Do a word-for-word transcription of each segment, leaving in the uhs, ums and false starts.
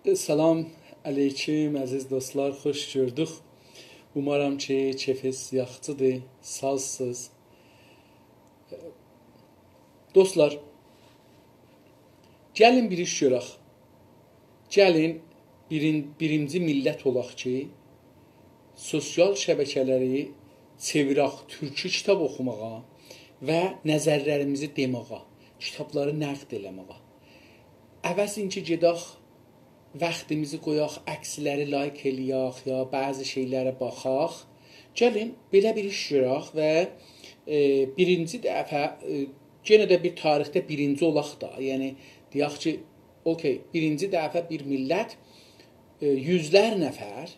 سلام علیکم، عزیز دوستلار، خوش گؤردوک. اومارام کی، کئفینیز یاخشیدیر، سازسینیز. دوستلار، گلین بیر ایش گؤرک. گلین بیرین-، بیرینجی میللت اولاق کی، سوسیال شبکه‌لری چئویرک تورکی کیتاب اوخوماغا و نظرلریمیزی دئماغا، کیتابلاری نقد ائله‌ماغا. عوضین کی، گئدک واختیمیزی قویاق، عکسلری لایک ائله‌یک، یا بعضی شئیلره باخاق. گلین، بئله بیر ایش گؤرک و، ائ، بیرینجی دفعه، ائ، یئنه ده بیر تاریخده بیرینجی اولاق دا. یعنی، دئیک کی، اوکی، بیرینجی دفعه بیر میللت، ائ، یوزلر نفر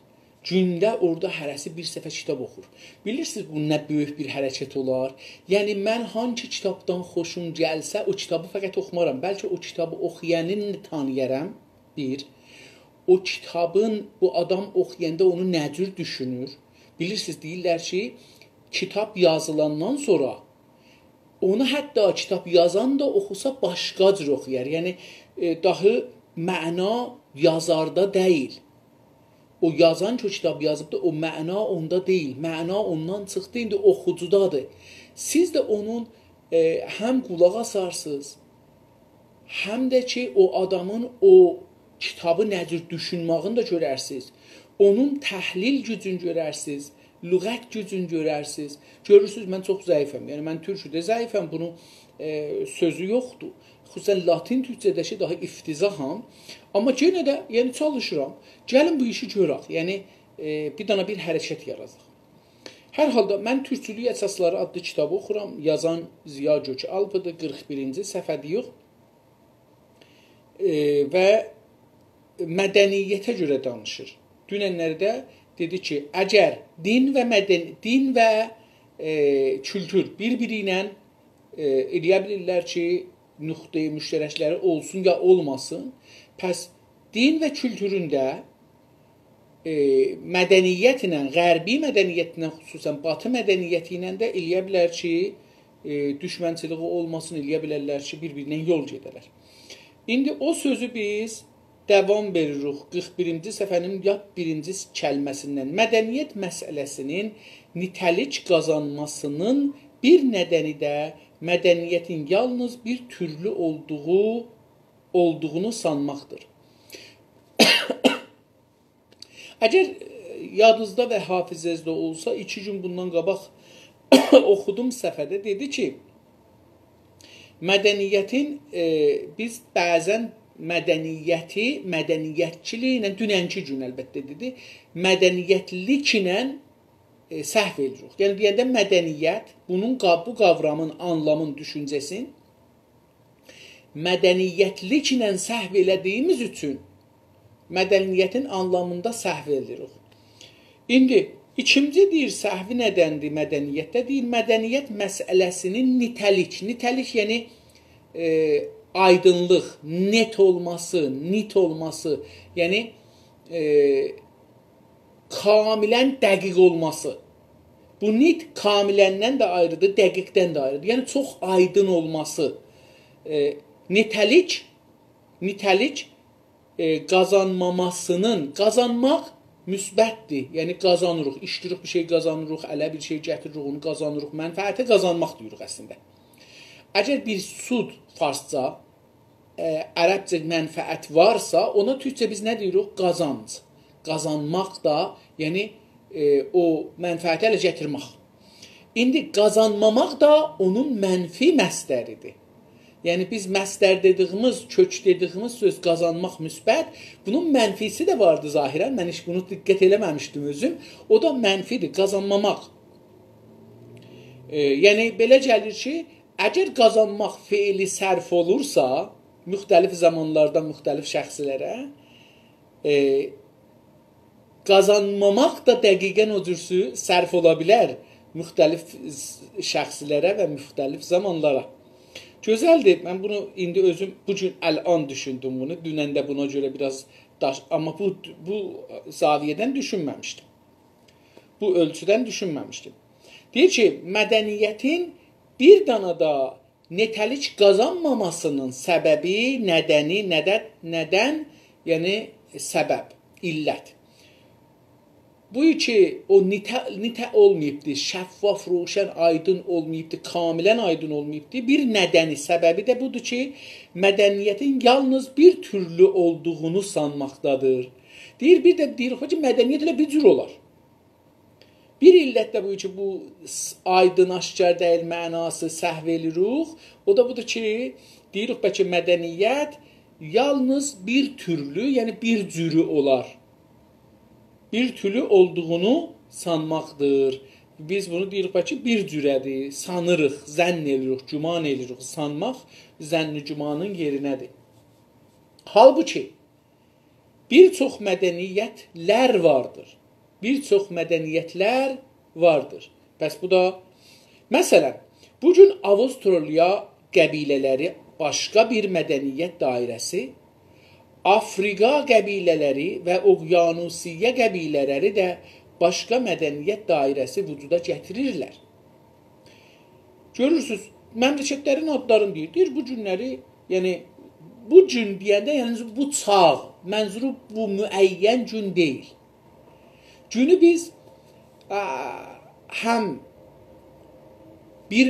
گونده اورادا هره‌سی بیر صفحه کیتاب اوخور. بیلیرسینیز، بو نه بؤیوک بیر حرکت اولار؟ یعنی، من هانسی کیتابدان خوشوم گلسه، او کیتابی فقط اوخومارام. بلکه او کیتابی اوخویانی تانییارام، بیر. او کیتابین، او آدام اوخویاندا اونو نه جور دوشونور؟ بیلیرسینیز، دئییرلر کی، کیتاب یازیلاندان سونرا اونو حتی کیتاب یازان دا اوخوسا باشقا جور اوخویار. یعنی، ائ، داهی معنا یازاردا دئییل. او یازان کی، او کیتاب یازیبدی، او معنا اوندا دئییل. معنا اوندان چیخدی، ایندی اوخوجودادیر. سیز ده اونون، ائ، هم قولاق آسارسینیز، هم ده کی، او آدامین او کیتابی نه جور دوشونماغینی دا گؤررسینیز. اونون تحلیل گوجون گؤررسینیز، لغت گوجون گؤررسینیز. گؤرورسونوز، من چوخ ضعیفم. یعنی، من تورکوده ضعیفم، بونو، ائ، سؤزو یوخدور. خصوصاً لاتین تورکجه‌ده کی، داها افتضاحام. آمما یئنه ده، یعنی، چالیشیرام. گلین بو ایشی گؤرک. یعنی، ائ، بیر دنه بیر حرکت یاراداق. هر حالدا من «تورکچولوک اساسلاری» آدلی کیتابی اوخورام. یازان ضیا گؤک‌آلپ‌دیر، قیرخ بیرینجی صفحه‌دیر، یوخ. ائ، و مدنیته گؤره دانیشیر. دونن‌لری ده دئدی کی، اگر دین و مدن-، دین و، ائ، کولتور بیر-بیری ایله، ائ، ائله‌یه بیلیرلر کی، نقطه مشترک‌لری اولسون یا اولماسین، پس دین و کولتورون ده، ائ، مدنیت ایله، غربی مدنیت ایله، خصوصاً باتی مدنیتی ایله ده ائله‌یه بیلر کی، ائ، دوشمنچیلیگی اولماسین، ائله‌یه بیلرلر کی، بیر-بیرینن یول گئده‌لر. ایندی او سؤزو بیز داوام وئریریک. قیرخ بیرینجی صفحه‌نین لاپ بیرینجی کلمه‌سیندن. مدنیت مسئله‌سینین نیته‌لیک قازانماسینین بیر ندنی ده مدنیتین یالنیز بیر تورلو اولدوغو، اولدوغونو سانماقدیر. اگر، ائ، یادینیزدا و حافظه‌نیزده اولسا، ایکی گون بوندان قاباق اوخودوم صفحه‌ده، دئدی کی، مدنیتین، ائ، بیز بعضاً مدنیتی، مدنیتچیلیک ایله، دوننکی گون البته دئدی، مدنیتلیک ایله، ائ، سهو ائدیریک. یعنی دئینده مدنیت، بونون قا-، بو قاورامین، آنلامین، دوشونجه‌سین مدنیتلیک ایله سهو ائله‌دیییمیز اوچون مدنیتین آنلامیندا سهو ائله‌ییریک. ایندی ایکینجی دئییر، سهوی ندندیر مدنیتده؟ دئییر، مدنیت مسئله‌سینین نیته‌لیک، نیته‌لیک، یعنی، ائ، آیدینلیق، نت اولماسی، نیت اولماسی، یعنی، ائ، کاملاً دقیق اولماسی. بو نیت کاملاًدن ده آیریدیر، دقیقدن ده آیریدیر. یعنی، چوخ آیدین اولماسی. ائ، نیته‌لیک، نیته‌لیک، ائ، قازانماماسینین، قازانماق مثبتدیر. یعنی، قازانیریق، ایشله‌ییریک، بیر شئی قازانیریق، اله بیر شئی گتیریریک، اونو قازانیریق، منفعتی قازانماق دئییریک اصلینده. اگر بیر سود، فارسجا، ائ، عربجه منفعت وارسا، اونا تورکجه بیز نه دئییریک؟ قازانج. قازانماق دا، یعنی، ائ، او منفعتی اله گتیرمک. ایندی قازانماماق دا اونون منفی مصدریدیر. یعنی، بیز مصدر دئدیییمیز، کؤک دئدیییمیز سؤز قازانماق مثبت، بونون منفیسی ده واردی ظاهراً. من هئچ بونو دقت ائله‌مه‌میشدیم اؤزوم. او دا منفیدیر، قازانماماق. ائ، یعنی، بئله گلیر کی، اگر قازانماق فعلی صرف اولورسا، مختلف زامانلاردا مختلف شخصلره، ائ، قازانماماق دا دقیقاً او جورسو صرف اولا بیلر مختلف شخصلره و مختلف زامانلارا. گؤزلدیر. من بونو ایندی اؤزوم بو گون الان دوشوندوم بونو. دونن ده بونا گؤره بیر آز داش-، آمما بو، بو زاویه‌دن دوشونمه‌میشدیم. بو اؤلچودن دوشونمه‌میشدیم. دئییر کی، مدنیتین بیر دانا دا نیته‌لیک قازانماماسینین سببی، ندنی، ندن، ندن، یعنی سبب، علت. بو کی او نطاق، نطاق اولماییبدی، شفاف، روشن، آیدین اولماییبدی، کاملاً آیدین اولماییبدی. بیر ندنی، سببی ده بودور کی، مدنیتین یالنیز بیر تورلو اولدوغونو سانماقدادیر. دئییر، بیر ده دئییر کی، مدنیت ائله بیر جور اولار. بیر علت ده بو کی، بو س-، آیدین، آشکار دئییل، معناسی سهو ائلیروخ. او دا بودور کی، دئییریک، بلکه مدنیت یالنیز بیر تورلو، یعنی بیر جورو اولار. بیر تورلو اولدوغونو سانماقدیر. بیز بونو دئییریک، بلکه بیر جوره‌دیر. سانیریق، ظن ائلیریک، گمان ائلیریک، سانماق ظن و گمانین یئرینه‌دیر. حالبوکی بیر چوخ مدنیت‌لر واردیر. بیر چوخ مدنیت‌لر واردیر. پس بو دا، مثلاً، بو گون آووسترالیا قبیله‌لری باشقا بیر مدنیت دایره‌سی، آفریقا قبیله‌لری و اقیانوسیه قبیله‌لری ده باشقا مدنیت دایره‌سی وجودا گتیریرلر. گؤرورسونوز، مملکت‌لرین آدلارینی دئییر. دئییر، بو گونلری، یعنی، بو گون دئینده، یعنی، بو چاغ، منظورو بو معین گون دئییل. گونو بیز، آ، هم بیر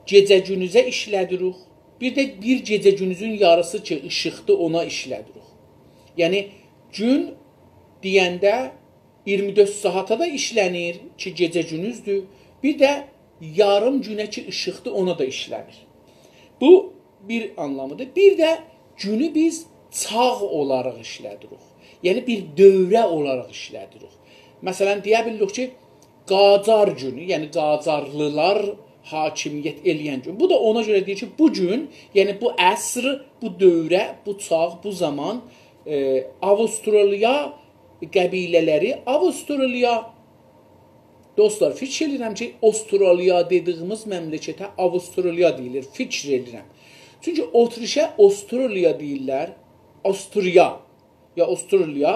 گئجه گونوزه ایشله‌دیریک، بیر ده بیر گئجه گونوزون یاریسی کی، ایشیقدیر، اونا ایشله‌دیریک. یعنی، گون دئینده اییرمی دؤرد ساعاتا دا ایشله‌نیر کی، گئجه گونوزدور. بیر ده یاریم گونه کی، ایشیقدیر، اونا دا ایشله‌نیر. بو بیر آنلامیدیر. بیر ده گونو بیز چاغ اولاراق ایشله‌دیریک. یعنی، بیر دوره اولاراق ایشله‌دیریک. مثلاً، دئیه بیلیریک کی، قاجار گونو، یعنی قاجارلیلار حاکمیت ائله‌ین گون. بو دا اونا گؤره دئییر کی، بو گون، یعنی بو عصر، بو دوره، بو چاغ، بو زامان، ائ، آووسترالیا قبیله‌لری، آووسترالیا، دوستلار، فیکیر ائدیرم کی، اوسترالیا دئدیگیمیز مملکته آووسترالیا دئییلیر، فیکیر ائدیرم. چونکی اتریشه اوسترالیا دئییرلر، اوستریا، یا اوسترالیا.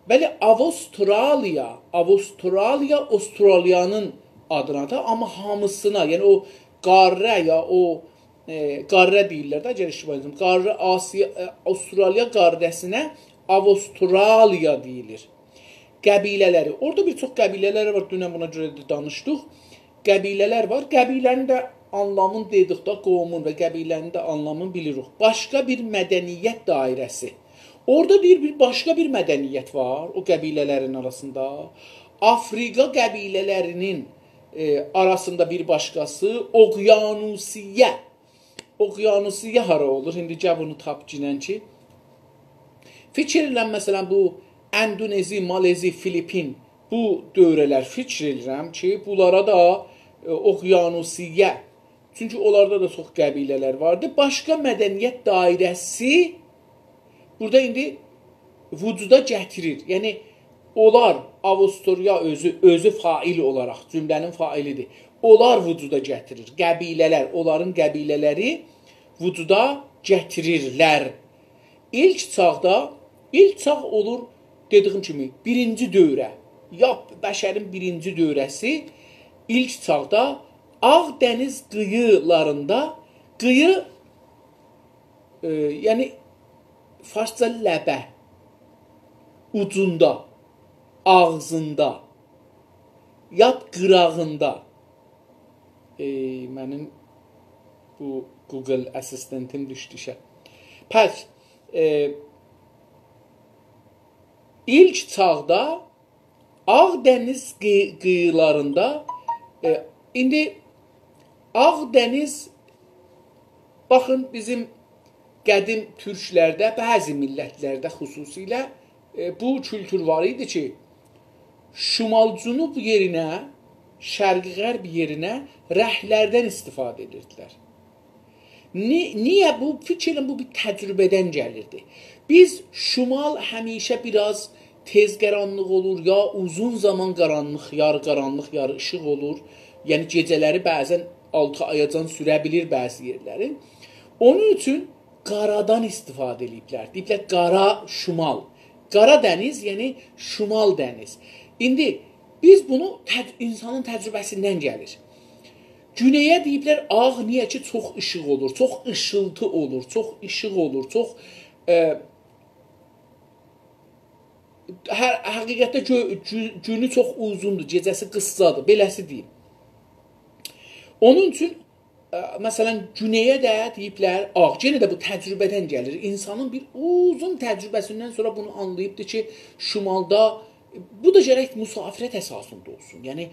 بلی، آووسترالیا، آووسترالیا اوسترالیانین آدینادیر، آمما هامیسینا، یعنی او قاره یا او، ائ، قاره دئییرلر ده، اگر اشتباه ائتمیرم، قاره آسیا، ائ، اوسترالیا قاره‌سینه آووسترالیا دئییلیر. قبیله‌لری. اورادا بیر چوخ قبیله‌لر وار، دونن بونا گؤره ده دانیشدیق. قبیله‌لر وار. قبیله‌نین ده آنلامینی دئدیک ده، قومون و قبیله‌نین ده آنلامینی بیلیریک. باشقا بیر مدنیت دایره‌سی. اورادا دئییر، بیر باشقا بیر مدنیت وار او قبیله‌لرین آراسیندا. آفریقا قبیله‌لرینین، ائ، آراسیندا بیر باشقاسی، اقیانوسیه. اقیانوسیه هارا اولور؟ ایندی گل بونو تاپگینن کی. فیکیر ائدیرم، مثلاً، بو اندونزی، مالزی، فیلیپین، بو دؤوره‌لر فیکیر ائدیرم کی، بونلارا دا، ائ، اقیانوسیه. چونکی اونلاردا دا چوخ قبیله‌لر واردی. باشقا مدنیت دایره‌سی بورادا ایندی وجودا گتیریر. یعنی، اونلار، آووسترالیا اؤزو، اؤزو فاعل اولاراق، جمله‌نین فاعلیدیر. اونلار وجودا گتیریر. قبیله‌لر، اونلارین قبیله‌لری وجودا گتیریرلر. ایلک چاغدا، ایلک چاغ اولور، دئدیگیم کیمی، بیرینجی دوره، یا بشرین بیرینجی دوره‌سی، ایلک چاغدا آغ دنیز قیییلاریندا، قییی، ائ، یعنی فارسجا لبه، اوجوندا، آغزیندا، یا قیراغیندا. ائ، منیم بو Google Assistant-یم دوشدو ایشه. پس، ائ، ایلک چاغدا آغ دنیز قی-، قیییلاریندا، ائ، ایندی آغ دنیز، باخین، بیزیم قدیم تورکلرده، بعضی میللتلرده خصوصیله، ائ، بو کولتور وار ایدی کی، شمال-جنوب یئرینه، شرق-غرب یئرینه رنگلردن استفاده ائدیردیلر. نی-، نییه بو؟ فیکر ائلیرم، بو بیر تجربه‌دن گلیردی. بیز، شمال همیشه بیر آز تئز قارانلیق اولور، یا اوزون زامان قارانلیق، یاری قارانلیق، یاری ایشیق اولور. یعنی، گئجه‌لری بعضاً آلتی آیاجان سوره بیلیر بعضی یئرلری. اونون اوچون قارادان استفاده ائدیبلر. دئییبلر، قارا شمال. قارا دنیز، یعنی شمال دنیز. ایندی بیز بونو تج-، اینسانین تجربه‌سیندن گلیر. گونئیه دئییبلر، آغ، نییه کی، چوخ ایشیق اولور، چوخ ایشیلتی اولور، چوخ ایشیق اولور، چوخ، ائ، هر، حقیقتده گؤ-، گو-، گونو چوخ اوزوندور، گئجه‌سی قیسسادیر، بئله‌سی دئییم. اونون اوچون، ا، مثلا، گونئیه ده دئییبلر آغ. یئنه ده بو تجربه‌دن گلیر. اینسانین بیر اوزون تجربه‌سیندن سونرا بونو آنلاییبدیر کی، شمالدا، بو دا گرک مسافرت اساسیندا اولسون. یعنی،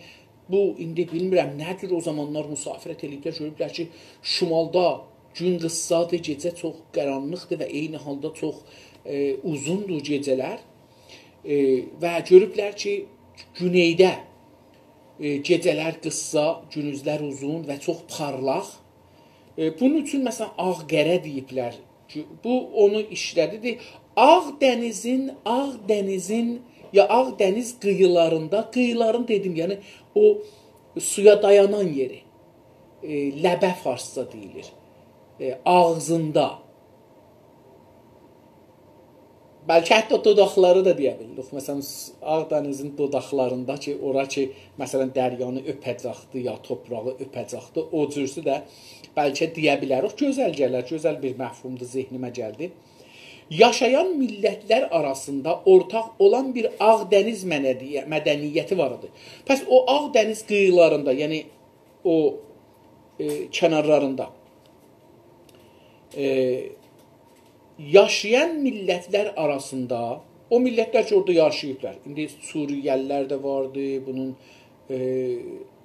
بو، ایندی بیلمیرم نه جور او زامانلار مسافرت ائله‌ییبلر، گؤروبلر کی، شمالدا گون قیسسادیر، گئجه چوخ قارانلیقدیر و عینی حالدا چوخ، ائ، اوزوندور گئجه‌لر. ائ، و گؤروبلر کی، گونئیده، ائ، گئجه‌لر قیسسا، گونوزلر اوزون و چوخ پارلاق. ائ، بونون اوچون، مثلا، آغ-قره دئییبلر. بو اونو ایشله‌دیدی. آغ دنیزین، آغ دنیزین، یا آغ دنیز قیییلاریندا، قیییلارین دئدیم، یعنی او سویا دایانان یئری، ائ، لبه فارسجا دئییلیر، ائ، آغزیندا. بلکه حتی دوداقلاری دا دئیه بیلیریک. مثلا، س-، آغ دنیزین دوداقلاریندا کی، اورا کی، مثلا، دریانی اؤپه‌جکدی، یا توپراغی اؤپه‌جکدی، او جورسو ده بلکه دئیه بیلریک. گؤزل گلر، گؤزل بیر مفهومدور، ذهنیمه گلدی. یاشایان میللتلر آراسیندا اورتاق اولان بیر آغ دنیز مدنی-، مدنیتی وار ایدی. پس او آغ دنیز قیییلاریندا، یعنی او، ائ، کنارلاریندا، ائ، یاشایان میللتلر آراسیندا، او میللتلر کی، اورادا یاشاییبلار. ایندی سوریه‌لی‌لر ده واردی، بونون، ائ،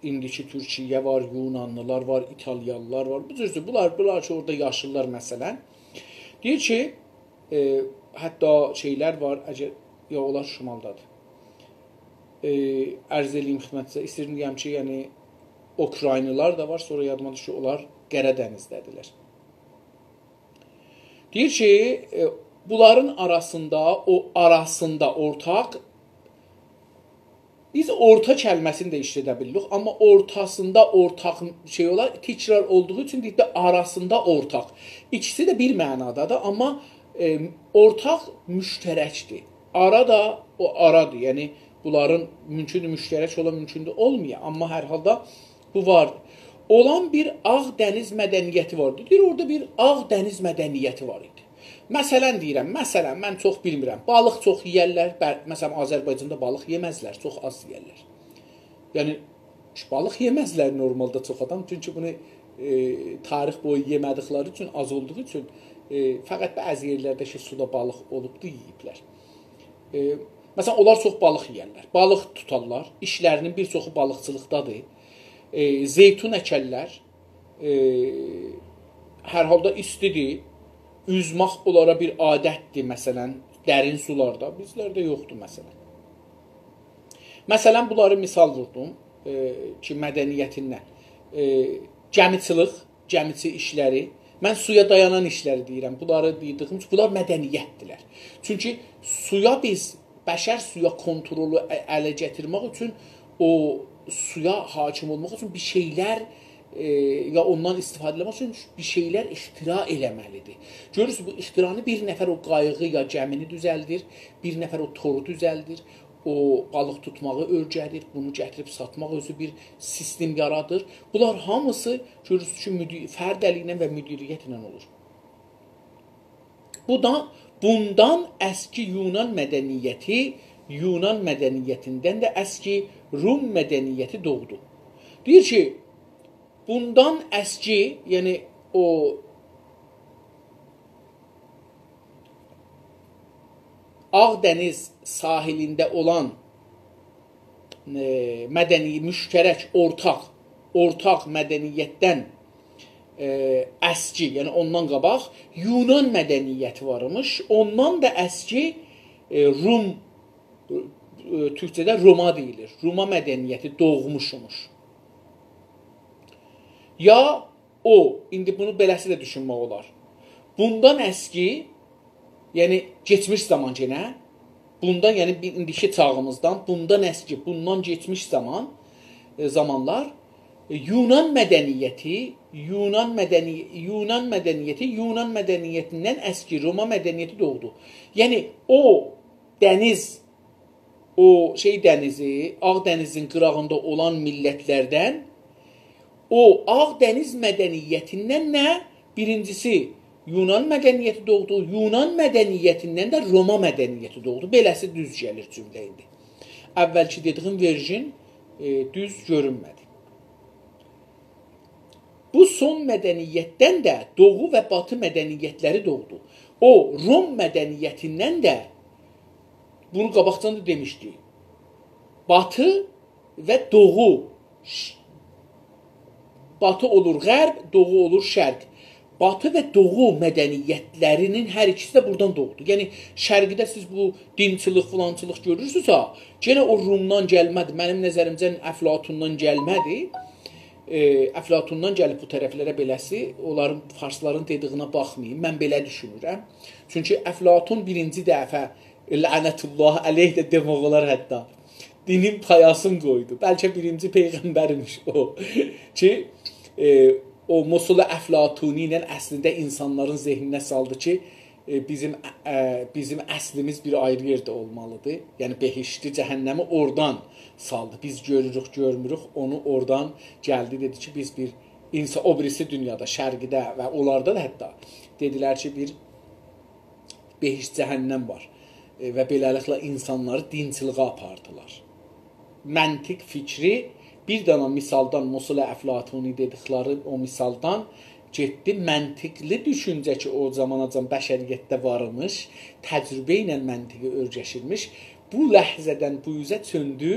ایندیکی تورکیه وار، یونانلی‌لار وار، ایتالیالی‌لار وار. بو جور، بونلار، بونلار کی، اورادا یاشاییرلار، مثلا. دئییر کی، ائ، حتی شئیلر وار، اگر، یا، اونلار شمالدادیر. ائ، عرض ائله‌ییم خدمتینیزه، ایسته‌ییرم دئیم کی، یعنی، اوکراینلی‌لار دا وار، سونرا یادیما دوشدو کی، اونلار قره دنیزده‌دیرلر. دئییر کی، ائ، بونلارین آراسیندا، او آراسیندا اورتاق، بیز اورتا کلمه‌سینی ده ایشلده بیلیریک، آمما اورتاسیندا اورتاق شئی اولار، تکرار اولدوغو اوچون دئییب ده آراسیندا اورتاق. ایکیسی ده بیر معنادادیر، آمما، ائ، اورتاق مشترکدیر. آرا دا او آرادیر، یعنی بونلارین مومکوندور مشترک اولا، مومکوندور اولمایا، آمما هر حالدا بو وار. اولان بیر آغ دنیز مدنیتی واردی. دئییر، اورادا بیر آغ دنیز مدنیتی وار ایدی. مثلا دئییرم، مثلا، من چوخ بیلمیرم. بالیق چوخ یئیرلر، بل-، مثلا، آذربایجاندا بالیق یئمزلر، چوخ آز یئیرلر. یعنی، بالیق یئمزلر نورمالدا چوخ آدام، چونکی بونو، ائ، تاریخ بویو یئمه‌دیکلری اوچون، آز اولدوغو اوچون، ائ، فقط بعضی یئرلرده کی، سودا بالیق اولوبدو، یئییبلر. ائ، مثلا، اونلار چوخ بالیق یئیرلر، بالیق توتارلار، ایشلرینین بیر چوخو بالیقچیلیقدادیر. ائ، زیتون اکرلر، ائ، هر حالدا ایستیدیر، اوزمک اونلارا بیر عادتدیر، مثلا، درین سولاردا، بیزلرده یوخدور، مثلا. مثلا، بونلاری مثال ووردوم، ائ، کی، مدنیتیندن. ائ، گمیچیلیک، گمیچی ایشلری. من سویا دایانان ایشلری دئییرم. بونلاری دئدیگیم اوچون، بونلار مدنیتدیرلر. چونکی سویا بیز، بشر سویا کنترلو ا-، اله گتیرمک اوچون، او سویا حاکم اولماق اوچون بیر شئیلر، ائ، یا اوندان استفاده ائله‌مک اوچون بیر شئیلر اختراع ائله‌مه‌لیدیر. گؤرورسونوز، بو اختراعنی بیر نفر او قاییغی یا گمینی دوزلدیر، بیر نفر او تورو دوزلدیر، او بالیق توتماغی اؤیره‌دیر، بونو گتیریب ساتماق اؤزو بیر سیستم یارادیر. بونلار هامیسی گؤرورسونوز کی، مدی-، فرد الی ایله و مدیریت ایله اولور. بو دا، بوندان اسکی یونان مدنیتی، یونان مدنیتیندن ده اسکی روم مدنیتی دوغدو. دئییر کی، بوندان اسکی، یعنی او آغ دنیز ساحلینده اولان، ائ، مدنی، مشترک، اورتاق، اورتاق مدنیتدن، ائ، اسکی، یعنی اوندان قاباق یونان مدنیتی وارمیش. اوندان دا اسکی، ائ، روم، ائ، تورکجه‌ده روما دئییلیر. روما مدنیتی دوغموشموش. یا او، ایندی بونو بئله‌سی ده دوشونمک اولار. بوندان اسکی، یعنی کئچمیش زامان یئنه، بوندان، یعنی بیر ایندیکی چاغیمیزدان، بوندان اسکی، بوندان کئچمیش زامان، ائ، زامانلار، ائ، یونان مدنیتی، یونان مدنی-، یونان مدنیتی، یونان مدنیتیندن اسکی روما مدنیتی دوغدو. یعنی او دنیز، او شئی دنیزی، آغ دنیزین قیراغیندا اولان میللتلردن، او آغ دنیز مدنیتیندن ده بیرینجیسی، یونان مدنیتی دوغدو، یونان مدنیتیندن ده روما مدنیتی دوغدو. بئله‌سی دوز گلیر جمله ایندی. اولکی دئدیگیم ورژن، ائ، دوز گؤرونمه‌دی. بو سون مدنیتدن ده دوغو و باتی مدنیتلری دوغدو. او، روم مدنیتیندن ده، بونو قاباقجان دا دئمیشدیک، باتی و دوغو، ش-، باتی اولور غرب، دوغو اولور شرق. باتی و دوغو مدنیتلری‌نین هر ایکیسی ده بورادان دوغدو. یعنی، شرقده سیز بو دینچیلیک، فلانچیلیق گؤرورسونوز ها، یئنه او رومدان گلمه‌دی. منیم نظریمجه افلاطوندان گلمه‌دی. ائ، افلاطوندان گلیب بو طرفلره بئله‌سی، اونلارین، فارسلارین دئدیگینه باخمایین. من بئله دوشونورم. چونکی افلاطون بیرینجی دفعه، لعنت الله علیه ده دئمک اولار حتی، دینین پایاسین قویدو. بلکه بیرینجی پیغمبرمیش او. کی، ائ، او مثل افلاطونی ایله اصلینده اینسانلارین ذهنینه سالدی کی، ائ، بیزیم، ائ، بیزیم اصلیمیز بیر آیری یئرده اولمالیدیر. یعنی بهشتی، جهنمی اورادان سالدی. بیز گؤروروک، گؤرموروک، اونو اورادان گلدی، دئدی کی، بیز بیر اینسان، او بیریسی دونیادا، شرقده و اونلاردا دا حتی دئدیلر کی، بیر بهشت، جهنم وار. ائ، و بئله‌لیکله اینسانلاری دینچیلیگه آپاردیلار. منطق فیکری بیر دنه مثالدان، مثل افلاطونی دئدیکلری او مثالدان گئتدی. منطقلی دوشونجه کی، او زاماناجان بشریتده وارمیش، تجربه ایله منطقی اؤرگشیرمیش، بو لحظه‌دن بو اوزه چؤندو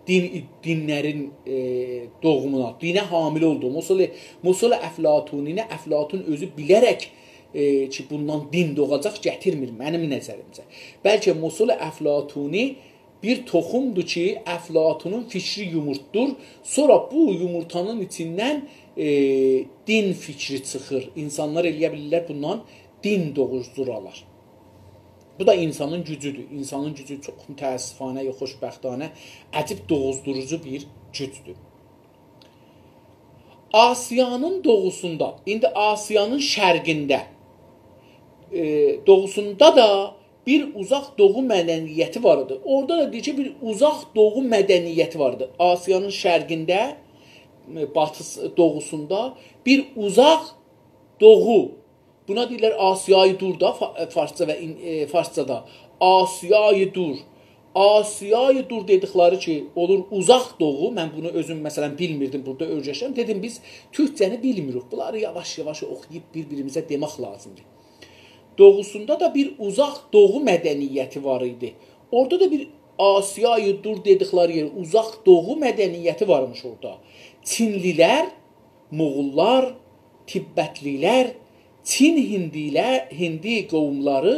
دین، دینلرین، ائ، دوغومونا، دینه حامله اولدو. مثل، مثل افلاطونی، افلاطون اؤزو بیله‌رک، ائ، کی، بوندان دین دوغاجاق گتیرمیر، منیم نظریمجه. بلکه مثل افلاطونی بیر توخومدور کی، افلاطونون فیکری یومورتدور. سونرا بو یومورتانین ایچیندن، ائ، دین فیکری چیخیر. اینسانلار ائلیه بیلیرلر بوندان دین دوغوزدورالار. بو دا اینسانین گوجودور. اینسانین گوجو چوخ متأسفانه، یا خوشبختانه، عجیب دوغوزدوروجو بیر گوجدور. آسیانین دوغوسوندا، ایندی آسیانین شرقینده، ائ، دوغوسوندا دا بیر اوزاق دوغو مدنیتی وار ایدی. اورادا دا دئییر کی، بیر اوزاق دوغو مدنیتی وار ایدی. آسیانین شرقینده، ائ، باتیسی، دوغوسوندا بیر اوزاق دوغو. بونا دئییرلر آسیای دور دا، فا-، فارسجا و این-، ائ، فارسجادا. آسیای دور. آسیای دور دئدیکلری کی، اولور اوزاق دوغو. من بونو اؤزوم، مثلا، بیلمیردیم، بورادا اؤیرشیرم. دئدیم، بیز تورکجه‌نی بیلمیریک. بونلاری یاواش-یاواش اوخویوب بیر-بیریمیزه دئمک لازیمدیر. دوغوسوندا دا بیر اوزاق دوغو مدنیتی وار ایدی. اورادا دا بیر آسیای دور دئدیکلری یئر، اوزاق دوغو مدنیتی وارمیش اورادا. چینلی‌لر، موغوللار، تبتلی‌لر، چین هندی‌لر، هندی قوملاری،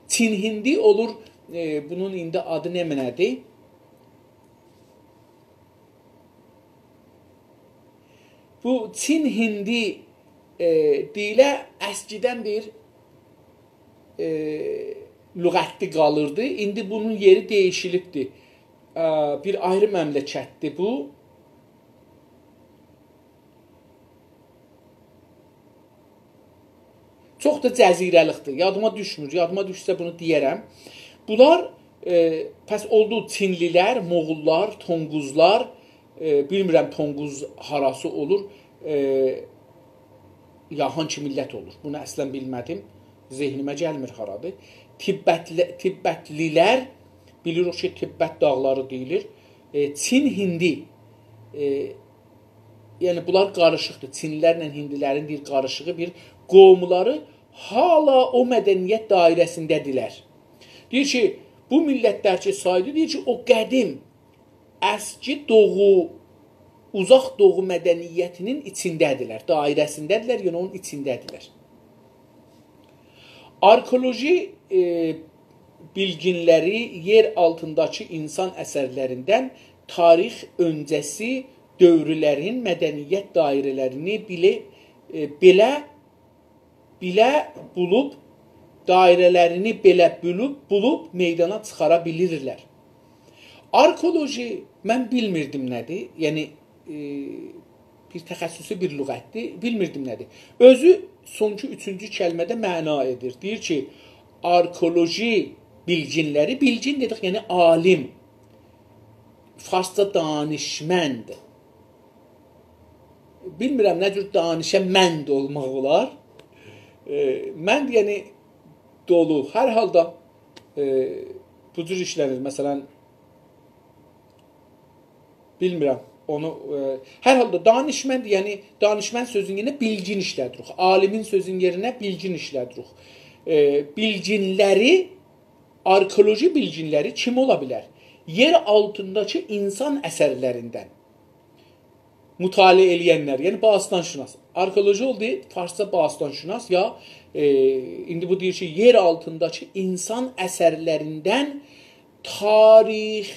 چین هندی اولور، ائ، بونون ایندی آدی نمنه‌دیر؟ بو چین هندی، ائ، دیله اسکیدن بیر، ائ، لغتلی قالیردی. ایندی بونون یئری دییشیلیبدیر. ا، بیر آیری مملکتدیر بو. چوخ دا جزیره‌لیکدیر. یادیما دوشمور. یادیما دوشسه بونو دئیه‌رم. بونلار، ائ، پس اولدو چینلی‌لر، موغوللار، تونقوزلار، ائ، بیلمیرم تونقوز هاراسی اولور، ائ، یا هانسی میللت اولور. بونو اصلا بیلمه‌دیم. ذهنیمه گلمیر هارادیر. تبتلی-، تبتلی‌لر، بیلیریک کی، تبت داغلاری دئییلیر. ائ، چین، هندی، ائ، یعنی بونلار قاریشیقدیر. چینلی‌لرله هندی‌لرین بیر قاریشیغی، بیر قوملاری هالا او مدنیت دایره‌سینده‌دیرلر. دئییر کی، بو میللتلر کی، سایدی، دئییر کی، او قدیم، اسکی دوغو، اوزاق دوغو مدنیتی‌نین ایچینده‌دیرلر، دایره‌سینده‌دیرلر، یعنی اونون ایچینده‌دیرلر. آرکئولوژی، ائ، بیلگینلری یئر آلتینداکی اینسان اثرلریندن تاریخ اؤنجه‌سی دؤورلرین مدنیت دایره‌لرینی بیله-، ائ، بئله، بیله بولوب، دایره‌لرینی بئله بولوب، بولوب میدانا چیخارا بیلیرلر. آرکئولوژی، من بیلمیردیم نه‌دیر. یعنی، ائ، بیر تخصصی بیر لغتدیر. بیلمیردیم نه‌دیر. اؤزو سونکی اوچونجو کلمه‌ده معنا ائدیر. دئییر کی، آرکئولوژی بیلگینلری، بیلگین دئدیک، یعنی عالم. فارسجا دانشمند. بیلمیرم نه جور دانشمند اولماق اولار. ائ، من، یعنی، دولو، هر حالدا، ائ، بو جور ایشلنیر. مثلا، بیلمیرم، اونو، ائ، هر حالدا دانشمند، یعنی دانشمند سؤزون یئرینه بیلگین ایشله‌دیریک. عالیمین سؤزون یئرینه بیلگین ایشله‌دیریک. ائ، بیلگینلری، آرکئولوژی بیلگینلری کیم اولا بیلر؟ یئر آلتینداکی اینسان اثرلریندن مطالعه ائله‌ینلر، یعنی باستان‌شناس. آرکئولوژی اولدو فارسجا باستان‌شناس، یا، ائ، ایندی بو دئییر کی، یئر آلتینداکی اینسان اثرلریندن تاریخ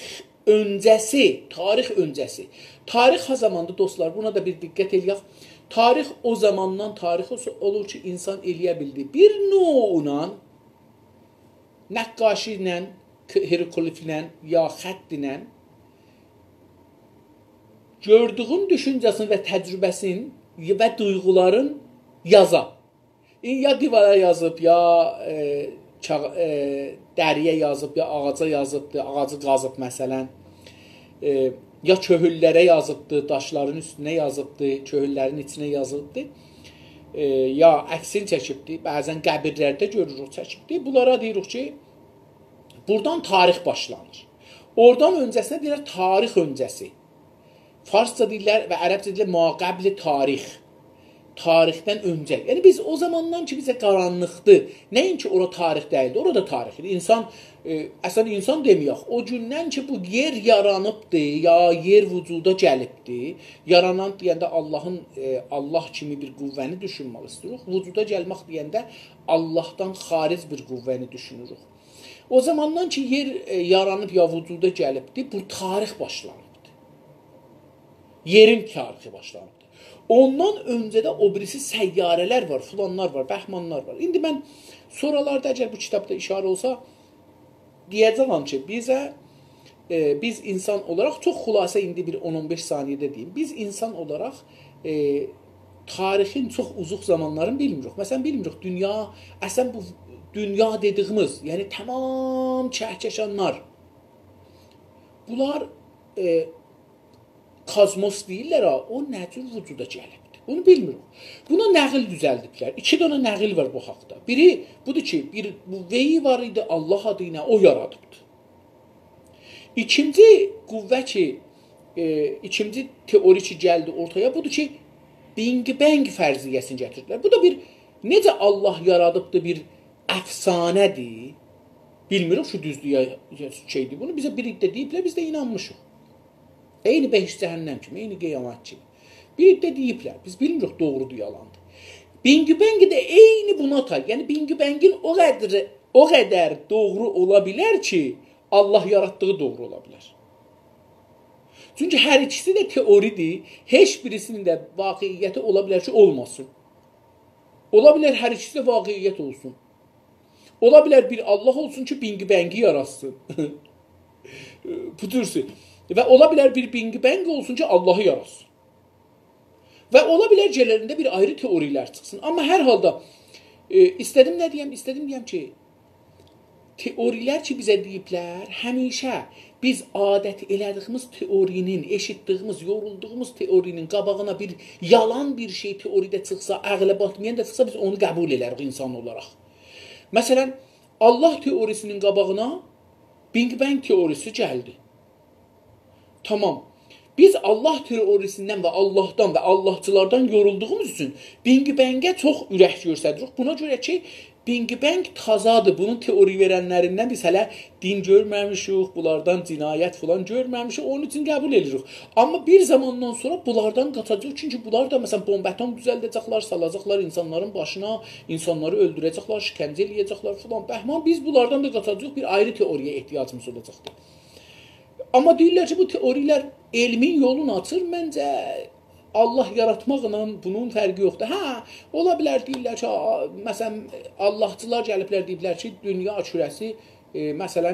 اؤنجه‌سی، تاریخ اؤنجه‌سی. تاریخ ها زاماندیر، دوستلار، بونا دا بیر دقت ائله‌یک. تاریخ او زاماندان تاریخ اولسون، اولور کی، اینسان ائله‌یه بیلدی بیر نوعلا نقاشی ایله، ک-، هیروگلیف ایله، یا خط ایله گؤردویون دوشونجه‌سین و تجربه‌سین و دویغولارین یازا. ائ، یا دیوارا یازیب، یا، ائ، کاغ-، ائ، دری‌یه یازیب، یا آغاجا یازیبدی، آغاجی قازیب مثلا. ائ، یا کؤهوللره یازیبدی، داشلارین اوستونه یازیبدی، کؤهوللرین ایچینه یازیبدی. ائ، یا عکسینی چکیبدی، بعضا قبیرلرده گؤروروک چکیبدی. بونلارا دئییریک کی، بورادان تاریخ باشلانیر. اورادان اؤنجه‌سینه دئییرلر تاریخ اؤنجه‌سی. فارسجا دئییرلر و عربجه دئییرلر ما قبل تاریخ. تاریخدن اؤنجه. یعنی بیز او زاماندان کی، بیزه قارانلیقدیر. نه‌اینکی اورا تاریخ دئییلدی، اورا دا تاریخدیر. اینسان، ائ، اصلا اینسان دئمه‌یک. او گوندن کی، بو یئر یارانیبدی، یا یئر وجودا گلیبدی. یارانان دئینده آللاهین، ائ، آللاه کیمی بیر قوه‌نی دوشونمک ایسته‌ییریک. وجودا گلمک دئینده آللاهدان خارج بیر قوه‌نی دوشونوروک. او زاماندان کی، یئر، ائ، یارانیب یا وجودا گلیبدی، بو تاریخ باشلانیبدی. یئرین تاریخی باشلانیبدی. اوندان اؤنجه ده او بیریسی سیاره‌لر وار، فلانلار وار، بهمانلار وار. ایندی من سونرالاردا، اگر بو کیتابدا ایشاره اولسا، دئیه‌جه‌یم کی، بیزه، ائ، بیز اینسان اولاراق، چوخ خلاصه ایندی بیر اون اون بئش ثانیه‌ده دئییم، بیز اینسان اولاراق، ائ، تاریخین چوخ اوزاق زامانلارینی بیلمیریک. مثلا، بیلمیریک دونیا، اصلا بو دونیا دئدیییمیز، یعنی تمام کهکشانلار، بونلار، ائ، کوسموس دئییرلر ها، او نه جور وجودا گلیبدیر؟ بونو بیلمیریک. بونا نقیل دوزلدیبلر. ایکی دنه نقیل وار بو حاقدا. بیری بودور کی، بیر قوه‌ای وار ایدی، آللاه آدی ایله او یارادیبدی. ایکینجی قوه کی، ائ، ایکینجی تئوری کی گلدی اورتایا، بودور کی، بینگ بنگ فرضیه‌سینی گتیردیلر. بو دا بیر، نئجه آللاه یارادیبدی، بیر افسانه‌دیر. بیلمیریک کی، دوزدور یا، یا شئیدیر. بونو بیزه بیر عده دئییبلر، بیز ده اینانمیشیق. عینی بهشت جهنم کیمی، عینی قیامت کیمی. بیر عده دئییبلر، بیز بیلمیریک دوغرودور، یالاندیر. بینگ بنگ ده عینی بونا تای. یعنی بینگ بنگین او قدر، او قدر دوغرو اولا بیلر کی، آللاه یاراتدیغی دوغرو اولا بیلر. چونکی هر ایکیسی ده تئوری‌دیر. هئچ بیریسینین ده واقعیتی اولا بیلر کی، اولماسین. اولا بیلر هر ایکیسی ده واقعیت اولسون. اولا بیلر بیر آللاه اولسون کی، بینگ بنگی یاراتسین. بو جورسو. و اولا بیلر بیر بینگ بنگ اولسون کی، آللاهی یاراتسین. و اولا بیلر گلنده بیر آیری تئوری‌لر چیخسین. آمما هر حالدا، ائ، ایسته‌دیم نه دئیم؟ ایسته‌دیم دئیم کی، تئوری‌لر کی، بیزه دئییبلر، همیشه بیز عادت ائله‌دیییمیز تئوری‌نین، ائشیتدیییمیز، یورولدوغوموز تئوری‌نین قاباغینا بیر یالان بیر شئی تئوری‌ده چیخسا، عقله باتمایان دا چیخسا، بیز اونو قبول ائدریک اینسان اولاراق. مثلا، آللاه تئوری‌سینین قاباغینا بینگ بنگ تئوری‌سی گلدی. تامام. بیز آللاه تئوری‌سیندن و آللاهدان و آللاهچیلاردان یورولدوغوموز اوچون بینگ بنگه چوخ اورک گؤستریریک. بونا گؤره کی، بینگ بنگ تازادیر. بونون تئوری وئرنلریندن بیز هله دین گؤرمه‌میشیک، بونلاردان جنایت فلان گؤرمه‌میشیک. اونون اوچون قبول ائدیریک. آمما بیر زاماندان سونرا بونلاردان قاچاجاغیق. چونکی بونلار دا، مثلا، بمب اتم دوزلده‌جکلر، سالاجاقلار اینسانلارین باشینا، اینسانلاری اؤلدوره‌جکلر، شکنجه ائله‌یه‌جکلر فلان. بهمان، بیز بونلاردان دا قاچاجاغیق، بیر آیری تئوری‌یه احتیاجیمیز اولاجاقدیر. آمما دئییرلر کی، بو تئوری‌لر علمین یولونو آچیر. منجه، آللاه یاراتماقلا بونون فرقی یوخدور. هه، اولا بیلر، دئییرلر کی، آ، مثلا، آللاهچیلار گلیبلر، دئییبلر کی، دونیا کوره‌سی، ائ، مثلا،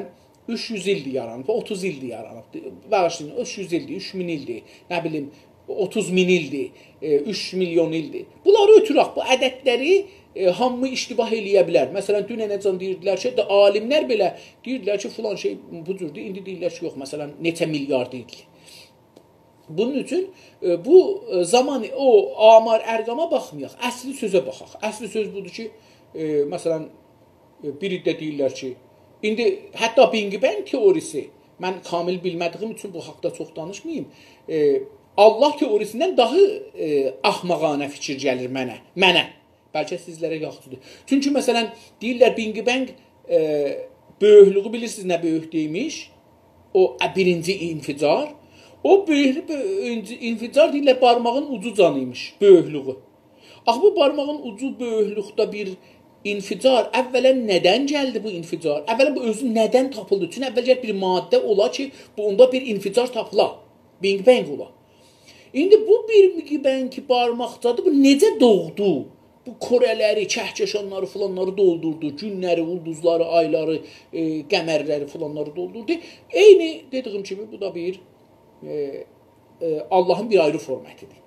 اوچ یوز ایلدیر یارانیب، اوتوز ایلدیر یارانیب. باغیشلایین، اوچ یوز ایلدیر، اوچ مین ایلدیر، نه بیلیم، اوتوز مین ایلدیر، ائ، اوچ میلیون ایلدیر. بونلاری اؤتورک، بو عددلری، ائ، هامی اشتباه ائله‌یه بیلر. مثلا، دوننه‌جن دئییردیلر کی، دا عالیملر بئله دئییردیلر کی، فلان شئی بو جوردور. ایندی دئییرلر کی، یوخ، مثلا، نئچه میلیارد ایلدیر. بونون اوچون، ائ، بو، ائ، زامان، او آمار ارقاما باخمایاق، اصلی سؤزه باخاق. اصلی سؤز بودور کی، ائ، مثلا، ائ، بیر عده دئییرلر کی، ایندی حتی Big Bang تئوریسی، من کامل بیلمه‌دیییم اوچون بو حاقدا چوخ دانیشماییم. ائ، الله تئوریسیندن داها، ائ، احمقانه فیکیر گلیر منه. منه. بلکه سیزلره یاخشیدیر. چونکی، مثلا، دئییرلر Big Bang، ائ، بؤیوکلویو بیلیرسینیز نه بؤیوکده ایمیش؟ او، ا، بیرینجی انفجار. او بؤیوک، بؤیوک انفجار دئییرلر بارماغین اوجوجان ایمیش، بؤیوکلویو. آخی بو بارماغین اوجو بؤیوکلوکده بیر انفجار، اولا ندن گلدی بو انفجار؟ اولا بو اؤزو ندن تاپیلدی؟ چونکی اول گرک بیر ماده اولا کی، بو اوندا بیر انفجار تاپیلا، Big Bang اولا. ایندی بو بیر Big Bang کی بارماقدادیر، بو نئجه دوغدو؟ بو کره‌لری، کهکشانلاری، فلانلاری دولدوردو، گونلری، اولدوزلاری، آیلاری، ائ، قمرلری، فلانلاری دولدوردو. عینی دئدیییم کیمی، بو دا بیر، ائ، ائ، اللهین بیر آیری فورماتیدیر.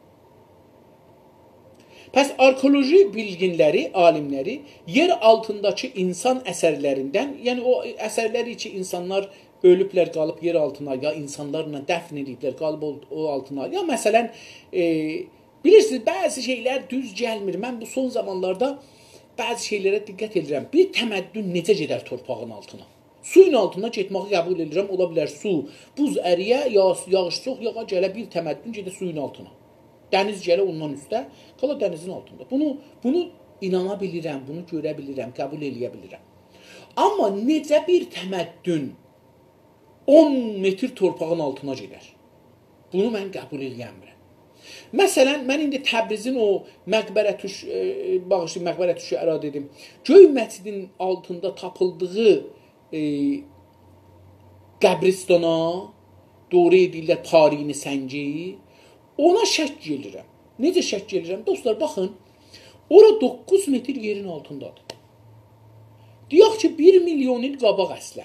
پس آرکئولوژی بیلگینلری، عالیملری یئر آلتینداکی اینسان اثرلریندن، یعنی او اثرلری کی، اینسانلار اؤلوبلر، قالیب یئر آلتینا، یا اینسانلارلا دفن ائدیبلر، قالیب او، او آلتینا، یا مثلا، ائ، بیلیرسینیز، بعضی شئیلر دوز گلمیر. من بو سون زامانلاردا بعضی شئیلره دقت ائدیرم. بیر تمدن نئجه گئدر تورپاغین آلتینا؟ سویون آلتینا گئتمه‌یی قبول ائدیرم. اولا بیلر سو، بوز ارییه، یا، یاغیش چوخ یاغا، گله بیر تمدن گئده سویون آلتینا. دنیز گله اوندان اوسته، قالا دنیزین آلتیندا. بونو، بونو اینانا بیلیرم، بونو گؤره بیلیرم، قبول ائله‌یه بیلیرم. آمما نئجه بیر تمدن اون متر تورپاغین آلتینا گئدر؟ بونو من قبول ائله‌یه‌میرم. مثلا، من ایندی تبریزین او مقبره‌الش، ائ، باغیشلایین، مقبره‌الشعرا دئدیم. گؤی مسجدین آلتیندا تاپیلدیغی، ائ، قبرستانا، دوغرو دئییرلر، پارینی سنگی، اونا شک گلیرم. نئجه شک گلیرم؟ دوستلار، باخین، اورا دوققوز متر یئرین آلتیندادیر. دئیک کی، بیر میلیون ایل قاباق اصلا.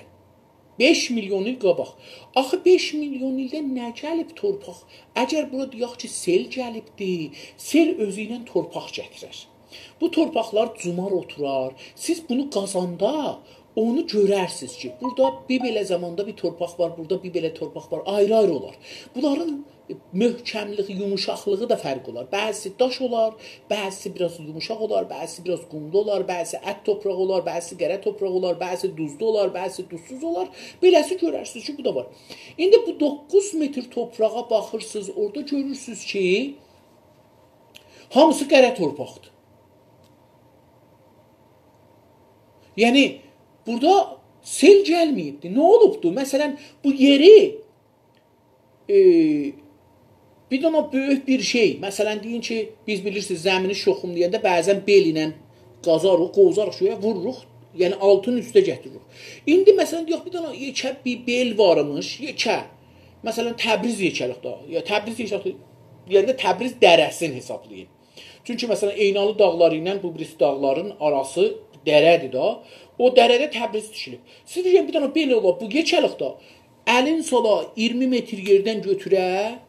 بئش میلیون ایل قاباق. آخی بئش میلیون ایلده نه گلیب تورپاق؟ اگر بورا دئیک کی، سئل گلیبدی، سئل اؤزو ایله تورپاق گتیرر. بو تورپاقلار جومار اوتورار. سیز بونو قازاندا اونو گؤررسینیز کی، بورادا بیر بئله زاماندا بیر تورپاق وار، بورادا بیر بئله تورپاق وار، آیری-آیری اولار. بونلارین محکملیگی، یوموشاقلیغی دا فرق اولار. بعضیسی داش اولار، بعضیسی بیر آز یوموشاق اولار، بعضیسی بیر آز قوملو اولار، بعضیسی ات تورپاق اولار، بعضیسی قره تورپاق اولار، بعضیسی دوزلو اولار، بعضیسی دوزسوز اولار. بئله‌سی گؤررسینیز کی، بو دا وار. ایندی بو دوققوز متر تورپاغا باخیرسینیز، اورادا گؤرورسونوز کی، هامیسی قره تورپاقدیر. یعنی، بورادا سئل گلمه‌ییبدی. نه اولوبدو؟ مثلا، بو یئری، ائ، بیر دنه بؤیوک بیر شئی، مثلا، دئیین کی، بیز بیلیرسینیز، زمینی شخمله‌ینده بعضا بئل ایله قازاریق، قووزاریق شویا، ووروروق، یعنی آلتین اوسته گتیریریک. ایندی، مثلا، دئیک، بیر دنه یئکه بیر بئل وارمیش، یئکه. مثلا، تبریز یئکه‌لیکده، یا تبریز یئکه‌لیکده، یعنی تبریز دره‌سینی حسابلایین. چونکی، مثلا، عینالی داغلاری ایله بو بیریسی داغلارین آراسی دره‌دیر دا. او دره‌ده تبریز دوشولوب. سیز دئیین، بیر دنه بئله اولا، بو یئکه‌لیکده الین سالا اییرمی متر یئردن گؤتوره،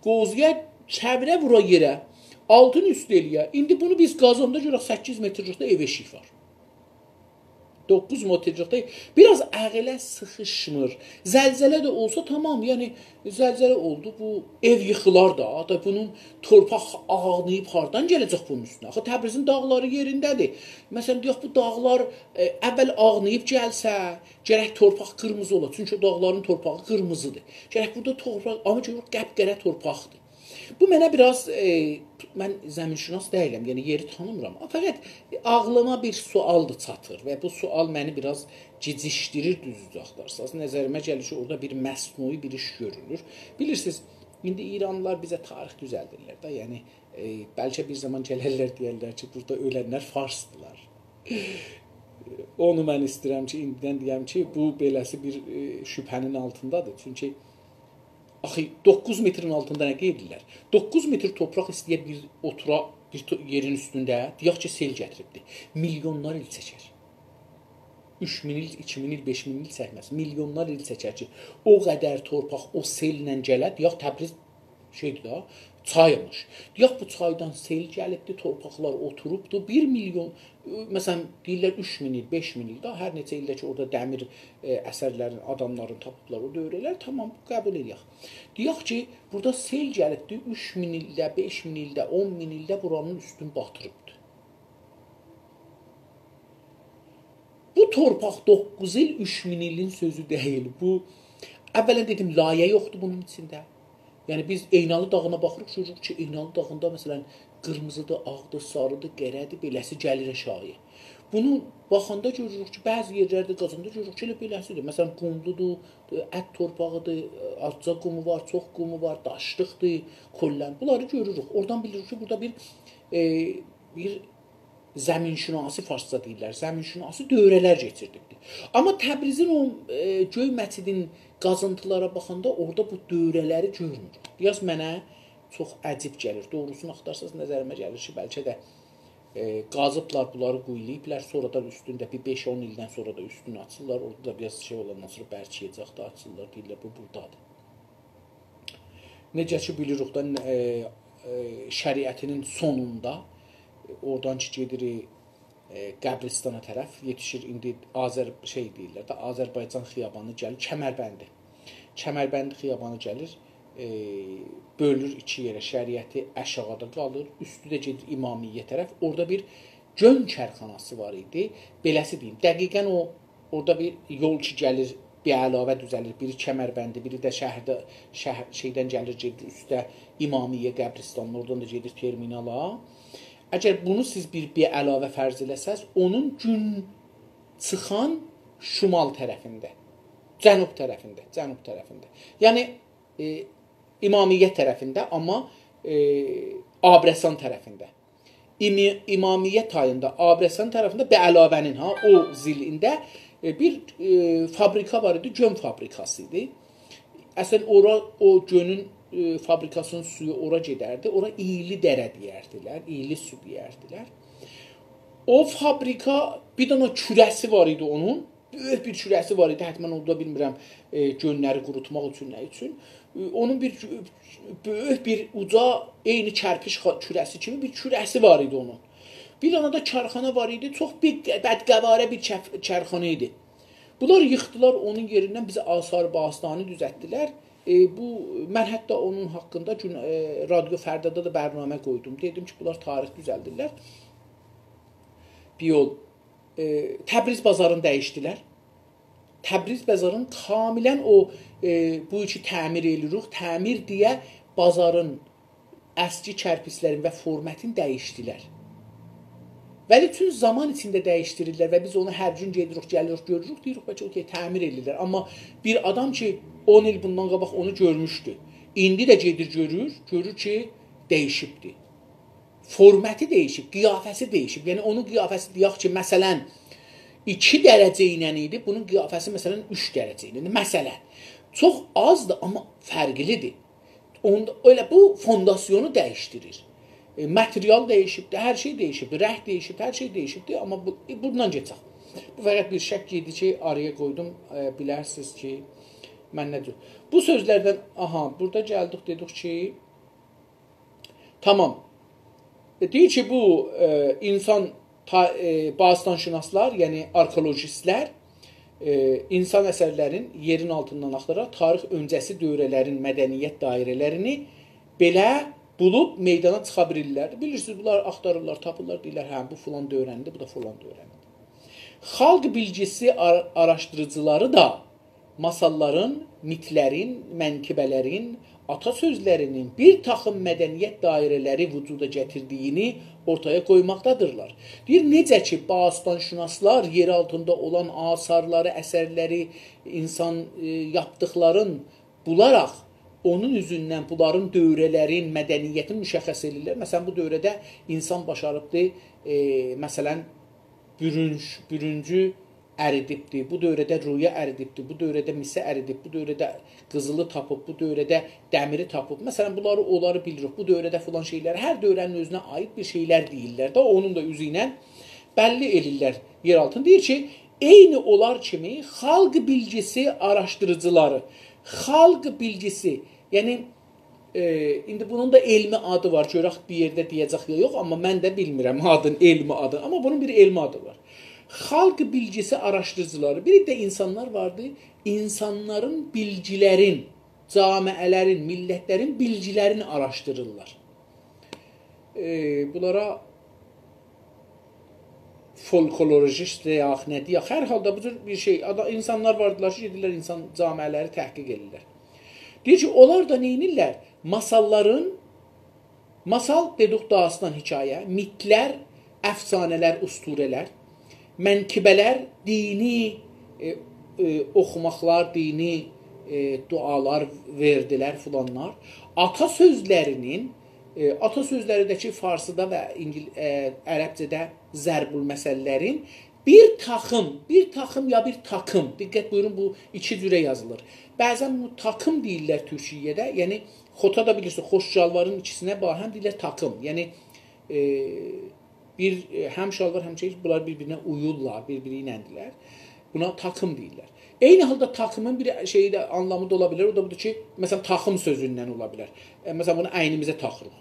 قووزویا، چئویره، وورا یئره، آلتین اوست ائله‌یه. ایندی بونو بیز قازاندا گؤرک، سککیز مترلیکده ائو ائشیک وار. دوققوز مترلیکده بیر آز عقله سیخیشمیر. زلزله ده اولسا، تامام، یعنی زلزله اولدو، بو ائو ییخیلار دا، دا بونون تورپاق آغلاییب هاردان گله‌جک بونون اوستونه؟ آخی تبریزین داغلاری یئرینده‌دیر. مثلا، دئیک، بو داغلار، ائ، اول آغلاییب گلسه، گرک تورپاق قیرمیزی اولا، چونکی او داغلارین تورپاغی قیرمیزیدیر. گرک بورادا تورپاق، آمما گؤروروک، قپ‌قره تورپاقدیر. بو منه بیر آز، ائ، من زمین‌شناس دئییلم، یعنی یئری تانیمیرام. آمما فقط عاغلیما بیر سؤالدیر چاتیر و بو سؤال منی بیر آز گیجیشدیریر، دوزو آختارساز. نظریمه گلیر کی، اورادا بیر مصنوعی بیر ایش گؤرولور. بیلیرسینیز، ایندی ایرانلیلار بیزه تاریخ دوزلدیرلر ده، یعنی، ائ، بلکه بیر زامان گلرلر، دئیرلر کی، بورادا اؤلنلر فارسدیلار. اونو من ایسته‌ییرم کی، ایندیدن دئیم کی، بو بئله‌سی بیر، ائ، شبهه‌نین آلتیندادیر. چونکی آخی دوققوز مترین آلتیندا نه قئییرلر؟ دوققوز متر تورپاق ایسته‌یه بیر اوتورا، بیر تو-، یئرین اوستونده، دئیک کی، سئل گتیریبدی. میلیونلار ایل چکر. اوچ مین ایل، ایکی مین ایل، بئش مین ایل چکمز. میلیونلار ایل چکر کی، او قدر تورپاق او سئلله گله، دئیک، تبریز شئیدیر دا، چایمیش. دئیک، بو چایدان سئل گلیبدی، تورپاقلار اوتوروبدو. بیر میلیون، ائ، مثلا، دئییرلر اوچ مین ایل، بئش مین ایل دا، هر نئچه ایلده کی، اورادا دمیر، ائ، اثرلرین، آداملارین تاپیبلار او دؤوره‌لر، تامام، قبول ائله‌یک. دئیک کی، بورادا سئل گلیبدی، اوچ مین ایلده، بئش مین ایلده، اون مین ایلده بورانین اوستون باتیریبدی. تورپاق دوققوز ایل، اوچ مین ایلین سؤزو دئییل. بو، اولاً دئدیم، لایه یوخدور بونون ایچینده. یعنی بیز عینالی داغینا باخیریق، گؤروروک کی، عینالی داغیندا، مثلاً، قیرمیزیدیر، آغدیر، ساریدیر، قره‌دیر، بئله‌سی گلیر آشاغییا. بونو باخاندا گؤروروک کی، بعضی یئرلرده، قازاندا گؤروروک کی، ائله بئله‌سیدیر. مثلاً، قوملودور، ات تورپاغیدیر، آزجا قومو وار، چوخ قومو وار، داشلیقدیر، کلاً. بونلاری گؤروروک. اورادان بیلیریک کی، بورادا بیر، ائ، بیر زمین‌شناسی، فارسجا دئییرلر، زمین‌شناسی دؤوره‌لر کئچیردیبدیر. آمما تبریزین او، ائ، گؤی مسجدین قازینتیلارا باخاندا اورادا بو دؤوره‌لری گؤرموروک. بیر آز منه چوخ عجیب گلیر. دوغروسونو آختارساز، نظریمه گلیر کی، بلکه ده، ائ، قازیبلار، بونلاری قویولاییبلار، سونرادان اوستونده بیر بئش-اون ایلدن سونرا دا اوستونو آچیرلار. اورادا دا بیر آز شئی اولاندان سونرا برکییه‌جک ده، آچیرلار، دئییرلر، بو بورادادیر. نئجه کی، بیلیریک ده، ائ، ائ، شریعتی‌نین سونوندا، ائ، اورادان کی، گئدیر، ائ، قبرستانا طرف یئتیشیر. ایندی آذر-، شئی دئییرلر ده، آذربایجان خیابانی گلیر، کمربندی. کمربند خیابانی گلیر، ائ، بؤلور ایکی یئره، شریعتی آشاغیدا قالیر، اوستو ده گئدیر امامیه طرف. اورادا بیر گؤن کارخاناسی وار ایدی. بئله‌سی دئییم، دقیقاً او، اورادا بیر یول کی گلیر، بیر علاوه دوزه‌لیر. بیری کمربندی، بیری ده شهرده، شهر، شئیدن گلیر، گئدیر اوسته امامیه قبرستانینا، اورادان دا گئدیر ترمینالا. اگر بونو سیز بیر، بیر علاوه فرض ائله‌سز، اونون گون چیخان شمال طرفینده، جنوب طرفینده، جنوب طرفینده. یعنی، ائ، امامیه طرفینده، آمما، ائ، آبرسان طرفینده. امی-، امامیه تاییندا، آبرسان طرفینده، به علاوه‌نین، ها، او ضلعینده، ائ، بیر، ائ، فابریکا وار ایدی، گؤن فابریکاسی ایدی. اصلاً اورا، او گؤنون، ائ، فابریکاسی‌نین سویو اورا گئدردی. اورا اییلی دره دئیردیلر، اییلی سو دئیردیلر. او فابریکا، بیر دنه کوره‌سی وار ایدی اونون. بؤیوک بیر کوره‌سی وار ایدی، حتماً اورادا بیلمیرم، ائ، گؤنلری قوروتماق اوچون، نه اوچون. ائ، اونون بیر کو-، بؤیوک بیر اوجا، عینی کرپیچ خا-، کوره‌سی کیمی بیر کوره‌سی وار ایدی اونون. بیر دنه ده کارخانا وار ایدی، چوخ بیر ق-، بدقواره بیر کف-، کارخانا ایدی. بونلار ییخدیلار اونون یئریندن، بیزه آثار باستانی دوزلتدیلر. ائ، بو، من حتی اونون حاقیندا گون، ائ، رادیو فردادا دا برنامه قویدوم. دئدیم کی، بونلار تاریخ دوزلدیرلر. بیر یول، ائ، تبریز بازارینی دییشدیلر. تبریز بازارین کاملاً او، ائ، بو کی تعمیر ائله‌ییریک، تعمیر دئیه بازارین اسکی کرپیچلرین و فورمتینی دییشدیلر. ولی چون زامان ایچینده دییشدیریرلر و بیز اونو هر گون گئدیریک، گلیریک، گؤروروک، دئییریک، بلکه اوکی، تعمیر ائله‌ییرلر. آمما بیر آدام کی اون ایل بوندان قاباق اونو گؤرموشدو، ایندی ده گئدیر گؤرور، گؤرور کی دییشیبدی. فورمتی دییشیب، قیافه‌سی دییشیب. یعنی اونون قیافه‌سی، دئیک کی، مثلاً، ایکی درجه ایله ایدی، بونون قیافه‌سی، مثلاً، اوچ درجه ایله ایدی. مثلاً، چوخ آزدیر، آمما فرقلی‌دیر. اوندا، ائله بو فونداسیونو دییشدیریر. ائ، ماتریال دییشیبدیر، هر شئی دییشیبدیر، رنگ دییشیبدیر، هر شئی دییشیبدیر، آمما بو، ائ، بوندان گئچک. بو فقط بیر شک ایدی کی، آرایا قویدوم، ائ، بیلرسینیز کی، من نه جور. بو سؤزلردن، آها، بورادا گلدیک، دئدیک کی، تامام. ائ، دئییر کی، بو، ائ، اینسان تا-، ائ، باستان‌شناسلار، یعنی آرکئولوژیستلر، ائ، اینسان اثرلرین یئرین آلتیندان آختاراراق تاریخ اؤنجه‌سی دؤوره‌لرین مدنیت دایره‌لرینی بئله بولوب میدانا چیخا بیلیرلر. بیلیرسینیز، بونلار آختاریرلار، تاپیرلار، دئییرلر، «هه، بو فلان دؤوره‌نیندیر، بو دا فلان دؤوره‌نیندیر.» خالق بیلگیسی آر-، آراشدیریجیلاری دا ماساللارین، میتلرین، منقبه‌لرین، آتا سؤزلرینین بیر تاخیم مدنیت دایره‌لری وجودا گتیردیگینی اورتایا قویماقدادیرلار. دئییر، نئجه کی، باستان‌شناسلار یئر آلتیندا اولان آثارلاری، اثرلری، اینسان، ائ، یاپدیقلارین بولاراق، اونون اوزوندن بونلارین دؤوره‌لرین، مدنیتین مشخص ائدیرلر. مثلاً، بو دؤوره‌ده اینسان باشاریبدی، ائ، مثلاً، بورونج، بورونجو اریدیبدی، بو دؤوره‌ده رویو اریدیبدی، بو دؤوره‌ده میسی اریدیب، بو دؤوره‌ده قیزیلی تاپیب، بو دؤوره‌ده دمیری تاپیب. مثلاً، بونلاری، اونلاری بیلیریک، بو دؤوره‌ده فلان شئیلر، هر دؤوره‌نین اؤزونه عایید بیر شئیلر دئییرلر ده، اونون دا اوزو ایله بللی ائله‌ییرلر یئر آلتینی. دئییر کی، عینی اونلار کیمی خالق بیلگیسی آراشدیریجیلاری، خالق بیلگیسی، یعنی، ائ، ایندی بونون دا علمی آدی وار، گؤرک بیر یئرده دئیه‌جک یا یوخ، آمما من ده بیلمیرم آدین، علمی آدی، آمما بونون بیر علمی آدی وار. خالق بیلگیسی آراشدیریجیلاری، بیر ده اینسانلار واردی، اینسانلارین بیلگیلرین، جامعه‌لرین، میللتلرین بیلگیلرینی آراشدیریرلار. ائ، بونلارا فولکلوروژیست یا نه دئیک، هر حالدا بو جور بیر شئی. آدا-، اینسانلار واردیلار کی، گئدیرلر اینسان جامعه‌لری تحقیق ائدیرلر. دئییر کی، اونلار دا نه ائدیرلر؟ ماساللارین، ماسال دئدوخ، داستان، حکایه، میتلر، افسانه‌لر، اسطوره‌لر، منقبه‌لر، دینی، ائ، ائ، اوخوماقلار، دینی، ائ، دعالار وئردیلر فلانلار. آتا سؤزلری‌نین، ائ، آتا سؤزلری ده کی، فارسیدا و اینگیل-، ائ، عربجه‌ده ضرب‌المثل‌لرین بیر تاخیم، بیر تاخیم یا بیر تاکیم. دقت بویورون، بو ایکی جوره یازیلیر. بعضا بو تاکیم دئییرلر تورکیه‌ده. یعنی، خوتا دا بیلیرسین، خوش شالوارین ایکیسینه باهم دئییرلر تاکیم. یعنی، ائ، بیر، ائ، هم شالوار، هم شئی، بونلار بیر-بیرینه اویورلار، بیر-بیری ایلندیلر. بونا تاکیم دئییرلر. عینی حالدا تاکیمین بیر شئیی ده، آنلامی دا اولا بیلر. او دا بودور کی، مثلا، تاخیم سؤزوندن اولا بیلر. ائ، مثلا، بونو اینیمیزه تاخیریق.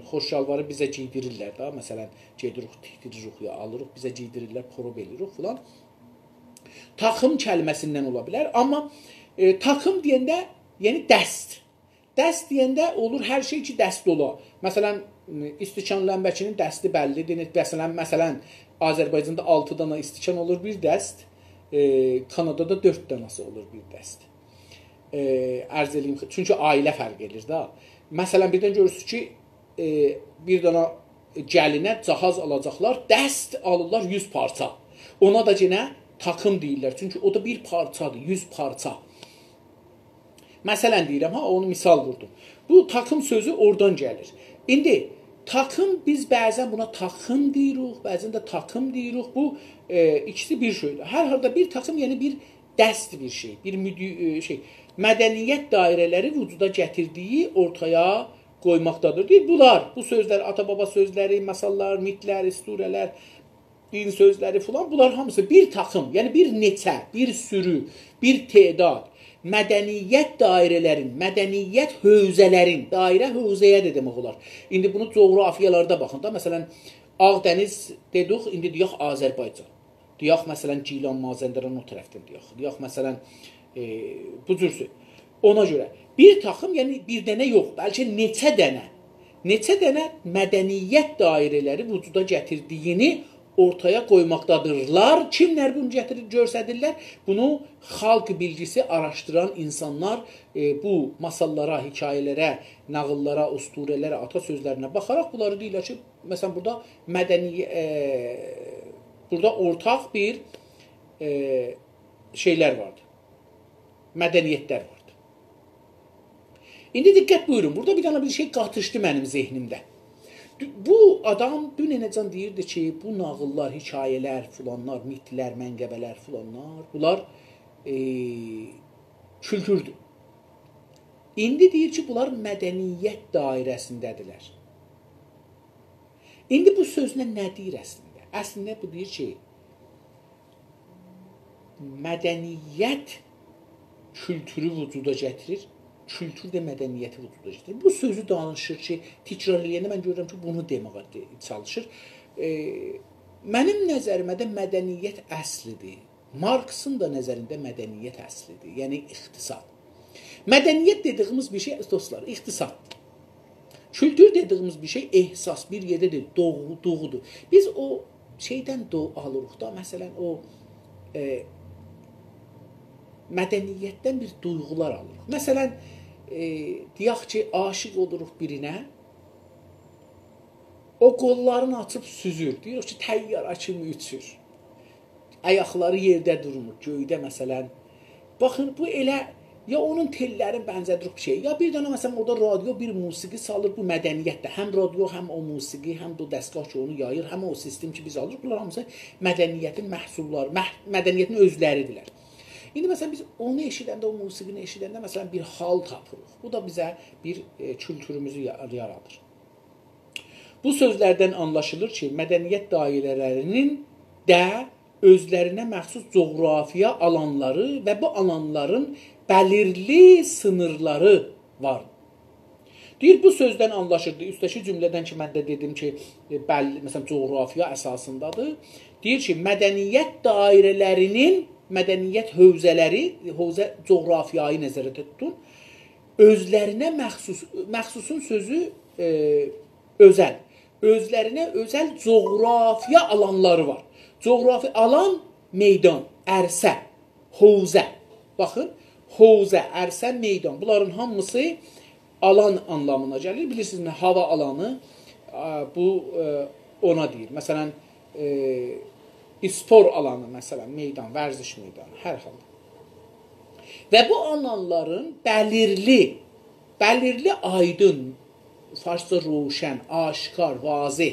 خوش شالواری بیزه گئیدیریرلر ده، مثلا، گئدیریک، تیکدیریریک یا آلیریق، بیزه گئیدیریرلر، پروب ائله‌ییریک فلان. تاخیم کلمه‌سیندن اولا بیلر. آمما، ائ، تاکیم دئینده، یعنی دست. دست دئینده اولور هر شئی کی، دست اولا. مثلا، ائ، استکان لمبه‌کی‌نین دستی بللی‌دیر. مثلا، مثلا، آذربایجاندا آلتی دانا استکان اولور بیر دست، ائ، کانادادا دؤرد داناسی اولور بیر دست. ائ، عرض ائله‌ییم، چونکی عائله فرق ائدیر ده. مثلا، بیردن گؤرورسونوز کی، ائ، بیر دانا گلینه جهاز آلاجاقلار، دست آلیرلار یوز پارچا. اونا دا یئنه تاکیم دئییرلر، چونکی او دا بیر پارچادیر، یوز پارچا. مثلا دئییرم ها، اونو مثال ووردوم. بو تاکیم سؤزو اورادان گلیر. ایندی تاکیم، بیز بعضا بونا تاخیم دئییریک، بعضا ده تاکیم دئییریک. بو، ائ، ایکیسی بیر شئیدیر. هر حالدا بیر تاکیم، یعنی بیر دست بیر شئی، بیر مدی-، ائ، شئی، مدنیت دایره‌لری وجودا گتیردیگی اورتایا قویماقدادیر. دئییر، بونلار، بو سؤزلر، آتا-بابا سؤزلری، ماساللار، میتلر، اسطوره‌لر، دین سؤزلری فلان، بونلار هامیسی بیر تاخیم، یعنی بیر نئچه، بیر سورو، بیر تعداد مدنیت دایره‌لرین، مدنیت حوزه‌لرین، دایره حوزه‌یه ده دئمک اولار. ایندی بونو جغرافیالاردا باخین دا، مثلا، آغ دنیز دئدیک، ایندی دئیک آذربایجان. دئیک، مثلا، گیلان، مازندران او طرفدن دئیک. دئیک، مثلا، ائ، بو جور سؤ-، اونا گؤره بیر تاخیم، یعنی بیر دنه یوخ، بلکه نئچه دنه، نئچه دنه مدنیت دایره‌لری وجودا گتیردیگینی اورتایا قویماقدادیرلار. کیملر بونو گتیریر، گؤستریرلر؟ بونو خالق بیلگیسی آراشدیران اینسانلار، ائ، بو ماساللارا، حکایه‌لره، ناغیللارا، اسطوره‌لره، آتا سؤزلرینه باخاراق بونلاری دئییرلر کی، مثلا، بورادا مدنی، ائ، بورادا اورتاق بیر، ائ، شئیلر واردی. مدنیتلر واردی. ایندی دقت بویورون، بورادا بیر دنه بیر شئی قاتیشدی منیم ذهنیمده. دو-، بو آدام دوننه‌جن دئییردی کی، بو ناغیللار، حکایه‌لر، فلانلار، میتلر، منقبه‌لر، فلانلار، بونلار، ائ، کولتوردور. ایندی دئییر کی، بونلار مدنیت دایره‌سینده‌دیرلر. ایندی بو سؤزله نه دئییر اصلینده؟ اصلینده بو دئییر کی، مدنیت کولتورو وجودا گتیریر، کولتور ده مدنیتی وجودا گتیریر. بو سؤزو دانیشیر کی، تکرار ائله‌ینده من گؤرورم کی، بونو دئمه‌یه ده چالیشیر. ائ، منیم نظریمه ده مدنیت اصلی‌دیر. مارکسین دا نظرینده مدنیت اصلی‌دیر، یعنی اقتصاد. مدنیت دئدیگیمیز بیر شئی، دوستلار، اقتصاددیر. کولتور دئدیگیمیز بیر شئی احساس، بیر یئرده ده دوغو-، دوغودور. بیز او شئیدن دو-، آلیریق دا، مثلا، او، ائ، مدنیتدن بیر دویغولار آلیریق. مثلا، ائ، دئیک کی، عاشیق اولوروق بیرینه، او قوللارینی آچیب سوزور. دئییر کی، طیاره کیمی اوچور. آیاقلاری یئرده دورمور، گؤیده مثلا. باخین، بو ائله یا اونون تئللرین بنزه‌دیر بیر شئی، یا بیر دنه مثلا اورادا رادیو بیر موسیقی سالیر، بو مدنیتدیر. هم رادیو، هم او موسیقی، هم بو دستگاه کی اونو یاییر، هم او سیستم کی بیز آلیریق. بونلار هامیسی مدنیتین محصوللاری، مح-، مدنیتین اؤزلری‌دیرلر. ایندی مثلا بیز اونو ائشیدنده، او موسیقینی ائشیدنده مثلا بیر حال تاپیریق. بو دا بیزه بیر، ائ، کولتوروموزو یا-، یارادیر. بو سؤزلردن آنلاشیلیر کی، مدنیت دایره‌لری‌نین ده اؤزلرینه مخصوص جغرافیا آلانلاری و بو آلانلارین بلیرلی سینیرلاری وار. دئییر، بو سؤزدن آنلاشیلدی. اوسته‌کی جمله‌دن کی، من ده دئدیم کی، ائ، بل-، مثلا، جغرافیا اساسیندادیر. دئییر کی، مدنیت دایره‌لری‌نین، مدنیت حوزه‌لری، حوزه جغرافیایی نظرده توتون. اؤزلرینه مخصوص، مخصوصون سؤزو، ائ، اؤزل. اؤزلرینه اؤزل جغرافیا آلانلاری وار. جغرافی آلان، میدان، عرصه، حوزه. باخین، حوزه، عرصه، میدان. بونلارین هامیسی آلان آنلامینا گلیر. بیلیرسینیز نه، هاوا آلانی، آ، بو، ائ، اونا دئییر. مثلا، ائ، اسپور آلانی، مثلا، میدان، ورزش میدانی، هر حالدا. و بو آلانلارین بلیرلی، بلیرلی آیدین، فارسجا روشن، آشکار، واضح،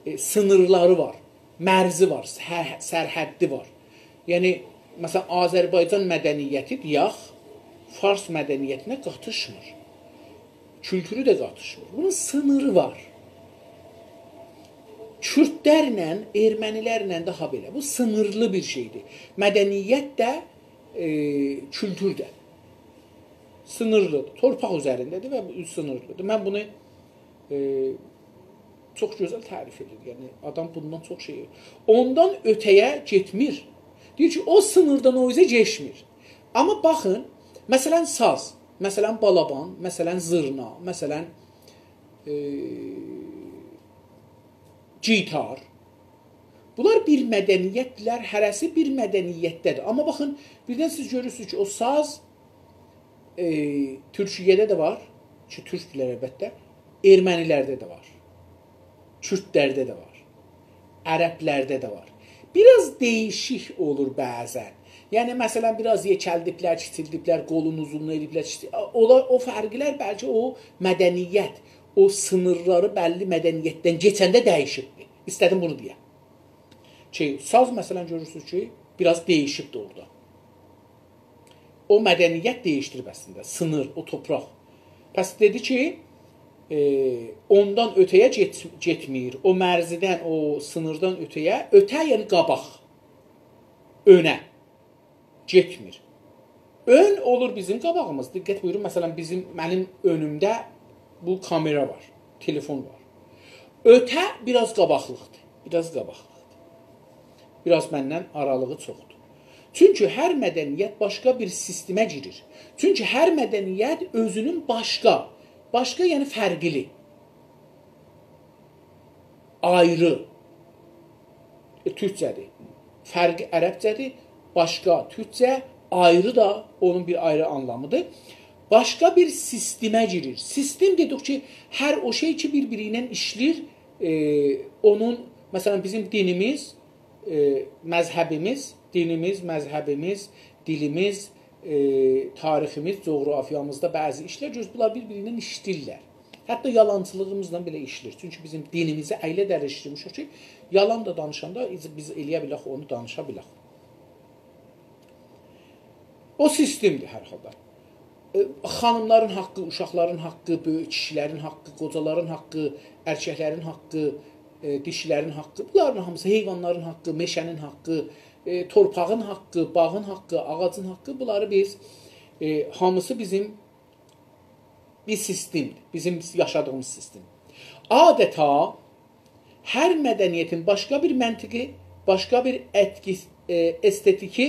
ائ، سینیرلاری وار، مرزی وار، سر-، سرحدی وار. یعنی، مثلا، آذربایجان مدنیتی، دئیک، فارس مدنیتینه قاتیشمیر. کولتورو ده قاتیشمیر. بونون سینیری وار. کوردلرله، ارمنیلرله داها بئله. بو سینیرلی بیر شئیدیر. مدنیت ده، ائ، کولتور ده. سینیرلیدیر. تورپاق اوزرینده‌دیر و بو سینیرلیدیر. من بونو، ائ، چوخ گؤزل تعریف ائدیر. یعنی، آدام بوندان چوخ شئی. اوندان اؤته‌یه گئتمیر. دئییر کی، او سینیردان او اوزه گئچمیر. آمما باخین، مثلا، ساز، مثلا، بالابان، مثلا، زیرنا، مثلا، ائ، گیتار. بونلار بیر مدنیتدیرلر، هره‌سی بیر مدنیتده‌دیر. آمما باخین، بیردن سیز گؤرورسونوز کی، او ساز، ائ، تورکیه‌ده ده وار، کی، تورکدولر البته، ارمنیلرده ده وار، کوردلرده ده وار، عربلرده ده وار. بیر آز دییشیک اولور بعضا. یعنی، مثلا، بیر آز یئکلدیبلر، کیچیلدیبلر، قولون اوزونلوغو ائدیبلر، کیچیل-، اونلار، او فرقلر بلکه او مدنیت، او سینیرلاری بللی مدنیتدن کئچنده دییشیبدیر. ایسته‌دیم بونو دئیم. کی، ساز، مثلا، گؤرورسونوز کی، بیر آز دییشیبدیر اورادا. او مدنیت دییشدیریب اصلینده، سینیر، او تورپاق. پس دئدی کی، ائ، اوندان اؤته‌یه گئت-، گئتمیر، او مرزدن، او سینیردان اؤته‌یه، اؤته، یعنی قاباق، اؤنه گئتمیر. اؤن اولور بیزیم قاباغیمیز. دقت بویورون، مثلا، بیزیم، منیم اؤنومده بو کامئرا وار، تلفون وار. اؤته بیر آز قاباقلیقدیر، بیر آز قاباقلیقدیر. بیر آز مندن آرالیغی چوخدور. چونکی هر مدنیت باشقا بیر سیستمه گیریر. چونکی هر مدنیت اؤزونون باشقا، باشقا، یعنی فرقلی، آیری، ائ، تورکجه‌دیر. فرقی عربجه‌دیر، باشقا تورکجه، آیری دا اونون بیر آیری آنلامیدیر. باشقا بیر سیستمه گیریر. سیستم دئدیک کی، هر او شئی کی، بیر-بیری ایله ایشله‌ییر، ائ، اونون، مثلا، بیزیم دینیمیز، ائ، مذهبیمیز، دینیمیز، مذهبیمیز، دیلیمیز، ائ، تاریخیمیز، جغرافیامیزدا بعضی ایشلر، گؤز، بونلار بیر-بیری ایله ایشله‌ییرلر. حتی یالانچیلیغیمیزلا بئله ایشله‌ییر. چونکی بیزیم دینیمیزی ائله دییشدیرمیشیک کی، یالان دا دانیشاندا بیز ائله‌یه بیلک، اونو دانیشا بیلک. او سیستمدیر هر حالدا. ائ، خانیملارین حاققی، اوشاقلارین حاققی، بؤیوک کیشیلرین حاققی، قوجالارین حاققی، ائرککلرین حاققی، ائ، دیشیلرین حاققی، بونلارین هامیسی، حیوانلارین حاققی، مئشه‌نین حاققی، ائ، تورپاغین حاققی، باغین حاققی، آغاجین حاققی، بونلاری بیز، ائ، هامیسی بیزیم بیر سیستمدیر، بیزیم یاشادیغیمیز سیستم. آدتا هر مدنیتین باشقا بیر منطقی، باشقا بیر اتکی، ائ، استتیکی،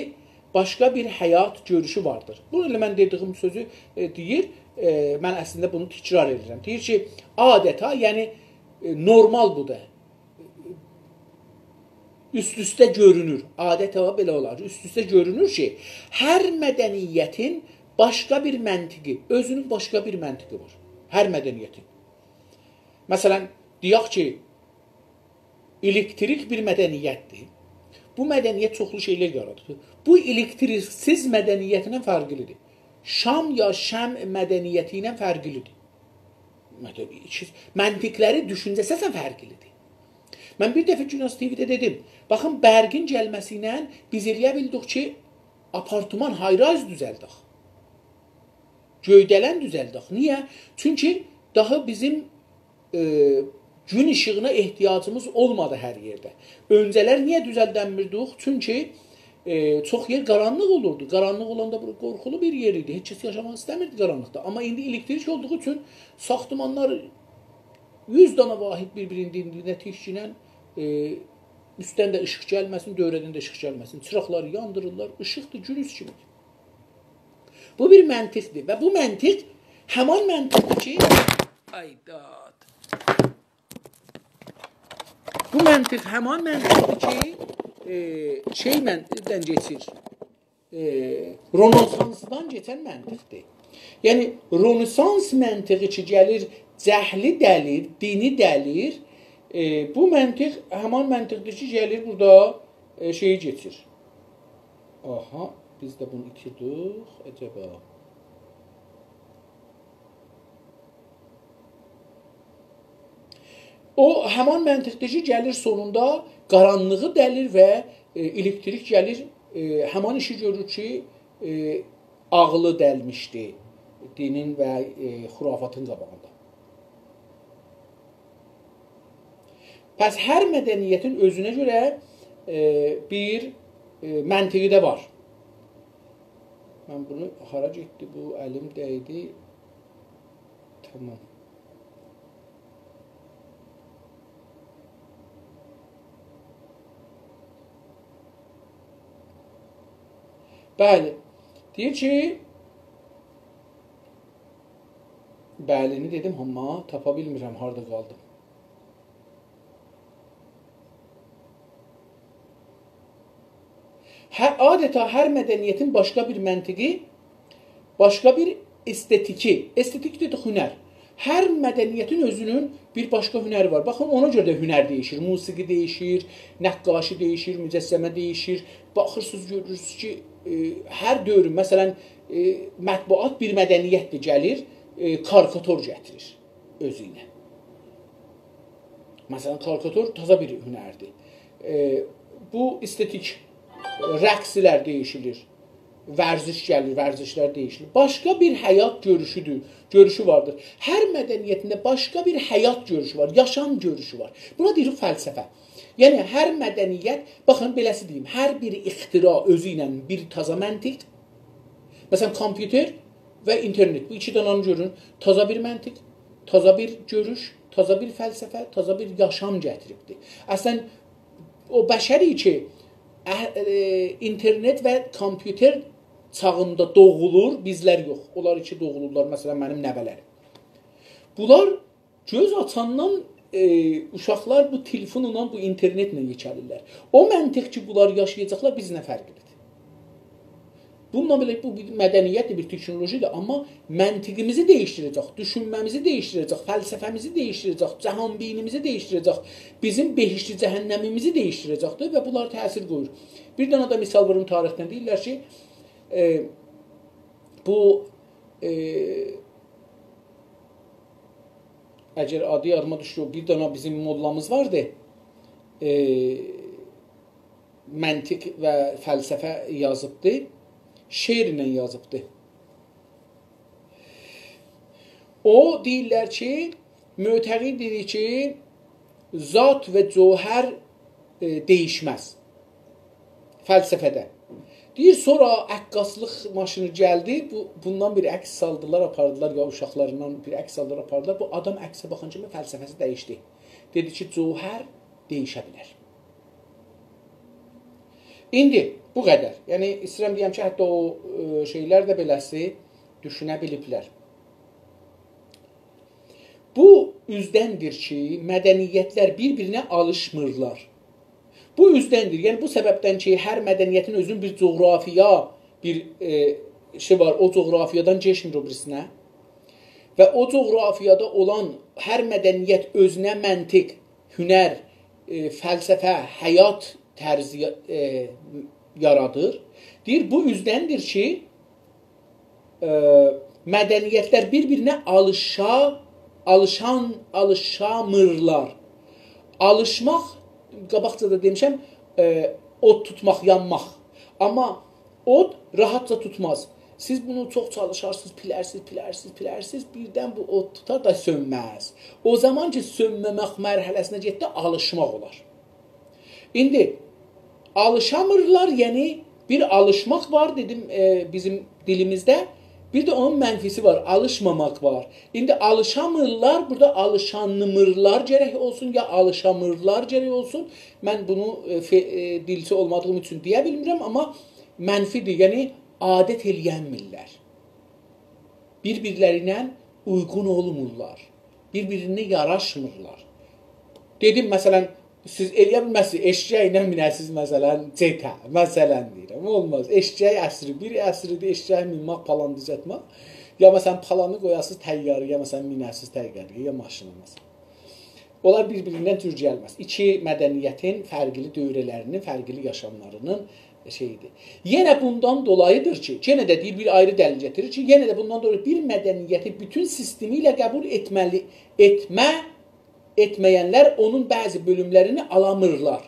باشقا بیر حیات گؤروشو واردیر. بونو ائله من دئدیییم سؤزو، ائ، دئییر، ائ، من اصلینده بونو تکرار ائدیرم. دئییر کی، آدتا، یعنی، ائ، نورمال بودور. اوست-اوسته گؤرونور. عادت هاوا بئله اولار. اوست-اوسته گؤرونور کی، هر مدنیتین باشقا بیر منطقی، اؤزونون باشقا بیر منطقی وار. هر مدنیتین. مثلا، دئیک کی، الکتریک بیر مدنیتدیر. بو مدنیت چوخلو شئیلر یارادیب. بو الکتریکسیز مدنیتله فرقلیدیر. شام یا شمع مدنیتی ایله فرقلیدیر. مدنی-، ایکی-، منطقلری، دوشونجه‌سی اصلا فرقلیدیر. من بیر دفعه گوناز تی‌وی‌ده دئدیم، باخین، برقین گلمه‌سی ایله بیز ائلیه بیلدیک کی، آپارتمان، های رایز دوزلدک. گؤیدلن دوزلدک. نییه؟ چونکی داها بیزیم، ائ، گون ایشیغینا احتیاجیمیز اولمادی هر یئرده. اؤنجه‌لر نییه دوزلدنمیردیک؟ چونکی، ائ، چوخ یئر قارانلیق اولوردو. قارانلیق اولاندا بورا قورخولو بیر یئر ایدی. هئچ کس یاشاماق ایسته‌میردی قارانلیقدا. آمما ایندی الکتریک اولدوغو اوچون ساختمانلار یوز دانا واحد بیر-بیرینین دیبینه تیکگینن، ائ، اوستدن ده ایشیق گلمه‌سین، دؤوره‌دن ده ایشیق گلمه‌سین. چیراقلاری یاندیریرلار، ایشیقدیر، گون اوز کیمیدیر. بو بیر منطقدیر و بو منطق همان منطقدیر کی، آی داد. بو منطق همان منطقدیر کی، ائ، شئی منطقدن کئچیر. ائ، رنسانسدان کئچن منطقدیر. یعنی، رنسانس منطقی کی، گلیر، جهلی دلیر، دینی دلیر. ائ، بو منطق همان منطقدیر کی، گلیر بورادا، ائ، شئیی کئچیر. آها، بیز ده بونو ایتیردیک، عجبا. او، همان منطقدیر کی، گلیر سونوندا قارانلیغی دلیر و، ائ، الکتریک گلیر، ائ، همان ایشی گؤرور کی، ائ، عاغلی دلمیشدی دینین و، ائ، خرافاتین قاباغیندا. پس هر مدنیتین اؤزونه گؤره، ائ، بیر، ائ، منطقی ده وار. من بونو، هارا گئتدی بو، الیم دَیدی. تامام. بلی. دئییر کی، بلی‌نی دئدیم، آمما تاپا بیلمیرم، هاردا قالدیم. هه، آدتا هر مدنیتین باشقا بیر منطقی، باشقا بیر استتیکی، استتیک دئدیک هنر. هر مدنیتین اؤزونون بیر باشقا هنری وار. باخین، اونا گؤره ده هنر دییشیر، موسیقی دییشیر، نقاشی دییشیر، مجسمه دییشیر. باخیرسینیز، گؤرورسونوز کی، ائ، هر دؤورون، مثلا، ائ، مطبوعات بیر مدنیتدیر، گلیر، ائ، کاریکاتور گتیریر اؤزو ایله. مثلا، کاریکاتور تازا بیر هنردیر. ائ، بو استتیک، ائ، رقصلر دییشیلیر، ورزش گلیر، ورزشلر دییشیلیر. باشقا بیر حیات گؤروشودور، گؤروشو واردیر. هر مدنیتین ده باشقا بیر حیات گؤروشو وار، یاشام گؤروشو وار. بونا دئییریک فلسفه. یعنی، هر مدنیت، باخین، بئله‌سی دئییم، هر بیر اختراع اؤزو ایله بیر تازا منطق، مثلا، کامپیوتر و اینترنت. بو ایکی دنه‌نی گؤرون. تازا بیر منطق، تازا بیر گؤروش، تازا بیر فلسفه، تازا بیر یاشام گتیریبدیر. اصلا، او بشر کی، اه-، ائ، اینترنت و کامپیوتر چاغیندا دوغولور، بیزلر یوخ. اونلار کی دوغولورلار، مثلا، منیم نوه‌لریم. بونلار گؤز آچاندان، ائ، اوشاقلار بو تلفونلا، بو اینترنتله یئکه‌لیرلر. او منطق کی، بونلار یاشایاجاقلار، بیز نه فرقلیدیر؟ بونونلا بئله بو بیر مدنیتدیر، بیر تکنولوژی‌دیر، آمما منطقیمیزی دییشدیره‌جک، دوشونمه‌میزی دییشدیره‌جک، فلسفه‌میزی دییشدیره‌جک، جهان‌بینیمیزی دییشدیره‌جک، بیزیم بهشتی جهنمیمیزی دییشدیره‌جکدیر و بونلار تأثیر قویور. بیر دنه ده مثال ووروم تاریخدن. دئییرلر کی، ائ، بو، ائ، اگر آدی یادیما دوشدو، بیر دنه بیزیم موللامیز واردی. ائ، منطق و فلسفه یازیبدی. شعرله یازیبدی. او دئییرلر کی، معتقد ایدی کی، ذات و جوهر، ائ، دییشمز. فلسفه‌ده. دئییر، سونرا عکاسلیق ماشینی گلدی، بو، بوندان بیر عکس سالدیلار، آپاردیلار، یا اوشاقلاریندان بیر عکس سالدیلار، آپاردیلار. بو آدام عکسه باخان کیمی فلسفه‌سی دییشدی. دئدی کی، جوهر دییشه بیلر. ایندی بو قدر. یعنی، ایسته‌ییرم دئیم کی، حتی او، ائ، شئیلر ده بئله‌سی دوشونه بیلیبلر. بو اوزدندیر کی، مدنیتلر بیر-بیرینه آلیشمیرلار. بو اوزدندیر، یعنی بو سببدن کی، هر مدنیتین اؤزونون بیر جغرافیا، بیر، ائ، شئی وار، او جغرافیادان کئچمیر او بیریسینه. و او جغرافیادا اولان هر مدنیت اؤزونه منطق، هنر، ائ، فلسفه، حیات طرزی، ائ، یارادیر. دئییر، بو اوزدندیر کی، ائ، مدنیتلر بیر-بیرینه آلیشا، آلیشان، آلیشامیرلار. آلیشماق، قاباقجا دا دئمیشم، ائ، اود توتماق، یانماق. آمما اود راحتجا توتماز. سیز بونو چوخ چالیشارسینیز، پیلرسینیز، پیلرسینیز، پیلرسینیز، بیردن بو اود توتار دا سؤنمز. او زامان کی، سؤنمه‌مک مرحله‌سینه گئتدی، آلیشماق اولار. ایندی آلیشامیرلار، یعنی بیر آلیشماق وار، دئدیم، ائ، بیزیم دیلیمیزده، بیر ده اونون منفیسی وار، آلیشماماق وار. ایندی آلیشامیرلار، بورادا آلیشانمیرلار گرک اولسون، یا آلیشامیرلار گرک اولسون. من بونو، ائ، فئ-، ائ، دیلچی اولمادیغیم اوچون دئیه بیلمیرم، آمما منفیدیر، یعنی عادت ائله‌ینمیرلر. بیر-بیرلرینن اویغون اولمورلار. بیر-بیرینه یاراشمیرلار. دئدیم، مثلا، سیز ائلیه بیلمزسینیز، ائششکله مینه‌سیز، مثلا، جته، مثلا دئییرم، اولماز. ائششک عصری، بیر عصریدیر، ائششک مینمک، پالان دوزلتمک. یا، مثلا، پالانی قویاسیز طیاره‌یه، مثلا، مینه‌سیز طیاره‌یه، یا ماشینا، مثلا. اونلار بیر-بیریندن جور گلمز. ایکی مدنیتین فرقلی دوره‌لرینین، فرقلی یاشاملارینین شئییدیر. یئنه بوندان دولاییدیر کی، یئنه ده دئییر، بیر آیری دلیل گتیریر کی، یئنه ده بوندان دولایی بیر مدنیتی بوتون سیستمی ایله قبول ائتمه‌لی، ائتمه ائتمه‌ینلر اونون بعضی بؤلوملرینی آلامیرلار.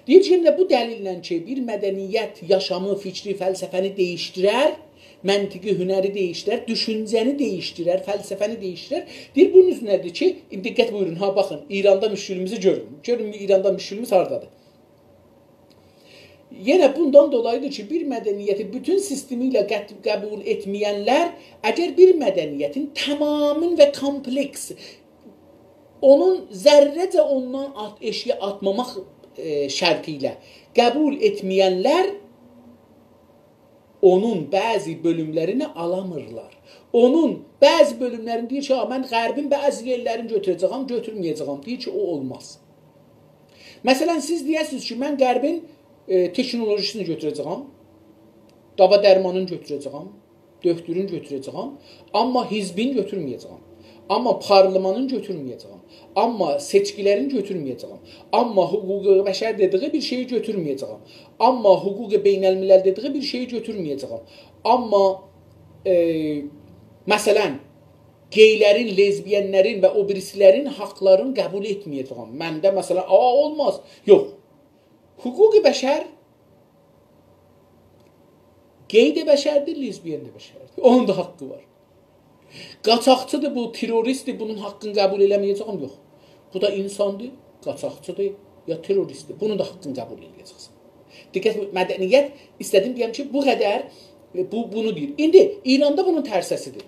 دئییر کی، ایندی بو دلیلله کی، بیر مدنیت یاشامی، فیکری، فلسفه‌نی دییشدیرر، منطقی، هنری دییشدیرر، دوشونجه‌نی دییشدیرر، فلسفه‌نی دییشدیرر. دئییر، بونون اوزره‌دیر کی، ایندی دقت بویورون، ها، باخین، ایراندا مشکلیمیزی گؤرون. گؤرون، ایراندا مشکلیمیز هاردادیر. یئنه بوندان دولاییدیر کی، بیر مدنیتی بوتون سیستمی ایله قط-، قبول ائتمه‌ینلر، اگر بیر مدنیتین تمامی و کامپلکس، اونون ذره‌جه اوندان آت-، ائشیگه آتماماق، ائ، شرطی ایله قبول ائتمه‌ینلر اونون بعضی بؤلوملرینی آلامیرلار. اونون بعضی بؤلوملرینی دئییر کی، «آ، من غربین بعضی یئرلرینی گؤتوره‌جه‌یم، گؤتورمه‌یه‌جه‌یم.» دئییر کی، او اولماز. مثلا، سیز دئیه‌سینیز کی، «من غربین، ائ، تکنولوژی‌سینی گؤتوره‌جه‌یم، داوا درمانینی گؤتوره‌جه‌یم، دؤکتورونو گؤتوره‌جه‌یم، آمما حزبین گؤتورمه‌یه‌جه‌یم، آمما پارلمانین گؤتورمه‌یه‌جه‌یم، آمما سئچکیلرین گؤتورمه‌یه‌جه‌یم، آمما حقوق بشر دئدیگی بیر شئیی گؤتورمه‌یه‌جه‌یم، آمما حقوق بین‌الملل دئدیگی بیر شئیی گؤتورمه‌یه‌جه‌یم، آمما، ائ، مثلا، گئیلرین، لزبینلرین و او بیریسیلرین حاقلارینی قبول ائتمه‌یه‌جه‌یم.» منده، مثلا، «آ، اولماز.» یوخ. حقوق بشر، گئی ده بشردیر، لزبین ده بشردیر. اونون دا حاققی وار. قاچاقچیدیر بو، تروریستدیر، بونون حاققینی قبول ائله‌مه‌یه‌جه‌یم، یوخ. بو دا اینساندیر، قاچاقچیدیر، یا تروریستدیر. بونون دا حاققینی قبول ائله‌یه‌جکسن. دقت، مدنیت، ایسته‌دیم دئیم کی، بو قدر، ائ، بو، بونو دئییر. ایندی ایراندا بونون ترسه‌سیدیر.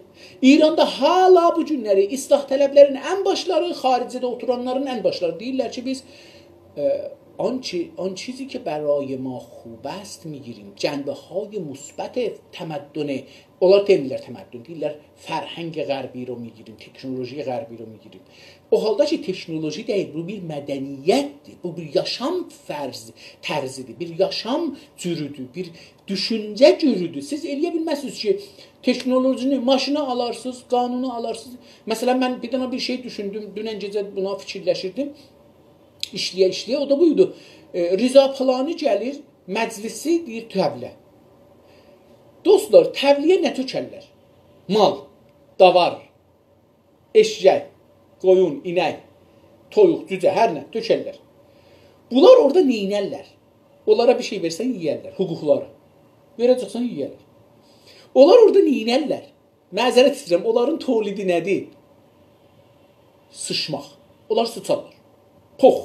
ایراندا هله بو گونلری اصلاح‌طلب‌لرین ان باشلاری، خارجده اوتورانلارین ان باشلاری دئییرلر کی، بیز، ائ، آن چی-، آن چیزی که برای ما خوب است می‌گیریم، جنبه‌های مثبت تمدن، اونلار دئمیرلر تمدن، دئییرلر فرهنگ غربی رو می‌گیریم، تکنولوژی غربی رو می‌گیریم. او حالدا کی، تکنولوژی دئییل، بو بیر مدنیتدیر، بو بیر یاشام فرض-، طرزیدیر، بیر یاشام جورودور، بیر دوشونجه جورودور. سیز ائلیه بیلمزسینیز کی، تکنولوژینی، ماشینی آلارسینیز، قانونو آلارسینیز. مثلا، من بیر دنه بیر شئی دوشوندوم، دونن گئجه بونا فیکیرلشیردیم. ایشله‌یه-ایشله‌یه، او دا بویدو. ائ، رضا پالانی گلیر، مجلسی دئییر تحویله. دوستلار، تحویله‌یه نه تؤکرلر؟ مال، داوار، ائششک، قویون، اینک، تویوق، جوجه، هر نه تؤکرلر. بونلار اورادا نئینرلر؟ اونلارا بیر شئی وئرسن، یئیرلر، حقوقلاری. وئره‌جکسن، یئیرلر. اونلار اورادا نئینرلر؟ معذرت ایسته‌ییرم، اونلارین تولیدی نه‌دیر؟ سیچماق. اونلار سیچارلار. پوخ.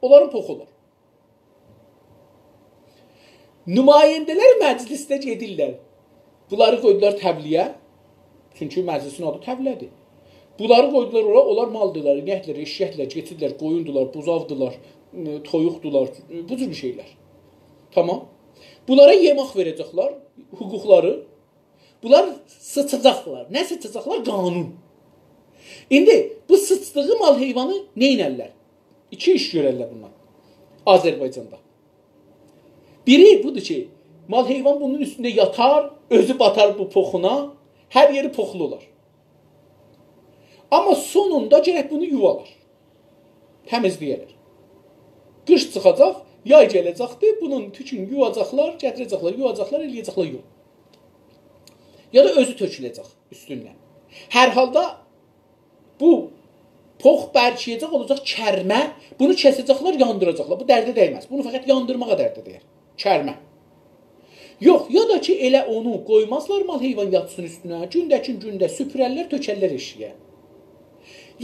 اونلارین پوخو اولار. نماینده‌لر مجلسده گئدیرلر. بونلاری قویدولار تحویله‌یه. چونکی مجلسین آدی تحویله‌دیر. بونلاری قویدولار اورا، اونلار مالدیلار، اینکدیلر، ائششکدیلر، کئچیدیلر، قویوندولار، بوزاودیلار، ائ، تویوقدولار، ائ، بو جور بیر شئیلر. تامام. بونلارا یئمک وئره‌جکلر، حقوقلاری. بونلار سیچاجاقلار. نه سیچاجاقلار؟ قانون. ایندی بو سیچدیغی مال حیوانی نئینرلر؟ ایکی ایش گؤررلر بوندان آذربایجاندا. بیری بودور کی، مال حیوان بونون اوستونده یاتار، اؤزو باتار بو پوخونا، هر یئری پوخلو اولار. آمما سونوندا گرک بونو یووالار. تمیزله‌یه‌لر. قیش چیخاجاق، یای گله‌جکدیر، بونون توکونو یوواجاقلار، گتیره‌جکلر، یوواجاقلار، ائله‌یه‌جکلر یول. یا دا اؤزو تؤکوله‌جک اوستوندن. هر حالدا بو پوخ برکییه‌جک، اولاجاق کرمه، بونو کسه‌جکلر، یاندیراجاقلار. بو درده دیمز. بونو فقط یاندیرماغا درده دیر. کرمه. یوخ، یا دا کی، ائله اونو قویمازلار، مال حیوان یاتسین اوستونه. گونده‌کین گونده سوپوررلر، تؤکرلر ائشیگه.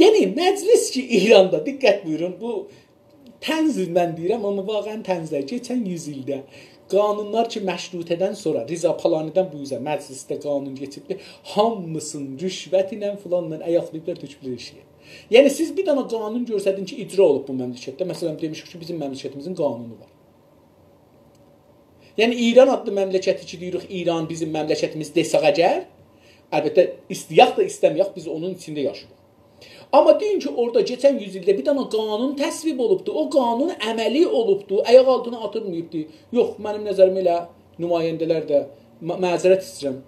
یعنی، مجلس کی، ایراندا، دقت بویورون، بو طنز من دئییرم، آمما واقعا طنز دئییل. کئچن یوز ایلده قانونلار کی، مشروطه‌دن سونرا، رضا پالانی‌دن بو اوزه مجلسده قانون کئچیبدی، هامیسینی رشوت ایله، فلانلا آیاقلاییبلار، تؤکوبلر ائشیگه. یعنی، سیز بیر دنه قانون گؤرسدین کی، اجرا اولوب بو مملکتده. مثلا، دئمیشیک کی، بیزیم مملکتیمیزین قانونو وار. یعنی، ایران آدلی مملکتی کی، دئییریک، ایران بیزیم مملکتیمیز دئسک اگر، البته، ایسته‌یک ده، ایسته‌مه‌یک، بیز اونون ایچینده یاشاییریق. آمما دئیین کی، اورادا کئچن یوز ایلده بیر دنه قانون تصویب اولوبدو. او قانون عملی اولوبدو، آیاق آلتینا آتیلماییبدی. یوخ، منیم نظریمه ائله نماینده‌لر ده، مع-، معذرت ایسته‌ییرم،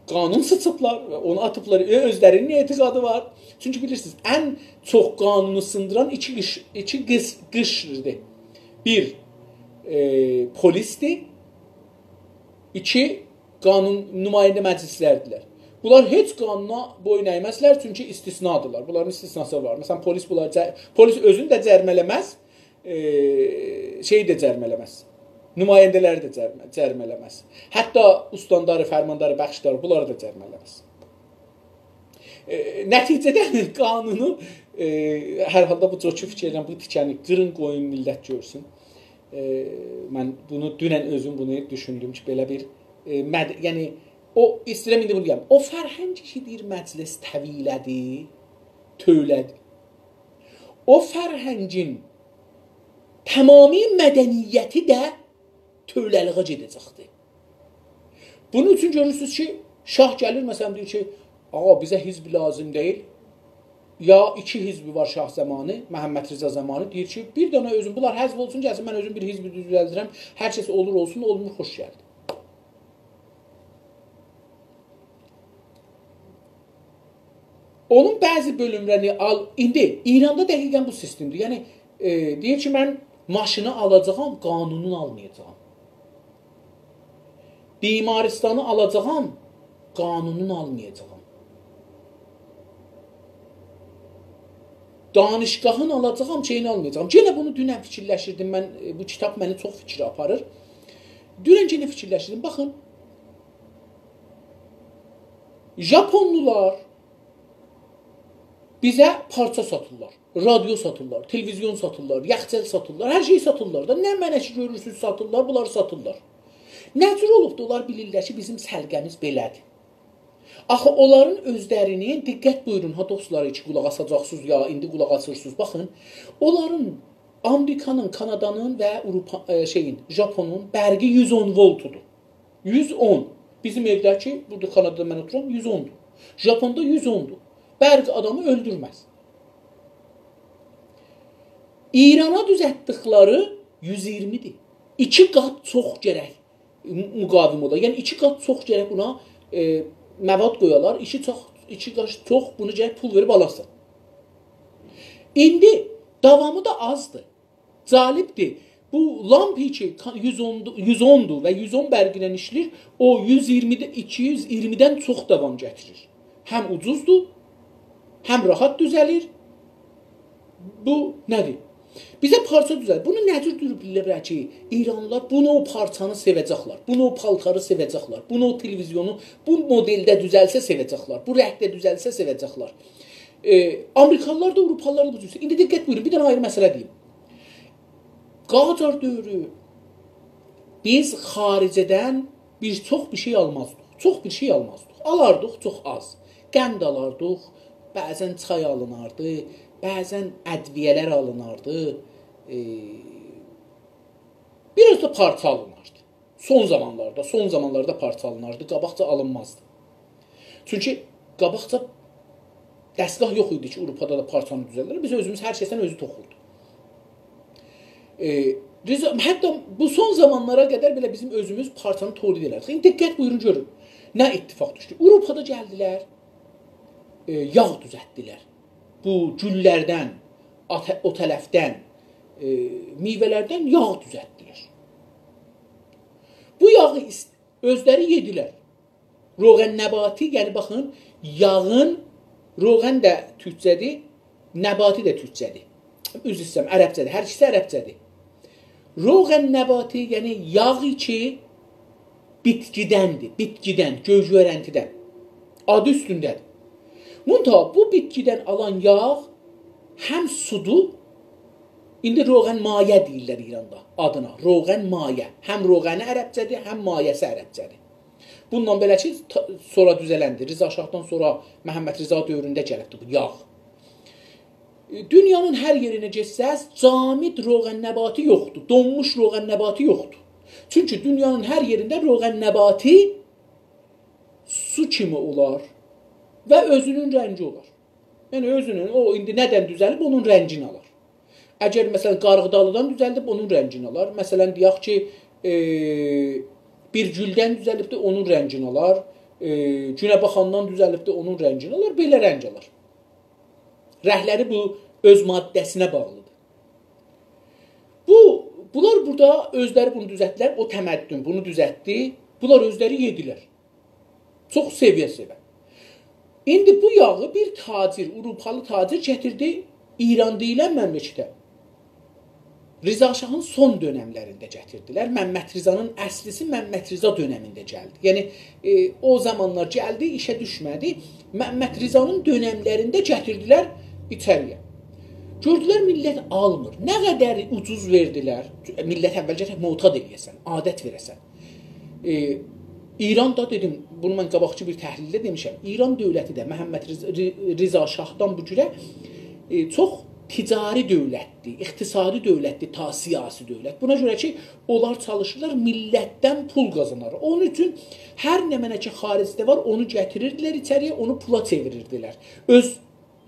قانون سیچیبلار، اونو آتیبلار. اؤ-، اؤزلری‌نین اعتقادی وار. چونکی بیلیرسینیز، ان چوخ قانونو سیندیران ایکی قیش-، ایکی قیس-، قیشیردیر. بیر، ائ، پلیسدیر. ایکی، قانون نماینده مجلس‌لردیرلر. بونلار هئچ قانونا بویون اَیمزلر، چونکی استثنادیرلار. بونلارین استثناسی وار. مثلا، پلیس بونلاری جه-، پلیس اؤزونو ده جریمه‌له‌مز، ائ، شئیی ده جریمه‌له‌مز. نماینده‌لری ده جریمه-، جریمه‌له‌مز. حتی استانداری، فرمانداری، بخشداری، بونلاری دا جریمه‌له‌مز. ائ، نتیجه‌ده قانونو، ائ، هر حالدا بو جور کی فیکیر ائدیرم، بو تیکه‌نی قیرین قویون، میللت گؤرسون. ائ، من بونو دونن اؤزوم بونو دوشوندوم کی، بئله بیر، ائ، مد-، یعنی، او، ایسته‌ییرم ایندی بونو دئیم. او فرهنگ کی دئییر مجلس طویله‌دیر، تؤوله‌دیر. او فرهنگین تمامی مدنیتی ده تؤوله‌لیگه گئده‌جکدیر. بونون اوچون گؤرورسونوز کی، شاه گلیر، مثلا، دئییر کی، «آغا، بیزه حزب لازیم دئییل.» یا ایکی حزبی وار شاه زامانی، محمدرضا زامانی، دئییر کی، «بیر دنه اؤزوم، بونلار حذف اولسون، گلسین، من اؤزوم بیر حزب دوزلدیرم، هر کس اولور اولسون، اولمور، خوش گلدی.» اونون بعضی بؤلوملرینی آل، ایندی ایراندا دقیقا بو سیستمدیر. یعنی، ائ، دئییر کی، من ماشینی آلاجاغام، قانونون آلمایاجاغام. بیمارستانی آلاجاغام، قانونون آلمایاجاغام. دانشگاهین آلاجاغام، شئیین آلمایاجاغام. یئنه بونو دونن فیکیرلشیردیم من، ائ، بو کیتاب منی چوخ فیکره آپاریر. دونن یئنه فیکیرلشیردیم. باخین، ژاپونلولار بیزه پارچا ساتیرلار، رادیو ساتیرلار، تلویزیون ساتیرلار، یخچال ساتیرلار، هر شئی ساتیرلار دا. نمنه کی گؤرورسونوز ساتیرلار، بونلاری ساتیرلار. نه جور اولوب دا اونلار بیلیرلر کی، بیزیم سلیقه‌میز بئله‌دیر؟ آخی اونلارین اؤزلری‌نین، دقت بویورون ها دوستلار کی قولاق آساجاقسینیز یا ایندی قولاق آسیرسینیز، باخین، اونلارین آمریکانین، کانادانین و آوروپا، ائ، شئیین، ژاپونون برقی یوز اون ولتدور. یوز اون. بیزیم ائوده کی، بورادا کانادادا من اوتورورام، یوز اوندور. ژاپوندا یوز اوندور. برق آدامی اؤلدورمز. ایرانا دوزلتدیکلری یوز اییرمی‌دیر. ایکی قات چوخ گرک م-، مقاوم اولا. یعنی ایکی قات چوخ گرک بونا، ائ، مواد قویالار، ایکی چوخ، ایکی قات چوخ بونو گرک پول وئریب آلاسان. ایندی داوامی دا آزدیر. جالبدیر. بو لامپ کی، کا-، یوز اون، یوز اوندور و یوز اون برقی ایله ایشله‌ییر، او یوز اییرمی‌ده، ایکی یوز اییرمی‌دن چوخ داوام گتیریر. هم اوجوزدور، هم راحت دوزه‌لیر. بو نه‌دیر؟ بیزه پارچا دوزه‌لیر. بونو نه جور دوروب بیلیرلر کی، ایرانلیلار بو نوع پارچانی سئوه‌جکلر، بو نوع پالتاری سئوه‌جکلر، بو نوع تلویزیونو بو مدلده دوزلسه سئوه‌جکلر، بو رنگده دوزلسه سئوه‌جکلر. ائ، آمریکالیلار دا، آوروپالیلار دا بو جور. ایندی دقت بویورون، بیر دنه آیری مسئله دئییم. قاجار دؤورو بیز خارجه‌دن بیر چوخ بیر شئی آلمازدیق. چوخ بیر شئی آلمازدیق. آلاردیق چوخ آز. قند آلاردیق، بعضا چای آلیناردی، بعضا ادویه‌لر آلیناردی. ائ، بیر آز دا پارچا آلیناردی. سون زامانلاردا، سون زامانلاردا پارچا آلیناردی، قاباقجا آلینمازدی. چونکی قاباقجا دستگاه یوخ ایدی کی، آوروپادا دا پارچانی دوزلدیلر. بیز اؤزوموز هر کسدن اؤزو توخوردو. ائ، بیز حتی بو سون زامانلارا قدر بئله بیزیم اؤزوموز پارچانی تولید ائلردیک. ایندی دقت بویورون گؤرون. نه اتفاق دوشدو؟ آوروپادا گلدیلر، ائ، یاغ دوزلتدیلر. بو گوللردن، آت-، او طرفدن، ائ، میوه‌لردن یاغ دوزلتدیلر. بو یاغی ایست-، اؤزلری یئدیلر. روغن نباتی، یعنی باخین، یاغین، روغن ده تورکجه‌دیر، نباتی ده تورکجه‌دیر. عذر ایسته‌ییرم، عربجه‌دیر. هر ایکیسی عربجه‌دیر. روغن نباتی، یعنی یاغ کی، بیتکیدندیر، بیتکیدن، گؤی‌گؤیرنتیدن. آدی اوستونده‌دیر. منتها بو بیتکیدن آلان یاغ هم سودور، ایندی روغن مایه دئییرلر ایراندا آدینا، روغن مایه. هم روغنی عربجه‌دیر، هم مایه‌سی عربجه‌دیر. بوندان بئله کی، تا-، سونرا دوزلندیر. رضا شاهدان سونرا محمدرضا دؤورونده گلیبدیر بو یاغ. ائ، دونیانین هر یئرینه گئتسز، جامد روغن نباتی یوخدور، دونموش روغن نباتی یوخدور. چونکی دونیانین هر یئرینده روغن نباتی سو کیمی اولار و اؤزونون رنگی اولار. یعنی اؤزونون، او ایندی نه‌دن دوزلیب، اونون رنگینی آلار. اگر، مثلا، قارغدالیدان دوزلدیب، اونون رنگینی آلار. مثلا، دئیک کی، ائ، بیر گولدن دوزلیبدیر، اونون رنگینی آلار. ائ، گونه باخاندان دوزلیبدیر، اونون رنگینی آلار. بئله رنگ آلار. رنگلری بو اؤز ماده‌سینه باغلیدیر. بو، بونلار بورادا اؤزلری بونو دوزلتدیلر، او تمدن بونو دوزلتدی. بونلار اؤزلری یئدیلر. چوخ سئوه-سئوه. ایندی بو یاغی بیر تاجر، آوروپالی تاجر گتیردی ایران دئییلن مملکته. رضا شاهین سون دؤنملرینده گتیردیلر. ممد رضانین اصلی‌سی ممد رضا دؤنمینده گلدی. یعنی، ائ، او زامانلار گلدی، ایشه دوشمه‌دی. ممد رضانین دؤنملرینده گتیردیلر ایچری‌یه. گؤردولر میللت آلمیر. نه قدر اوجوز وئردیلر، میللت اول گرک معتاد ائله‌یه‌سن، عادت وئره‌سن. ائ، ایران دا، دئدیم، بونو من قاباقکی بیر تحلیلده دئمیشم. ایران دؤولتی ده ممد رضا، ر-، رضا شاهدان بو گونه، ائ، چوخ تجاری دؤولتدیر، اقتصادی دؤولتدیر، تا سیاسی دؤولت. بونا گؤره کی، اونلار چالیشیرلار، میللتدن پول قازانار. اونون اوچون هر نمنه کی، خارجده وار، اونو گتیریردیلر ایچری‌یه، اونو پولا چئویریردیلر. اؤز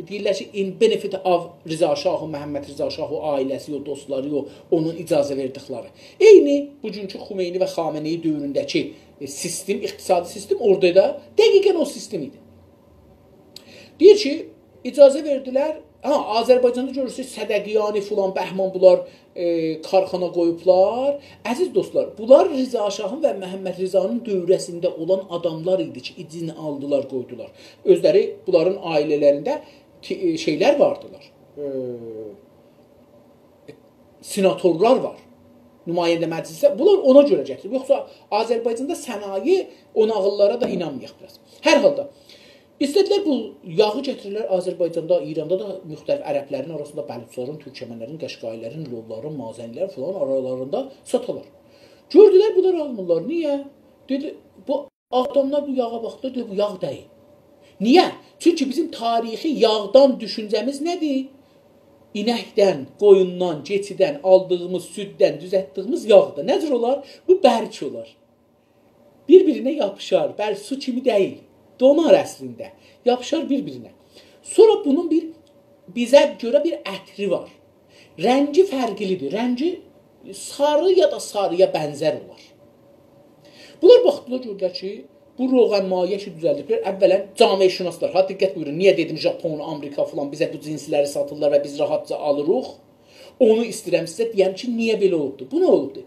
دئییرلر کی، in benefit of رضا شاه، ممد رضا شاه، او عائله‌سی، او دوستلاری، او اونون اجازه وئردیکلری. عینی بوگونکو خمینی و خامنه‌ای دؤورونده‌کی، ائ، سیستم، اقتصادی سیستم اورادا دا دقیقا او سیستم ایدی. دئییر کی، اجازه وئردیلر، ها، آذربایجاندا گؤرورسونوز، صدقیانی فلان، بهمان بونلار، ائ، کارخانا قویوبلار. عزیز دوستلار، بونلار رضا شاهین و ممد رضانین دؤوره‌سینده اولان آداملار ایدی کی، اذن آلدیلار، قویدولار. اؤزلری بونلارین عائله‌لرینده تی-، ائ، شئیلر واردیلار. ائ، سناتورلار وار. نماینده مجلسده. بونلار اونا گؤره گتیریب. یوخسا آذربایجاندا صنایع، او ناغیللارا دا اینانمایاق بیر آز. هر حالدا، ایسته‌دیلر بو یاغی گتیره‌لر آذربایجاندا، ایراندا دا مختلف عربلرین آراسیندا، بلوچلارین، تورکمنلرین، قشقایی‌لرین، لورلارین، مازنی‌لر فلان آرالاریندا ساتالار. گؤردولر، بونلار آلمیرلار. نییه؟ دئدی، بو آداملار بو یاغا باخدی، دئدی، بو یاغ دئییل. نییه؟ چونکی بیزیم تاریخی یاغدان دوشونجه‌میز نه‌دیر؟ اینکدن، قویوندان، کئچیدن آلدیغیمیز سوددن دوزلتدیگیمیز یاغدیر. نه جور اولار؟ بو برک اولار. بیر-بیرینه یاپیشار. بیر سو کیمی دئییل. دونار اصلینده. یاپیشار بیر-بیرینه. سونرا بونون بیر، بیزه گؤره بیر عطری وار. رنگی فرقلی‌دیر. رنگی ساری یا دا ساری‌یا بنزر اولار. بونلار باخدیلار، گؤردولر کی، بو روغن مایع کی دوزلدیبلر، اولاً جامعه‌شناسلار، ها، دقت بویورون، نییه دئدیم ژاپون، آمریکا فلان بیزه بو جنسلری ساتیرلار و بیز راحتجا آلیریق؟ اونو ایسته‌ییرم سیزه دئیم کی، نییه بئله اولوبدور. بو نه اولوبدور؟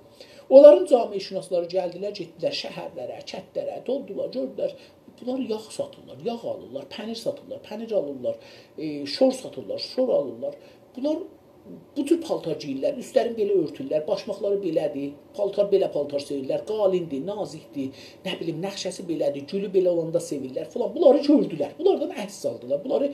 اونلارین جامعه‌شناسلاری گلدیلر، گئتدیلر شهرلره، کندلره، دولدولار، گؤردولر. بونلار یاغ ساتیرلار، یاغ آلیرلار، پنیر ساتیرلار، پنیر آلیرلار، ائ، شور ساتیرلار، شور آلیرلار. بونلار بو جور پالتار گئییرلر، اوستلرینی بئله اؤرتورلر، باشماقلاری بئله‌دیر، پالتار، بئله پالتار سئویرلر، قالیندیر، نازیکدیر، نه بیلیم، نقشه‌سی بئله‌دیر، گولو بئله اولاندا سئویرلر فلان. بونلاری گؤردولر، بونلاردان عکس آلدیلار. بونلاری،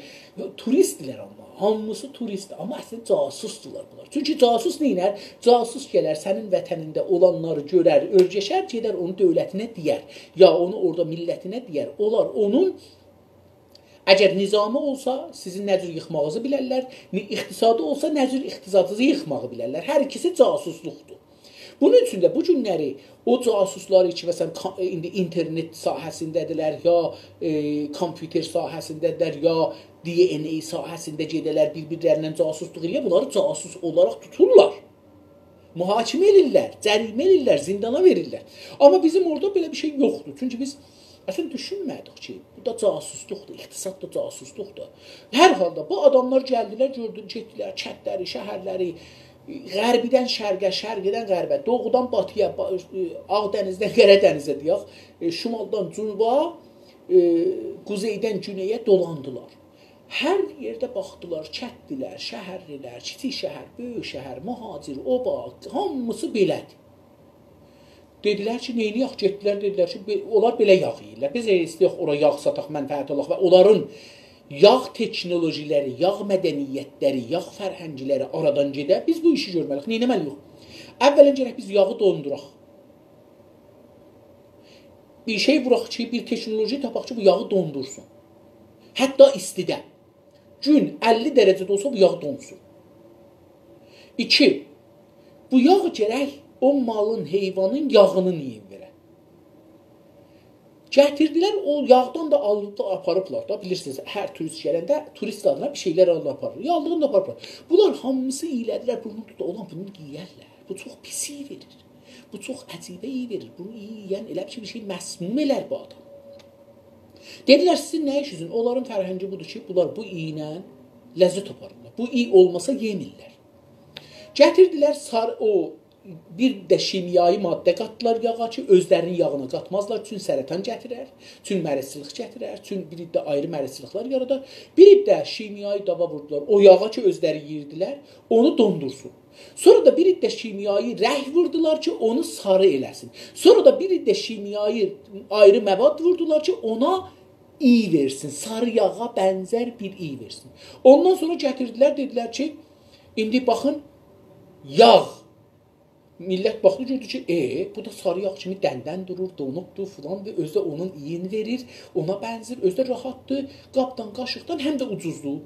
توریستدیلر آمما، هامیسی توریستدیر، آمما اصلینده جاسوسدولار بونلار. چونکی جاسوس نئینر؟ جاسوس گلر، سنین وطنینده اولانلاری گؤرر، اؤرگشر، گئدر اونو دؤولتینه دئیر، یا اونو اورادا میللتینه دئیر. اونلار اونون اگر نظامی اولسا، سیزین نه جور ییخماغینیزی بیلرلر، نی-، اقتصادی اولسا، نه جور اقتصادینیزی ییخماغی بیلرلر. هر ایکیسی جاسوسلوقدور. بونون اوچون ده بو گونلری او جاسوسلاری کی، مثلا، کا-، ایندی اینترنت ساحه‌سینده‌دیرلر، یا، ائ، کامپیوتر ساحه‌سینده‌دیرلر، یا دی ان ای ساحه‌سینده گئده‌لر، بیر-بیرلریندن جاسوسلوق ائله‌یه، بونلاری جاسوس اولاراق توتورلار. محاکمه ائدیرلر، جریمه ائدیرلر، زندانا وئریرلر. آمما بیزیم اورادا بئله بیر شئی یوخدور. چونکی بیز اصلا دوشونمه‌دیک کی، بو دا جاسوسلوقدور، اقتصاد دا جاسوسلوقدور. هر حالدا بو آداملار گلدیلر، گؤردون، گئتدیلر، کندلری، شهرلری، غربیدن شرقه، شرقیدن غربه، دوغودان باتییا، با-، آغ دنیزدن قره دنیزه دئیک، ائ، شمالدان جنوبا، ائ، قوزئیدن گونئیه دولاندیلار. هر یئرده باخدیلار، کندلی‌لر، شهرلی‌لر، کیچیک شهر، بؤیوک شهر، مهاجر، اوبا، هامیسی بئله‌دیر. دئدیلر کی، نئینیه‌ک؟ گئتدیلر، دئدیلر کی، بئ-، اونلار بئله یاغ یئییرلر. بیز ده ایسته‌یک اورا یاغ ساتاق، منفعت آلاق و اونلارین یاغ تکنولوژی‌لری، یاغ مدنیت‌لری، یاغ فرهنگ‌لری آرادان گئده. بیز بو ایشی گؤرمه‌لی‌ییک. نئینه‌مه‌لی‌ییک؟ اولاً گرک بیز یاغی دوندوراق. بیر شئی ووراق کی، بیر تکنولوژی تاپاق کی، بو یاغی دوندورسون. حتی ایستیده. گون اللی درجه‌ده اولسا، بو یاغ دونسون. ایکی، بو یاغ گرک او مالین، حیوانین یاغینی نئینیر وئره؟ گتیردیلر، او یاغدان دا آلیب دا آپاریبلار دا. بیلیرسینیز، هر توریست گلنده توریست آدینا بیر شئیلر آلیب آپاریر. یاغدان دا آپاریبلار. بونلار هامیسی اییله‌دیلر، بورنونو توتدو. اولان بونو یئیرلر. بو چوخ پیس ایی وئریر. بو چوخ عجیبه ایی وئریر. بونو ایی یئین ائله بیل کی، بیر شئی مسموم ائلر بو آدام. دئدیلر: «سیزین نه ایشینیزین؟» اونلارین فرهنگی بودور کی، بونلار بو ایی ایله لذت آپاریرلار. بو ایی اولماسا یئمیرلر. گتیردیلر سار-، او بیر ده شیمیایی ماده قاتدیلار یاغا کی، اؤزلرینین یاغینا قاتمازلار، چون سرطان گتیرر، چون مریضچیلیق گتیرر، چون بیر عده آیری مریضچیلیقلار یارادار. بیر عده شیمیایی داوا ووردولار او یاغا کی، اؤزلری یئییردیلر، اونو دوندورسون. سونرا دا بیر عده شیمیایی رنگ ووردولار کی، اونو ساری ائله‌سین. سونرا دا بیر عده شیمیایی آیری مواد ووردولار کی، اونا ایی وئرسین، ساری یاغا بنزر بیر ایی وئرسین. اوندان سونرا گتیردیلر، دئدیلر کی، ایندی باخین، یاغ. میللت باخدی، گؤردو کی، ائ، بو دا ساری یاغ کیمی دندن دورور، دونوبدور، فلاندیر، اؤزو ده اونون اییینی وئریر، اونا بنزیر، اؤزو ده راحتدیر، قابدان، قاشیقدان، هم ده اوجوزدور.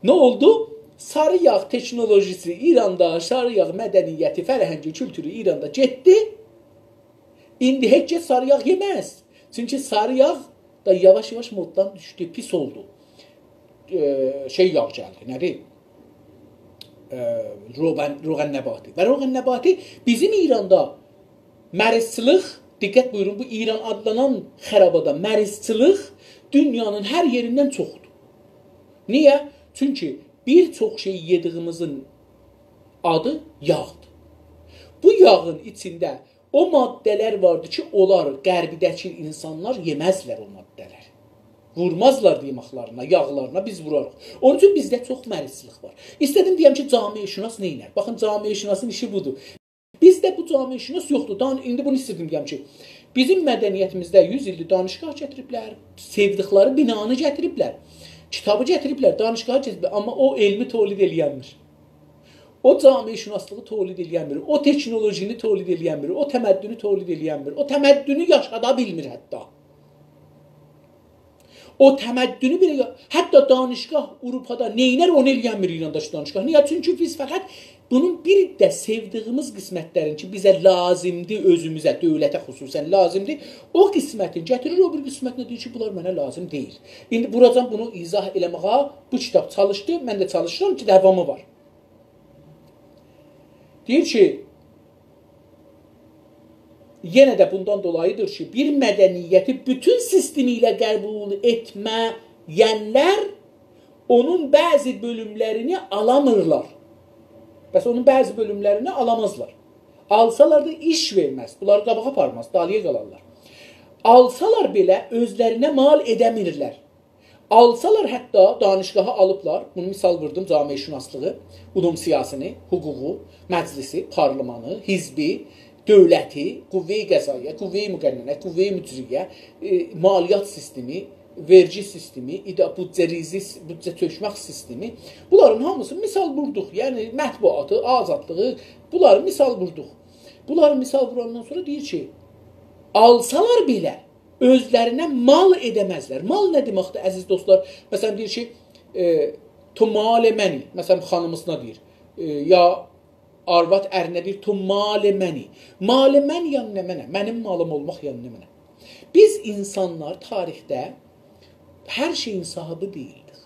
نه اولدو؟ ساری یاغ تکنولوژیسی ایراندا، ساری یاغ مدنیتی، فرهنگی، کولتورو ایراندا گئتدی. ایندی هئچ کس ساری یاغ یئمز. چونکی ساری یاغ دا یاواش-یاواش موددان دوشدو، پیس اولدو. ائ، شئی یاغ گلدی، نه‌دیر؟ ائ، روغن، روغن نباتی. و روغن نباتی بیزیم ایراندا مریضچیلیق، دقت بویورون، بو ایران آدلانان خرابادا مریضچیلیق دونیانین هر یئریندن چوخدور. نییه؟ چونکی بیر چوخ شئی یئدیگیمیزین آدی یاغدیر. بو یاغین ایچینده او ماده‌لر واردی کی، اونلار غربده‌کی اینسانلار یئمزلر او ماده‌لری. وورمازلار دیماقلارینا، یاغلارینا، بیز ووراریق. اونون اوچون بیزده چوخ مریضچیلیق وار. ایسته‌دیم دئیم کی، جامعه‌شناس نئینر؟ باخین، جامعه‌شناسین ایشی بودور. بیزده بو جامعه‌شناس یوخدور. دان-، ایندی بونو ایسته‌دیم دئیم کی، بیزیم مدنیتیمیزده یوز ایلدیر دانشگاه گتیریبلر، سئودیکلری بینانی گتیریبلر، کیتابی گتیریبلر، دانشگاهی گتیریبلر، آمما او علمی تولید ائله‌ینمیر. او جامعه‌شناسلیغی تولید ائله‌ینمیر، او تکنولوژینی تولید ائله‌ینمیر، او تمدنو تولید ائله‌ینمیر، او تمدنو یاشادا بیلمیر حتی. او تمدنو بئله یا-، حتی دانشگاه آوروپادا نئینر، اونو ائله‌ینمیر ایرانداکی دانشگاه. نییه؟ چونکی بیز فقط بونون بیر ده سئودیگیمیز قسمتلرین کی، بیزه لازیمدیر، اؤزوموزه، دؤولته خصوصاً لازیمدیر، او قسمتین گتیریر، او بیر قسمتینه دئییر کی، بونلار منه لازیم دئییل. ایندی بوراجان بونو ایضاح ائله‌مه‌یه بو کیتاب چالیشدی، من ده چالیشیرام کی، داوامی وار. دئییر کی، یئنه ده بوندان دولاییدیر کی، بیر مدنیتی بوتون سیستمی ایله قبول ائتمه‌ینلر اونون بعضی بؤلوملرینی آلامیرلار. پس اونون بعضی بؤلوملرینی آلامازلار. آلسالار دا ایش وئرمز، بونلاری قاباغا آپارماز، دالییا قالارلار. آلسالار بئله اؤزلرینه مال ائده‌میرلر. آلسالار، حتی دانشگاها آلیبلار، بونو مثال ووردوم، جامعه‌شناسلیغی، علوم سیاسینی، حقوقو، مجلسی، پارلمانی، حزبی، دؤولتی، قوه‌ی قضاییه، قوه‌ی مقننه، قوه‌ی مجریه، ائ، مالیات سیستمی، وئرگی سیستمی، ادا-، بودجه ریزی، بودجه تؤکمک سیستمی. بونلارین هامیسینی مثال ووردوق. یعنی مطبوعاتی، آزادلیغی، بونلاری مثال ووردوق. بونلاری مثال ووراندان سونرا دئییر کی، آلسالار بئله اؤزلرینه مال ائده‌مزلر. مال نه دئمکدیر، عزیز دوستلار؟ مثلا، دئییر کی، ائ، «تو مال منی»، مثلا، خانیمیسینا دئییر. ائ، یا آرواد ارینه دئییر، «تو مال منی». مال من یعنی نمنه؟ منیم مالیم اولماق یعنی نمنه؟ بیز اینسانلار تاریخده هر شئیین صاحیبی دئییلدیک.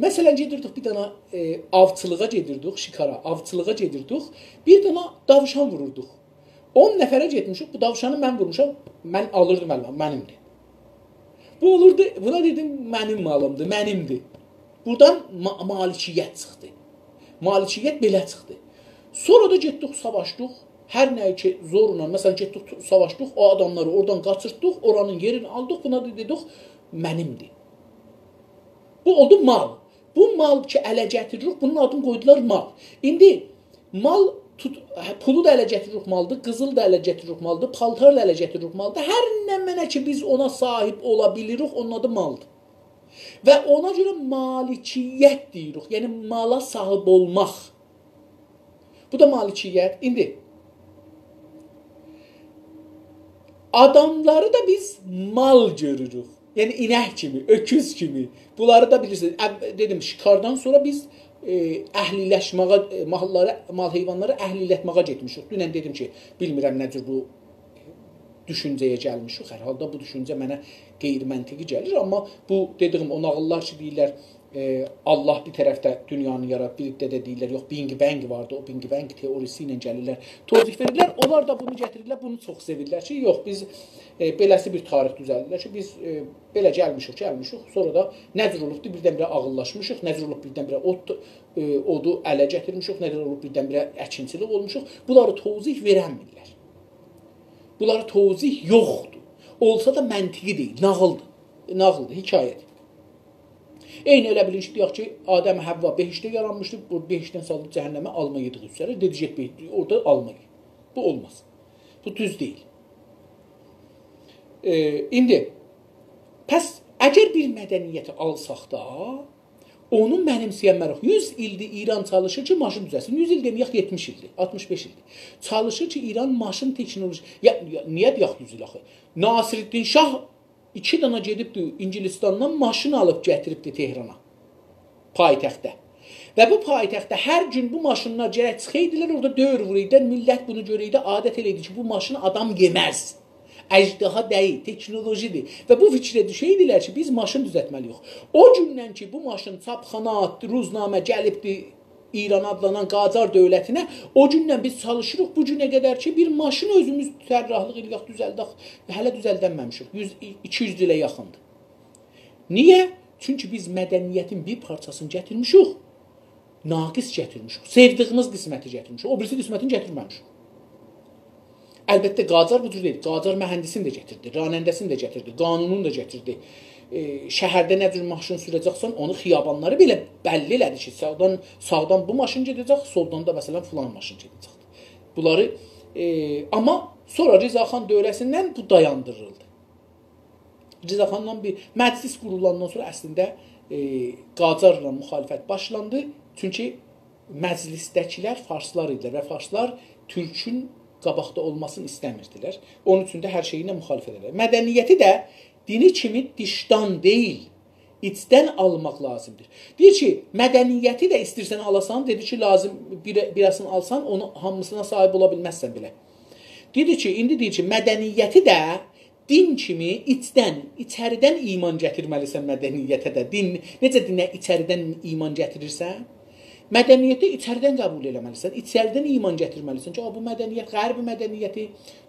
مثلا، گئدیردیک بیر دنه، ائ، آوچیلیغا گئدیردیک، شکارا، آوچیلیغا گئدیردیک، بیر دنه داوشان ووروردوق. اون نفره گئتمیشیک، بو داوشانی من وورموشام، من آلیردیم الیمه، منیمدیر. بو اولوردو، بونا دئدیم، منیم مالیمدیر، منیمدیر. بورادان ما-، مالکیت چیخدی. مالکیت بئله چیخدی. سونرا دا گئتدیک، ساواشدیق. هر نه کی زورلا، مثلا، گئتدیک، تو-، ساواشدیق، او آداملاری اورادان قاچیرتدیق، اورانین یئرینی آلدیق، بونا دا دئدیک، منیمدیر. بو اولدو مال. بو مال کی اله گتیریریک، بونون آدینی قویدولار مال. ایندی مال توت-، هه، پولو دا اله گتیریریک مالدیر، قیزیل دا اله گتیریریک مالدیر، پالتار دا اله گتیریریک مالدیر. هر نمنه کی بیز اونا صاحیب اولا بیلیریک، اونون آدی مالدیر. و اونا گؤره مالکیت دئییریک، یعنی مالا صاحیب اولماق. بو دا مالکیت. ایندی آداملاری دا بیز مال گؤروروک. یعنی اینک کیمی، اؤکوز کیمی. بونلاری دا بیلیرسینیز. اب-، دئدیم، شکاردان سونرا بیز، ائ، اهلی‌لشمه‌یه، ائ، ماللاری، مال حیوانلاری اهلی‌لشمه‌یه گئتمیشیک. دونن دئدیم کی، بیلمیرم نه جور بو دوشونجه‌یه گلمیشیک. هر حالدا بو دوشونجه منه غیرمنطقی گلیر، آمما بو دئدیگیم او ناغیللار کی، دئییرلر، ائ، الله بیر طرفده دونیانی یاراتدی، بیر ده، ده دئییرلر، یوخ، بینگ بنگ واردی، او بینگ بنگ تئوریسی ایله گلیرلر، توضیح وئریرلر. اونلار دا بونو گتیریرلر، بونو چوخ سئویرلر کی، یوخ، بیز، ائ، بئله‌سی بیر تاریخ دوزلدیرلر کی، بیز، ائ، بئله گلمیشیک، گلمیشیک، سونرا دا نه جور اولوبدو، بیردن-بیره عاغیللاشمیشیق، نه جور اولوب، بیردن-بیره اود، ائ، اودو اله گتیرمیشیک، نه جور اولوب، بیردن-بیره اکینچیلیک اولموشوق. بونلاری توضیح وئرنمیرلر. بونلارا توضیح یوخدور. اولسا دا منطقی دئییل، ناغیلدیر. ناغیلدیر، حکایه‌دیر. عینی ائله بیلین کی، دئیک کی، آدم حوا بهشتده یارانمیشدی، بو بهشتدن سالدی جهنمه، آلما یئدیگی اوزره، دئدی، «گئت بهشت، اورادا آلما یئ.» بو اولماز. بو دوز دئییل. ائ، ایندی، پس اگر بیر مدنیتی آلساق دا، اونو منیمسه‌ینمه‌ریک. یوز ایلدیر ایران چالیشیر کی، ماشین دوزلتسین. یوز ایل دئمه‌یک، یئتمیش ایلدیر، آلتمیش بئش ایلدیر. چالیشیر کی، ایران ماشین تکنولوژی، یا، یا، نییه دئیک یوز ایل آخی؟ ناصرالدین شاه ایکی دانا گئدیبدی اینگیلیستاندان ماشین آلیب گتیریبدی تهرانا، پایتخته. و بو پایتخته هر گون بو ماشینلار گرک چیخایدیلار، اورادا دؤور وورایدیلار، میللت بونو گؤره‌یدی، عادت ائله‌یدی کی، بو ماشین آدام یئمز. اژدها دئییل، تکنولوژی‌دیر. و بو فیکره دوشه‌یدیلر کی، بیز ماشین دوزلتمه‌لی‌ییک. او گوندن کی، بو ماشین چاپخانا، روزنامه گلیبدی ایران آدلانان قاجار دؤولتینه، او گوندن بیز چالیشیریق بو گونه قدر کی، بیر ماشین اؤزوموز طراحلیق ائله‌یک، دوزلدک. هله دوزلدنمه‌میشیک. یوز، ایکی یوز ایله یاخیندیر. نییه؟ چونکی بیز مدنیتین بیر پارچاسینی گتیرمیشیک، ناقص گتیرمیشیک. سئودیگیمیز قسمتی گتیرمیشیک. او بیریسی قسمتینی گتیرمه‌میشیک. البته، قاجار بو جور دئییل. قاجار مهندسینی ده گتیردی، راننده‌سینی ده گتیردی، قانونونو دا گتیردی. ائ، شهرده نه جور ماشین سوره‌جکسن، اونو خیابانلاری بئله بللی ائله‌دی کی، ساغدان، ساغدان بو ماشین گئده‌جک، سولدان دا، مثلا، فلان ماشین گئده‌جکدیر. بونلاری، ائ، آمما سونرا رضا خان دؤوره‌سیندن بو دایاندیریلدی. رضا خانلا بیر مجلس قورولاندان سونرا اصلینده، ائ، قاجارلا مخالفت باشلاندی. چونکی مجلسده‌کیلر فارسلار ایدیلر و فارسلار تورکون قاباقدا اولماسینی ایسته‌میردیلر. اونون اوچون ده هر شئیی ایله مخالفت ائدیرلر. مدنیتی ده دینی کیمی دیشدان دئییل، ایچدن آلماق لازیمدیر. دئییر کی، مدنیتی ده ایسته‌ییرسن آلاسان، دئدی کی، لازیم بیر، بیر آزینی آلسان، اونو هامیسینا صاحیب اولا بیلمزسن بئله. دئدی کی، ایندی دئییر کی، مدنیتی ده دین کیمی ایچدن، ایچریدن ایمان گتیرمه‌لیسن مدنیته ده. دین، نئجه دینه ایچریدن ایمان گتیریرسن؟ مدنیتی ایچریدن قبول ائله‌مه‌لیسن، ایچریدن ایمان گتیرمه‌لیسن کی، «آ، بو مدنیت، غرب مدنیتی،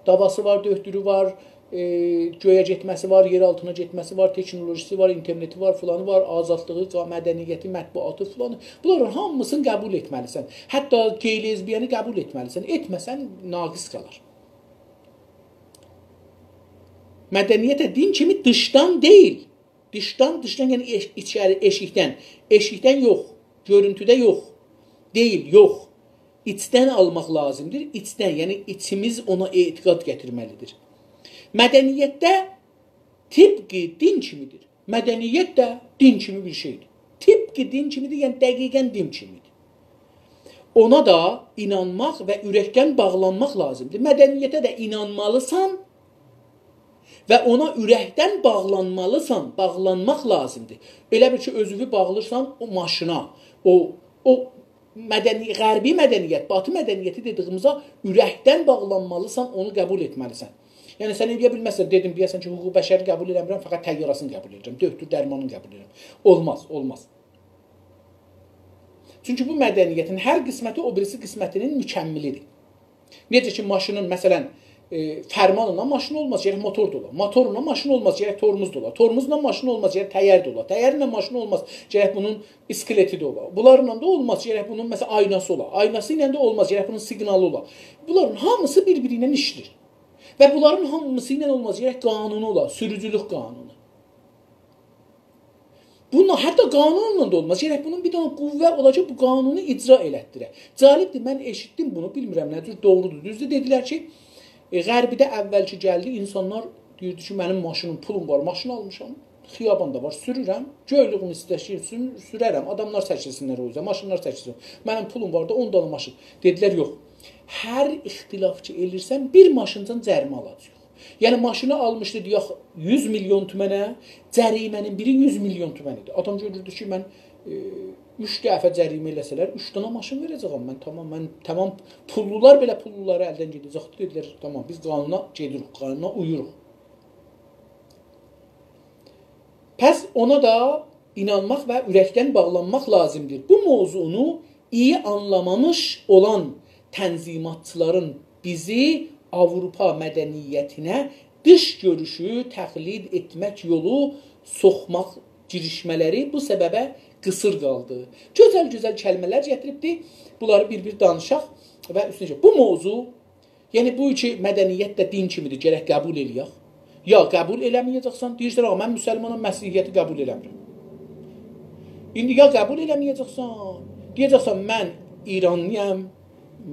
داواسی وار، دؤهتورو وار، ائ، گؤیه گئتمه‌سی وار، یئر آلتینا گئتمه‌سی وار، تکنولوژی‌سی وار، اینترنتی وار، فلانی وار، آزادلیغی، قا-، مدنیتی، مطبوعاتی، فلانی.» بونلارین هامیسینی قبول ائتمه‌لیسن. حتی گئی لزبیانی قبول ائتمه‌لیسن. ائتمه‌سن، ناقص قالار. مدنیته دین کیمی دیشدان دئییل. دیشدان، دیشدان، یعنی ائش-، ایچری، ائشیکدن. ائشیکدن یوخ، گؤرونتوده یوخ. دئییل، یوخ. ایچدن آلماق لازیمدیر. ایچدن، یعنی ایچیمیز اونا اعتقاد گتیرمه‌لیدیر. مدنیت ده طبق دین کیمیدیر. مدنیت ده دین کیمی بیر شئیدیر. طبق دین کیمیدیر، یعنی دقیقا دین کیمیدیر. اونا دا اینانماق و اورکدن باغلانماق لازیمدیر. مدنیته ده اینانمالیسان و اونا اورکدن باغلانمالیسان، باغلانماق لازیمدیر. ائله بیل کی، اؤزووو باغلیرسان او ماشینا، او، او مدنی، غربی مدنیت، باتی مدنیتی دئدیگیمیزه اورکدن باغلانمالیسان، اونو قبول ائتمه‌لیسن. یعنی، سن ائله‌یه بیلمزسن، دئدیم، دئیه‌سن کی، حقوق بشری قبول ائله‌میرم، فقط طیاره‌سینی قبول ائدیرم، دؤهتور درمانینی قبول ائدیرم. اولماز، اولماز. چونکی بو مدنیتین هر قسمتی او بیریسی قسمتینین مکملیدیر. نئجه کی، ماشینین، مثلا، ائ، فرمانلا ماشین اولماز، گرک موتور دا اولا. موتورلا ماشین اولماز، گرک ترمز ده اولا. ترمزله ماشین اولماز، گرک تریر ده اولا. تریرله ماشین اولماز، گرک بونون اسکلتی ده اولا. بونلارلا دا اولماز، گرک بونون، مثلا، آیناسی اولا. آیناسی ایله ده اولماز، گرک بونون سیگنالی اولا. بونلارین هامیسی بیر-بیری ایله ایشله‌ییر. و بونلارین هامیسی ایله اولماز، گرک قانونو اولا، سوروجولوک قانونو. بونونلا، حتی قانونلا دا اولماز. گرک بونون بیر دنه قوه اولا کی، بو قانونو اجرا ائلتدیره. جالبدیر، من ائشیتدیم بونو، بیلمیرم نه جور دوغرودور، دوزدور. دئدیلر کی، ائ، غربیده اول کی گلدی، اینسانلار دئییردی کی، منیم ماشینیم، پولوم وار، ماشین آلمیشام، خیاباندا وار، سورورم، گؤیلویوم ایسته‌ییر، سور-، سوررم، آداملار چکیلسینلر او اوزه، ماشینلار چکیلسین. منیم پولوم وار دا، اون دنه ماشین. دئدیلر، یوخ، هر اختلاف کی ائلیرسن، بیر ماشینجان جریمه آلاجاغیق. یعنی، ماشینی آلمیشدی، دئیک، یوز میلیون تومنه، جریمه‌نین بیری یوز میلیون تومن ایدی. آدام گؤروردو کی، من، ائ، اوچ دفعه جریمه ائله‌سه‌لر، اوچ دنه ماشین وئره‌جه‌یم من، تامام، من تامام، پوللولار بئله پوللولاری الدن گئده‌جکدی. دئدیلر، تامام، بیز قانونا گئدیریک، قانونا اویوروق. پس اونا دا اینانماق و اورکدن باغلانماق لازیمدیر. بو موضوعنو ایی آنلامامیش اولان تنظیماتچیلارین بیزی آوروپا مدنیتینه دیش گؤروشو تقلید ائتمک یولو سوخماق گیریشمه‌لری بو سببه قیصیر قالدی. گؤزل-گؤزل کلمه‌لر گتیریبدی. بونلاری بیر-بیر دانیشاق و اوستونه گئدک. بو موضوع، یعنی بو کی مدنیت ده دین کیمیدیر، گرک قبول ائله‌یک. یا قبول ائله‌مه‌یه‌جکسن، دئییرسن: «آغا، من مسلمانام، مسیحیتی قبول ائله‌میرم.» ایندی یا قبول ائله‌مه‌یه‌جکسن، دئیه‌جکسن: «من ایرانلی‌یام،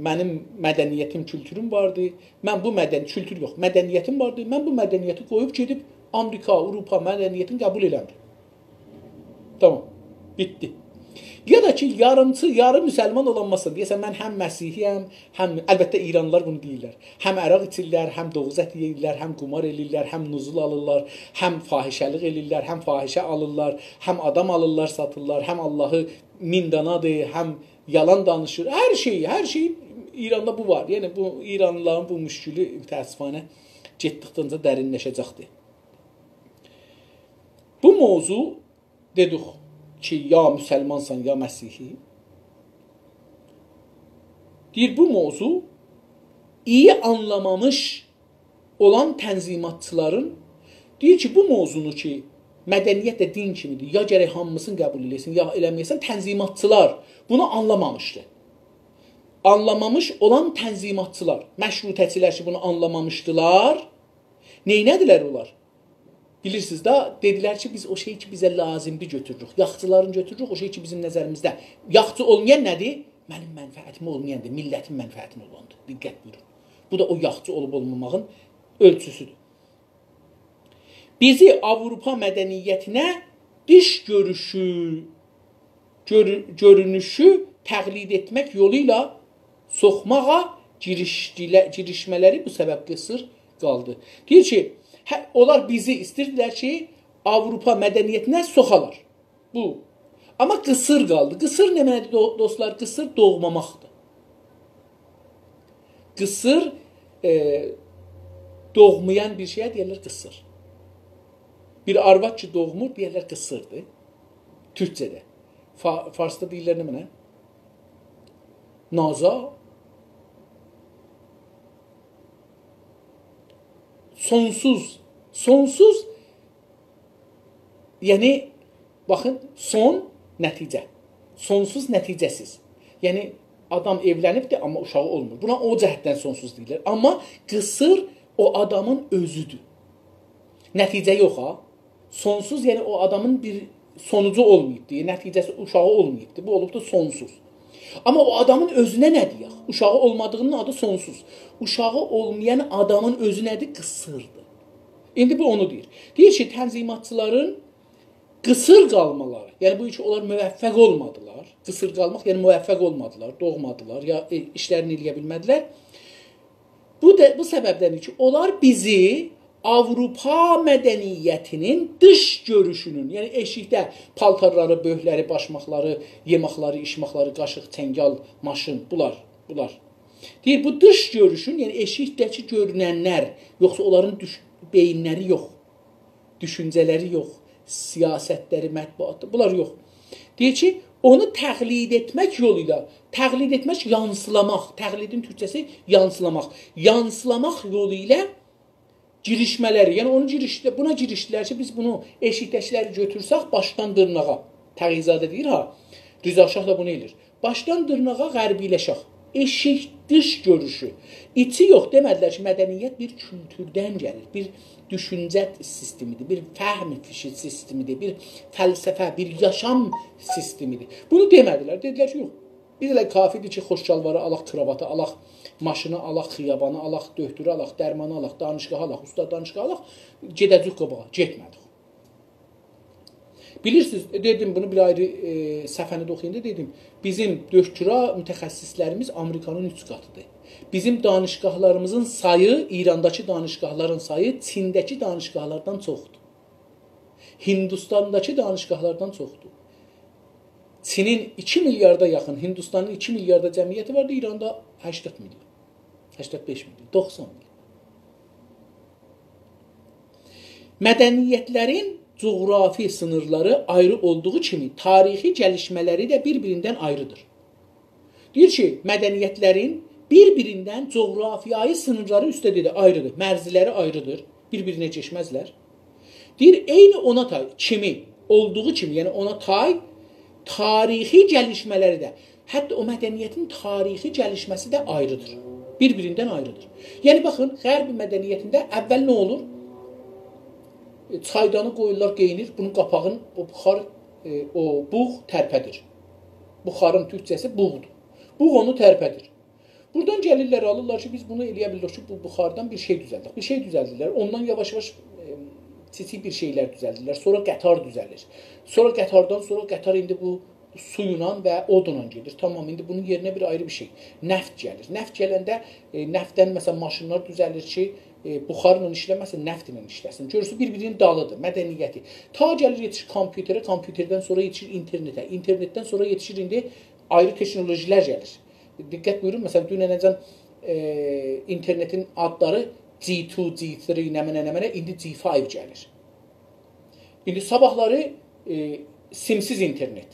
منیم مدنیتیم، کولتوروم واردی. من بو مدن-، کولتور یوخ، مدنیتیم واردی. من بو مدنیتی قویوب گئدیب آمریکا، آوروپا مدنیتینی قبول ائله‌میرم.» تامام. بیتدی. یا دا کی، یاریمچی، یاری مسلمان اولانماسان. دئیه‌سن: «من هم مسیحی‌یم، هم»، البته، ایرانلیلار بونو دئییرلر. «هم عرق ایچیرلر، هم دوغوز اتی یئییرلر، هم قمار ائله‌ییرلر، هم نزول آلیرلار، هم فاحشه‌لیک ائله‌ییرلر، هم فاحشه آلیرلار، هم آدام آلیرلار، ساتیرلار، هم آللاهی مین دانادیر، هم یالان دانیشیر.» هر شئی، هر شئی ایراندا بو وار. یعنی بو ایرانلیلارین بو مشکلی، متأسفانه، گئتدیکجه درینلشه‌جکدیر. بو موضوع، دئدیک کی، یا مسلمانسان، یا مسیحی. دئییر، بو موضوع ایی آنلامامیش اولان تنظیماتچیلارین، دئییر کی، بو موضوعنو کی، مدنیت ده دین کیمیدیر، یا گرک هامیسینی قبول ائله‌یه‌سن، یا ائله‌مه‌یه‌سن، تنظیماتچیلار بونو آنلامامیشدی. آنلامامیش اولان تنظیماتچیلار، مشروطه‌چیلر کی، بونو آنلامامیشدیلار، نئینه‌دیلر اونلار؟ بیلیرسینیز ده، دئدیلر کی، بیز او شئی کی، بیزه لازیمدیر، گؤتوروروک. یاخچیلارین گؤتوروروک، او شئی کی، بیزیم نظریمیزده یاخچی اولمایان نه‌دیر؟ منیم منفعتیم اولمایاندیر، میللتین منفعتینه اولاندیر. دقت بویورون. بو دا او یاخچی اولوب اولماماغین اؤلچوسودور. بیزی آوروپا مدنیتینه دیش گؤروشو، گؤرو-، گؤرونوشو تقلید ائتمک یولو ایله سوخماغا گیریشدیله-، گیریشمه‌لری بو سبب قیصیر قالدی. دئییر کی، هه، اونلار بیزی ایسته‌ییردیلر کی، آوروپا مدنیتینه سوخالار. بو. آمما قیصیر قالدی. قیصیر نمنه‌دیر، دو-، دوستلار؟ قیصیر دوغماماقدیر. قیصیر، ائ، دوغمایان بیر شئیه دئیرلر قیصیر. بیر آرواد کی، دوغمور، دئیرلر قیصیردیر. تورکجه‌ده. فا-، فارسدا دئییرلر نمنه؟ نازا. سونسوز. سونسوز، یعنی، باخین، سون، نتیجه. سونسوز، نتیجه‌سیز. یعنی، آدام ائولنیبدیر، آمما اوشاغی اولمور. بونا او جهتدن سونسوز دئییلیر. آمما قیصیر او آدامین اؤزودور. نتیجه یوخ ها. سونسوز، یعنی او آدامین بیر سونوجو اولماییبدی، نتیجه‌سی، اوشاغی اولماییبدی. بو اولوبدو سونسوز. آمما او آدامین اؤزونه نه دئیک؟ اوشاغی اولمادیغینین آدی سونسوز. اوشاغی اولمایان آدامین اؤزو نه‌دیر؟ قیصیردیر. ایندی بو اونو دئییر. دئییر کی، تنظیماتچیلارین قیصیر قالمالاری، یعنی بو کی، اونلار موفق اولمادیلار. قیصیر قالماق، یعنی موفق اولمادیلار، دوغمادیلار، یا، ائ، ایشلرینی ائله‌یه بیلمه‌دیلر. بو دا، بو سببدن کی، اونلار بیزی آوروپا مدنیتینین دیش گؤروشونون، یعنی ائشیکده پالتارلاری، بؤرکلری، باشماقلاری، یئماقلاری، ایچماقلاری، قاشیق، چنگال، ماشین، بونلار، بونلار. دئییر، بو دیش گؤروشون، یعنی ائشیکده‌کی گؤروننلر، یوخسا اونلارین دوش-، بئیینلری یوخ. دوشونجه‌لری یوخ، سیاستلری، مطبوعاتی، بونلار یوخ. دئییر کی، اونو تقلید ائتمک یولو ایله، تقلید ائتمک، یانسیلاماق، تقلیدین تورکجه‌سی یانسیلاماق. یانسیلاماق یولو ایله گیریشمه‌لری، یعنی اونو گیریشدی-، بونا گیریشدیلر کی، بیز بونو ائشیکده‌کیلری گؤتورسک باشدان دیرناغا، تقی‌زاده دئییر ها، رضا شاه دا بونو ائله‌ییر. باشدان دیرناغا غربی‌لشک. ائشیک دیش گؤروشو. ایچی یوخ، دئمه‌دیلر کی، مدنیت بیر کولتوردن گلیر، بیر دوشونجه سیستمیدیر، بیر فهم فیشی سیستمیدیر، بیر فلسفه، بیر یاشام سیستمیدیر. بونو دئمه‌دیلر. دئدیلر کی، یوخ. بیزه ائله کافیدیر کی، خوش شالواری آلاق، کراواتی آلاق، ماشینی آلاق، خیابانی آلاق، دؤکتورو آلاق، درمانی آلاق، دانشگاهی آلاق، اوستا دانشگاهی آلاق، گئده‌جه‌ییک قاباغا. گئتمه‌دیک. بیلیرسینیز، دئدیم، بونو بیر آیری، ائ، صفحه‌نی ده اوخویاندا دئدیم. بیزیم دؤکتورا متخصصلریمیز آمریکانین اوچ قاتیدیر. بیزیم دانشگاهلاریمیزین سایی، ایرانداکی دانشگاهلارین سایی چینده‌کی دانشگاهلاردان چوخدور. هیندوستانداکی دانشگاهلاردان چوخدور. چینین ایکی میلیاردا یاخین، هیندوستانین ایکی میلیاردا جمعیتی واردی، ایراندا هشتاد میلیون، هشتاد بئش میلیون، دوخسان میلیون. مدنیتلرین جغرافی سینیرلاری آیری اولدوغو کیمی تاریخی گلیشمه‌لری ده بیر-بیریندن آیریدیر. دئییر کی، مدنیتلرین بیر-بیریندن جغرافیایی سینیرلاری، اوسته دئدی، آیریدیر، مرزلری آیریدیر، بیر-بیرینه کئچمزلر. دئییر، عینی اونا تای کیمی، اولدوغو کیمی، یعنی اونا تای تاریخی گلیشمه‌لری ده، حتی او مدنیتین تاریخی گلیشمه‌سی ده آیریدیر. بیر-بیریندن آیریدیر. یعنی باخین، غرب مدنیتینده اول نه اولور؟ ائ، چایدانی قویورلار، قئیینیر، بونون قاپاغین، او بخار، ائ، او بوغ ترپدیر. بخارین تورکجه‌سی بوغدور. بوغ اونو ترپدیر. بورادان گلیرلر، آلیرلار کی، بیز بونو ائلیه بیلیریک کی، بو بخاردان بیر شئی دوزلدک. بیر شئی دوزلدیرلر. اوندان یاواش-یاواش، ائ، کیچیک بیر شئیلر دوزلدیرلر. سونرا قطار دوزلیر. سونرا قطاردان سونرا قطار ایندی بو سو ایله و اودونلا گئدیر. تامام، ایندی بونون یئرینه بیر آیری بیر شئی. نفت گلیر. نفت گلنده، ائ، نفتدن، مثلا، ماشینلار دوزلیر کی، ائ، بخارلا ایشله‌مه‌سین، نفتله ایشله‌سین. گؤرورسونوز، بیر-بیری‌نین دالیدیر، مدنیتی. تا گلیر یئتیشیر کامپیوتره، کامپیوتردن سونرا یئتیشیر اینترنته، اینترنتدن سونرا یئتیشیر ایندی آیری تکنولوژی‌لر گلیر. دقت بویورون، مثلا، دوننه‌جن، ائ، اینترنتین آدلاری جی تو، جی سری، نمنه، نمنه، ایندی جی فایو گلیر. ایندی صاباحلاری، ائ، سیم‌سیز اینترنت.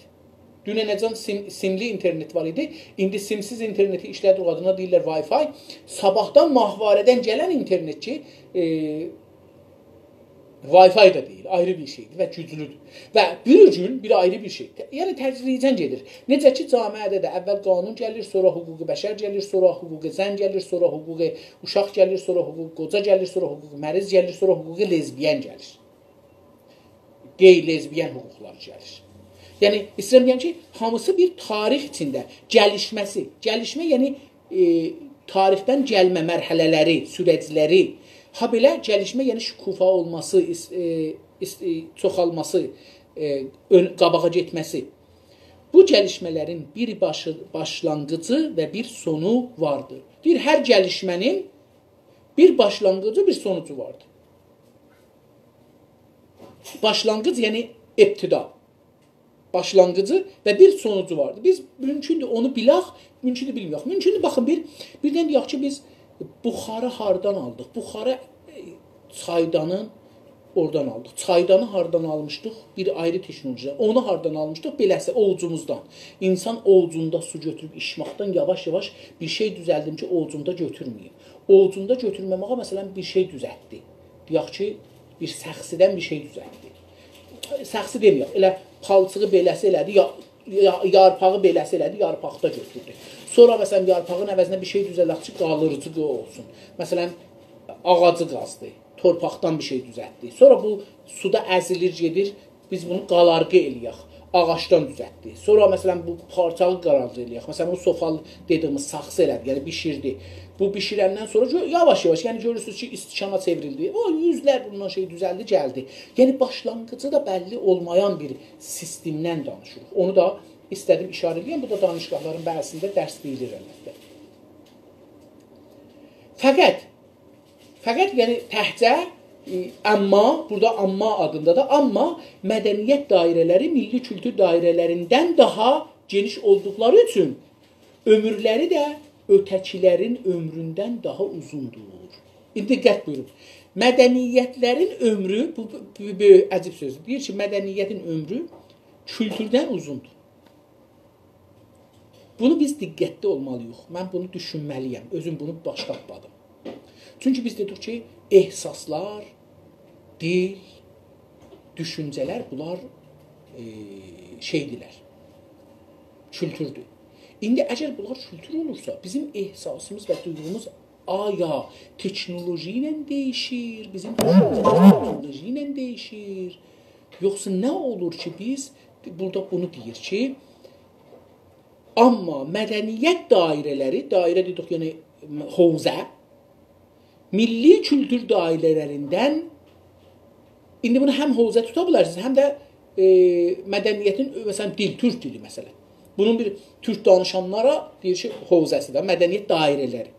دوننه‌جن سیم، سیملی اینترنت وار ایدی. ایندی سیم‌سیز اینترنتی ایشله‌دیر، او آدینا دئییرلر وای‌فای. صاباحدان ماهواره‌دن گلن اینترنت کی، ائ، وای‌فای دا دئییل، آیری بیر شئیدیر و گوجلودور. و بیر گون بیر آیری بیر شئی. یعنی تدریجاً گئدیر. نئجه کی، جامعه‌ده ده اول قانون گلیر، سونرا حقوق بشر گلیر، سونرا حقوق زن گلیر، سونرا حقوق اوشاق گلیر، سونرا حقوق قوجا گلیر، سونرا حقوق مریض گلیر، سونرا حقوق لزبین گلیر. قئی لزبین حقوقلاری گلیر. یعنی، ایسته‌ییرم دئیم کی، هامیسی بیر تاریخ ایچینده گلیشمه‌سی. گلیشمه، یعنی، ائ، تاریخدن گلمه مرحله‌لری، سورجلری، هابئله گلیشمه، یعنی شکوفا اولماسی، ایس، ائ، ایس، ائ، چوخالماسی، ائ، اؤن، قاباغا گئتمه‌سی. بو گلیشمه‌لرین بیر باشی، باشلانغیجی و بیر سونو واردیر. دئییر، هر گلیشمه‌نین بیر باشلانغیجی، بیر سونوجو واردیر. باشلانغیج، یعنی ابتدا. باشلانغیجی و بیر سونوجو واردی. بیز مومکوندور اونو بیلک، مومکوندور بیلمه‌یک. مومکوندور، باخین، بیر، بیردن دئیک کی، بیز بخاری هاردان آلدیق؟ بخاری، ائ، چایدانین اورادان آلدیق. چایدانی هاردان آلمیشدیق؟ بیر آیری تکنولوژی. اونو هاردان آلمیشدیق؟ بئله‌سی، اووجوموزدان. اینسان اووجوندا سو گؤتوروب ایچمکدن یاواش-یاواش بیر شئی دوزلدیم کی، اووجومدا گؤتورمه‌ییم. اووجوندا گؤتورمه‌مه‌یه، مثلا، بیر شئی دوزلتدی. دئیک کی، بیر ساخسیدان بیر شئی دوزلتدی. ساخسی دئمه‌یک، ائله پالچیغی بئله‌سی ائله‌دی، یا، یا، یارپاغی بئله‌سی ائله‌دی، یارپاقدا گؤتوردو. سونرا، مثلا، یارپاغین عوضینه بیر شئی دوزلدک کی، قالیرجی اولسون. مثلا، آغاجی قازدی، تورپاقدان بیر شئی دوزلتدی. سونرا بو سودا ازیلیر، گئدیر، بیز بونو قالارغی ائله‌یک، آغاجدان دوزلتدی. سونرا، مثلا، بو پالچیغی قالارغی ائله‌یک. مثلا، بو سوفال دئدیییمیز ساخسی ائله‌دی، یعنی بیشیردی. بو بیشیرندن سونرا گؤ، یاواش-یاواش، یعنی گؤرورسونوز کی، استکانا چئوریلدی. او یوزلر بوندان شئی دوزلدی، گلدی. یعنی باشلانغیجی دا بللی اولمایان بیر سیستمدن دانیشیریق. اونو دا ایسته‌دیم ایشاره ائله‌یم. بو دا دانشگاهلارین بعضی‌سینده درس دئییلیر، البته. فقط، فقط، یعنی تکجه، ائ، آمما، بورادا آمما آدیندا دا، آمما مدنیت دایره‌لری میللی کولتور دایره‌لریندن داها گئنیش اولدوقلاری اوچون عؤمورلری ده اؤته‌کیلرین عؤمروندن داها اوزوندور. ایندی دقت بویورون. مدنیتلرین عؤمرو، بو، بو، بو، بو عجیب سؤزدور. دئییر کی، مدنیتین عؤمرو کولتوردن اوزوندور. بونو بیز دقتلی اولمالی‌ییق. من بونو دوشونمه‌لی‌یم. اؤزوم بونو باش تاپمادیم. چونکی بیز دئدیک کی، احساسلار، دیل، دوشونجه‌لر، بونلار، ائ، شئیدیرلر، کولتوردور. ایندی اگر بونلار کولتور اولورسا، بیزیم احساسیمیز و دویغوموز آیا تکنولوژی ایله دییشیر، بیزیم دوشونجه‌میز تکنولوژی ایله دییشیر، یوخسا نه اولور کی، بیز، بورادا بونو دئییر کی، آمما مدنیت دایره‌لری، دایره دئدیک، یعنی حوزه، میللی کولتور دایره‌لریندن، ایندی بونو هم حوزه توتا بیلرسینیز، هم ده، ائ، مدنیتین، مثلا، دیل، تورک دیلی، مثلا. بونون بیر تورک دانیشانلارا دئییر کی، حوزه‌سی ده، مدنیت دایره‌لری.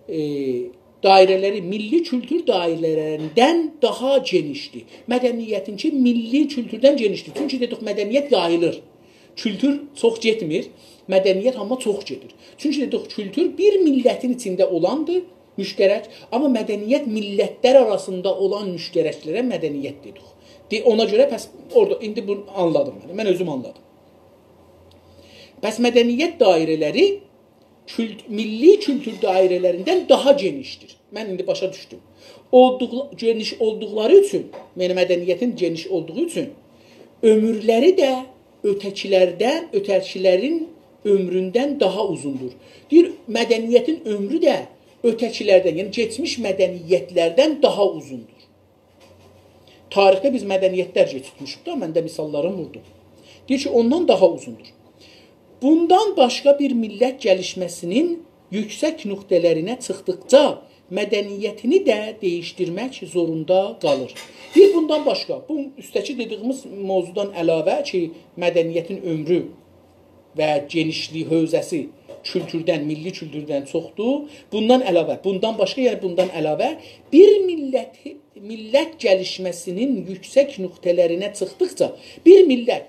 ائ، دایره‌لری میللی کولتور دایره‌لریندن داها گئنیشدیر. مدنیتینکی میللی کولتوردن گئنیشدیر. چونکی دئدیک، مدنیت یاییلیر. کولتور چوخ گئتمیر، مدنیت آمما چوخ گئدیر. چونکی دئدیک، کولتور بیر میللتین ایچینده اولاندیر، مشترک، آمما مدنیت میللتلر آراسیندا اولان مشترکلره مدنیت دئدیک. دئ-، اونا گؤره پس اورادا ایندی بونو آنلادیم من، من اؤزوم آنلادیم. پس مدنیت دایره‌لری کولت-، میللی کولتور دایره‌لریندن داها گئنیشدیر. من ایندی باشا دوشدوم. اولدوقلا-، گئنیش اولدوقلاری اوچون، یعنی مدنیتین گئنیش اولدوغو اوچون عؤمورلری ده اؤته‌کیلردن، اؤته‌کیلرین عؤمروندن داها اوزوندور. دئییر، مدنیتین عؤمرو ده اؤته‌کیلردن، یعنی کئچمیش مدنیتلردن داها اوزوندور. تاریخده بیز مدنیتلر کئچیرتمیشیک دا، من ده مثاللارین ووردوم. دئییر کی، اوندان داها اوزوندور. بوندان باشقا بیر میللت گلیشمه‌سینین یوکسک نقطه‌لرینه چیخدیقجا مدنیتینی ده دییشدیرمک زوروندا قالیر. بیر بوندان باشقا، بو اوسته‌کی دئدیییمیز موضوعدان علاوه کی، مدنیتین عؤمرو و گئنیشلیگی، حوزه‌سی کولتوردن، میللی کولتوردن چوخدور. بوندان علاوه، بوندان باشقا، یعنی بوندان علاوه بیر میللت، میللت گلیشمه‌سینین یوکسک نقطه‌لرینه چیخدیقجا، بیر میللت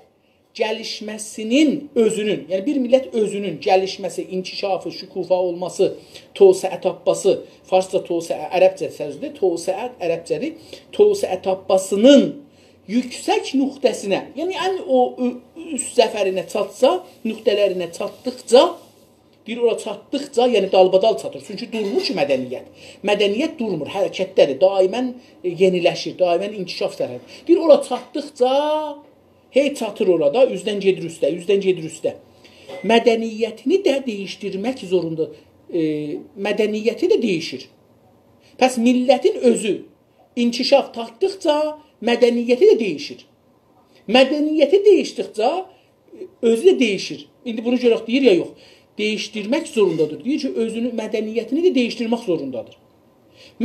گلیشمه‌سینین اؤزونون، یعنی بیر میللت اؤزونون گلیشمه‌سی، انکشافی، شکوفا اولماسی، توسعه تاپماسی، فارسجا توسعه، عربجه سؤزدور، توسعه عربجه‌دیر، توسعه تاپماسینین یوکسک نقطه‌سینه، یعنی ان او اؤ-، اوست صفرینه چاتسا، نقطه‌لرینه چاتدیقجا، دئییر، اورا چاتدیقجا، یعنی دالبادال چاتیر. چونکی دورمور کی مدنیت. مدنیت دورمور، حرکتده‌دیر. دائماً، ائ، یئنیلشیر، دائماً انکشاف سفری. دئییر، اورا چاتدیقجا هئی چاتیر اورا دا، اوزدن گئدیر اوسته، اوزدن گئدیر اوسته. مدنیتینی ده دییشدیرمک زوروندا، ائ، مدنیتی ده دییشیر. پس میللتین اؤزو انکشاف تاپدیقجا مدنیتی ده دییشیر. مدنیتی دییشدیکجه اؤزو ده دییشیر. ایندی بونو گؤرک دئییر یا یوخ. دییشدیرمک زوروندادیر. دئییر کی، اؤزونو، مدنیتینی ده دییشدیرمک زوروندادیر.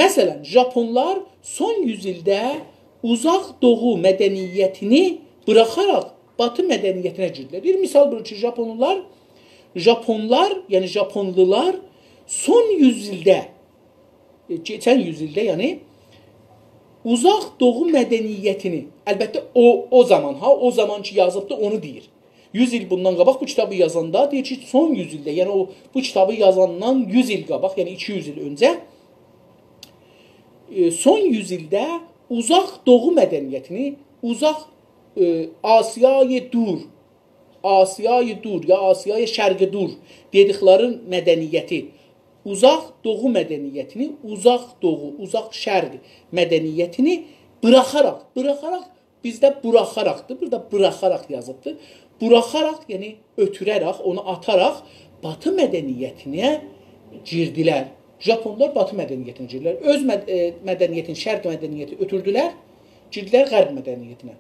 مثلا، ژاپونلار سون یوز ایلده اوزاق دوغو مدنیتینی بوراخاراق باتی مدنیتینه گیردیلر. بیر مثال بویور کی، ژاپونلار، ژاپونلار، یعنی ژاپونلولار سون یوز ایلده، ائ، کئچن یوز ایلده، یعنی اوزاق دوغو مدنیتینی، البته او، او زامان ها، او زامان کی یازیبدی، اونو دئییر. یوز ایل بوندان قاباق بو کیتابی یازاندا دئییر کی، سون یوز ایلده، یعنی او، بو کیتابی یازاندان یوز ایل قاباق، یعنی ایکی یوز ایل اؤنجه، ائ، سون یوز ایلده اوزاق دوغو مدنیتینی، اوزاق، ائ، آسیای دور، آسیای دور یا آسیای شرق دور دئدیکلری مدنیتی، اوزاق دوغو مدنیتینی، اوزاق دوغو، اوزاق شرق مدنیتینی بوراخاراق، بوراخاراق، بیزده بوراخاراقدیر، بورادا بوراخاراق یازیبدیر. بوراخاراق، یعنی اؤتوره‌رک، اونو آتاراق باتی مدنیتینه گیردیلر. ژاپونلار باتی مدنیتینه گیردیلر. اؤز مد-، ائ، مدنیتینی، شرق مدنیتی اؤتوردولر، گیردیلر غرب مدنیتینه.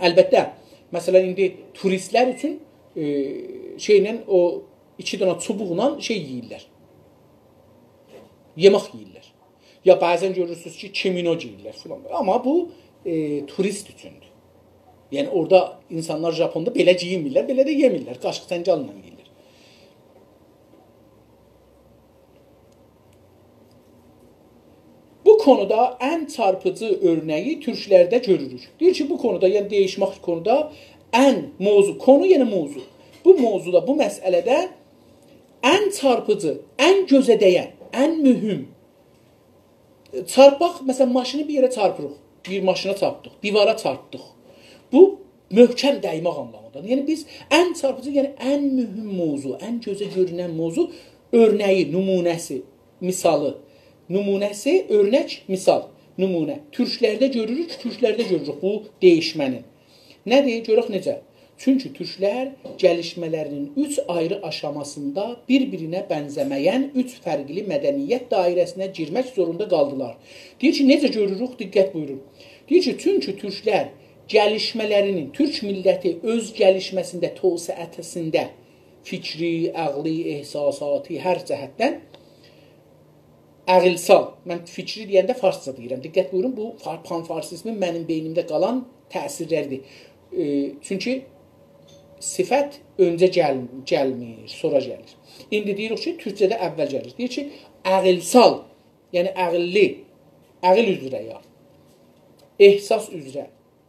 البته، مثلا، ایندی توریستلر اوچون، ائ، شئیله، او ایکی دنه چوبوقلا شئی یئییرلر. یئمک یئییرلر. یا بعضا گؤرورسونوز کی، کیمونو گئییرلر فلان. آمما بو، ائ، توریست اوچوندور. یعنی اورادا اینسانلار ژاپوندا بئله گئیینمیرلر، بئله ده یئمیرلر. قاشیق چنگاللا یئییرلر. بو قونودا ان چارپیجی اؤرنه‌یی تورکلرده گؤروروک. دئییر کی، بو قونودا، یعنی دییشمک قونودا ان موضوع، قونو یعنی موضوع. بو موضوعدا، بو مسئله‌ده ان چارپیجی، ان گؤزه دَیَن، ان مهم. چارپماق، مثلا، ماشینی بیر یئره چارپیریق، بیر ماشینا چارپدیق، دیوارا چارپدیق. بو محکم دَیمک آنلامیندادیر. یعنی بیز ان چارپیجی، یعنی ان مهم موضوع، ان گؤزه گؤرونن موضوع، اؤرنه‌یی، نمونه‌سی، مثالی، نمونه‌سی، اؤرنک، مثال، نمونه. تورکلرده گؤروروک، تورکلرده گؤروروک بو دییشمه‌نی. نه‌دیر؟ گؤرک نئجه؟ چونکی تورکلر گلیشمه‌لرینین اوچ آیری آشاماسیندا بیر-بیرینه بنزه‌مه‌ین اوچ فرقلی مدنیت دایره‌سینه گیرمک زوروندا قالدیلار. دئییر کی، نئجه گؤروروک؟ دقت بویورون. دئییر کی، چونکی تورکلر گلیشمه‌لرینین، تورک میللتی اؤز گلیشمه‌سینده، توسعه‌سینده، فیکری، عقلی، احساساتی، هر جهتدن عقلسال، من فیکری دئینده فارسجا دئییرم. دقت بویورون، بو فار-، پان‌فارسیزمین منیم بئینیمده قالان تأثیرلریدیر. ائ، چونکی صفت اؤنجه گل-، گلمیر، سونرا گلیر. ایندی دئییریک کی، تورکجه‌ده اول گلیر. دئییر کی، عقلسال، یعنی عقللی، عقل اوزره یا، احساس اوزره،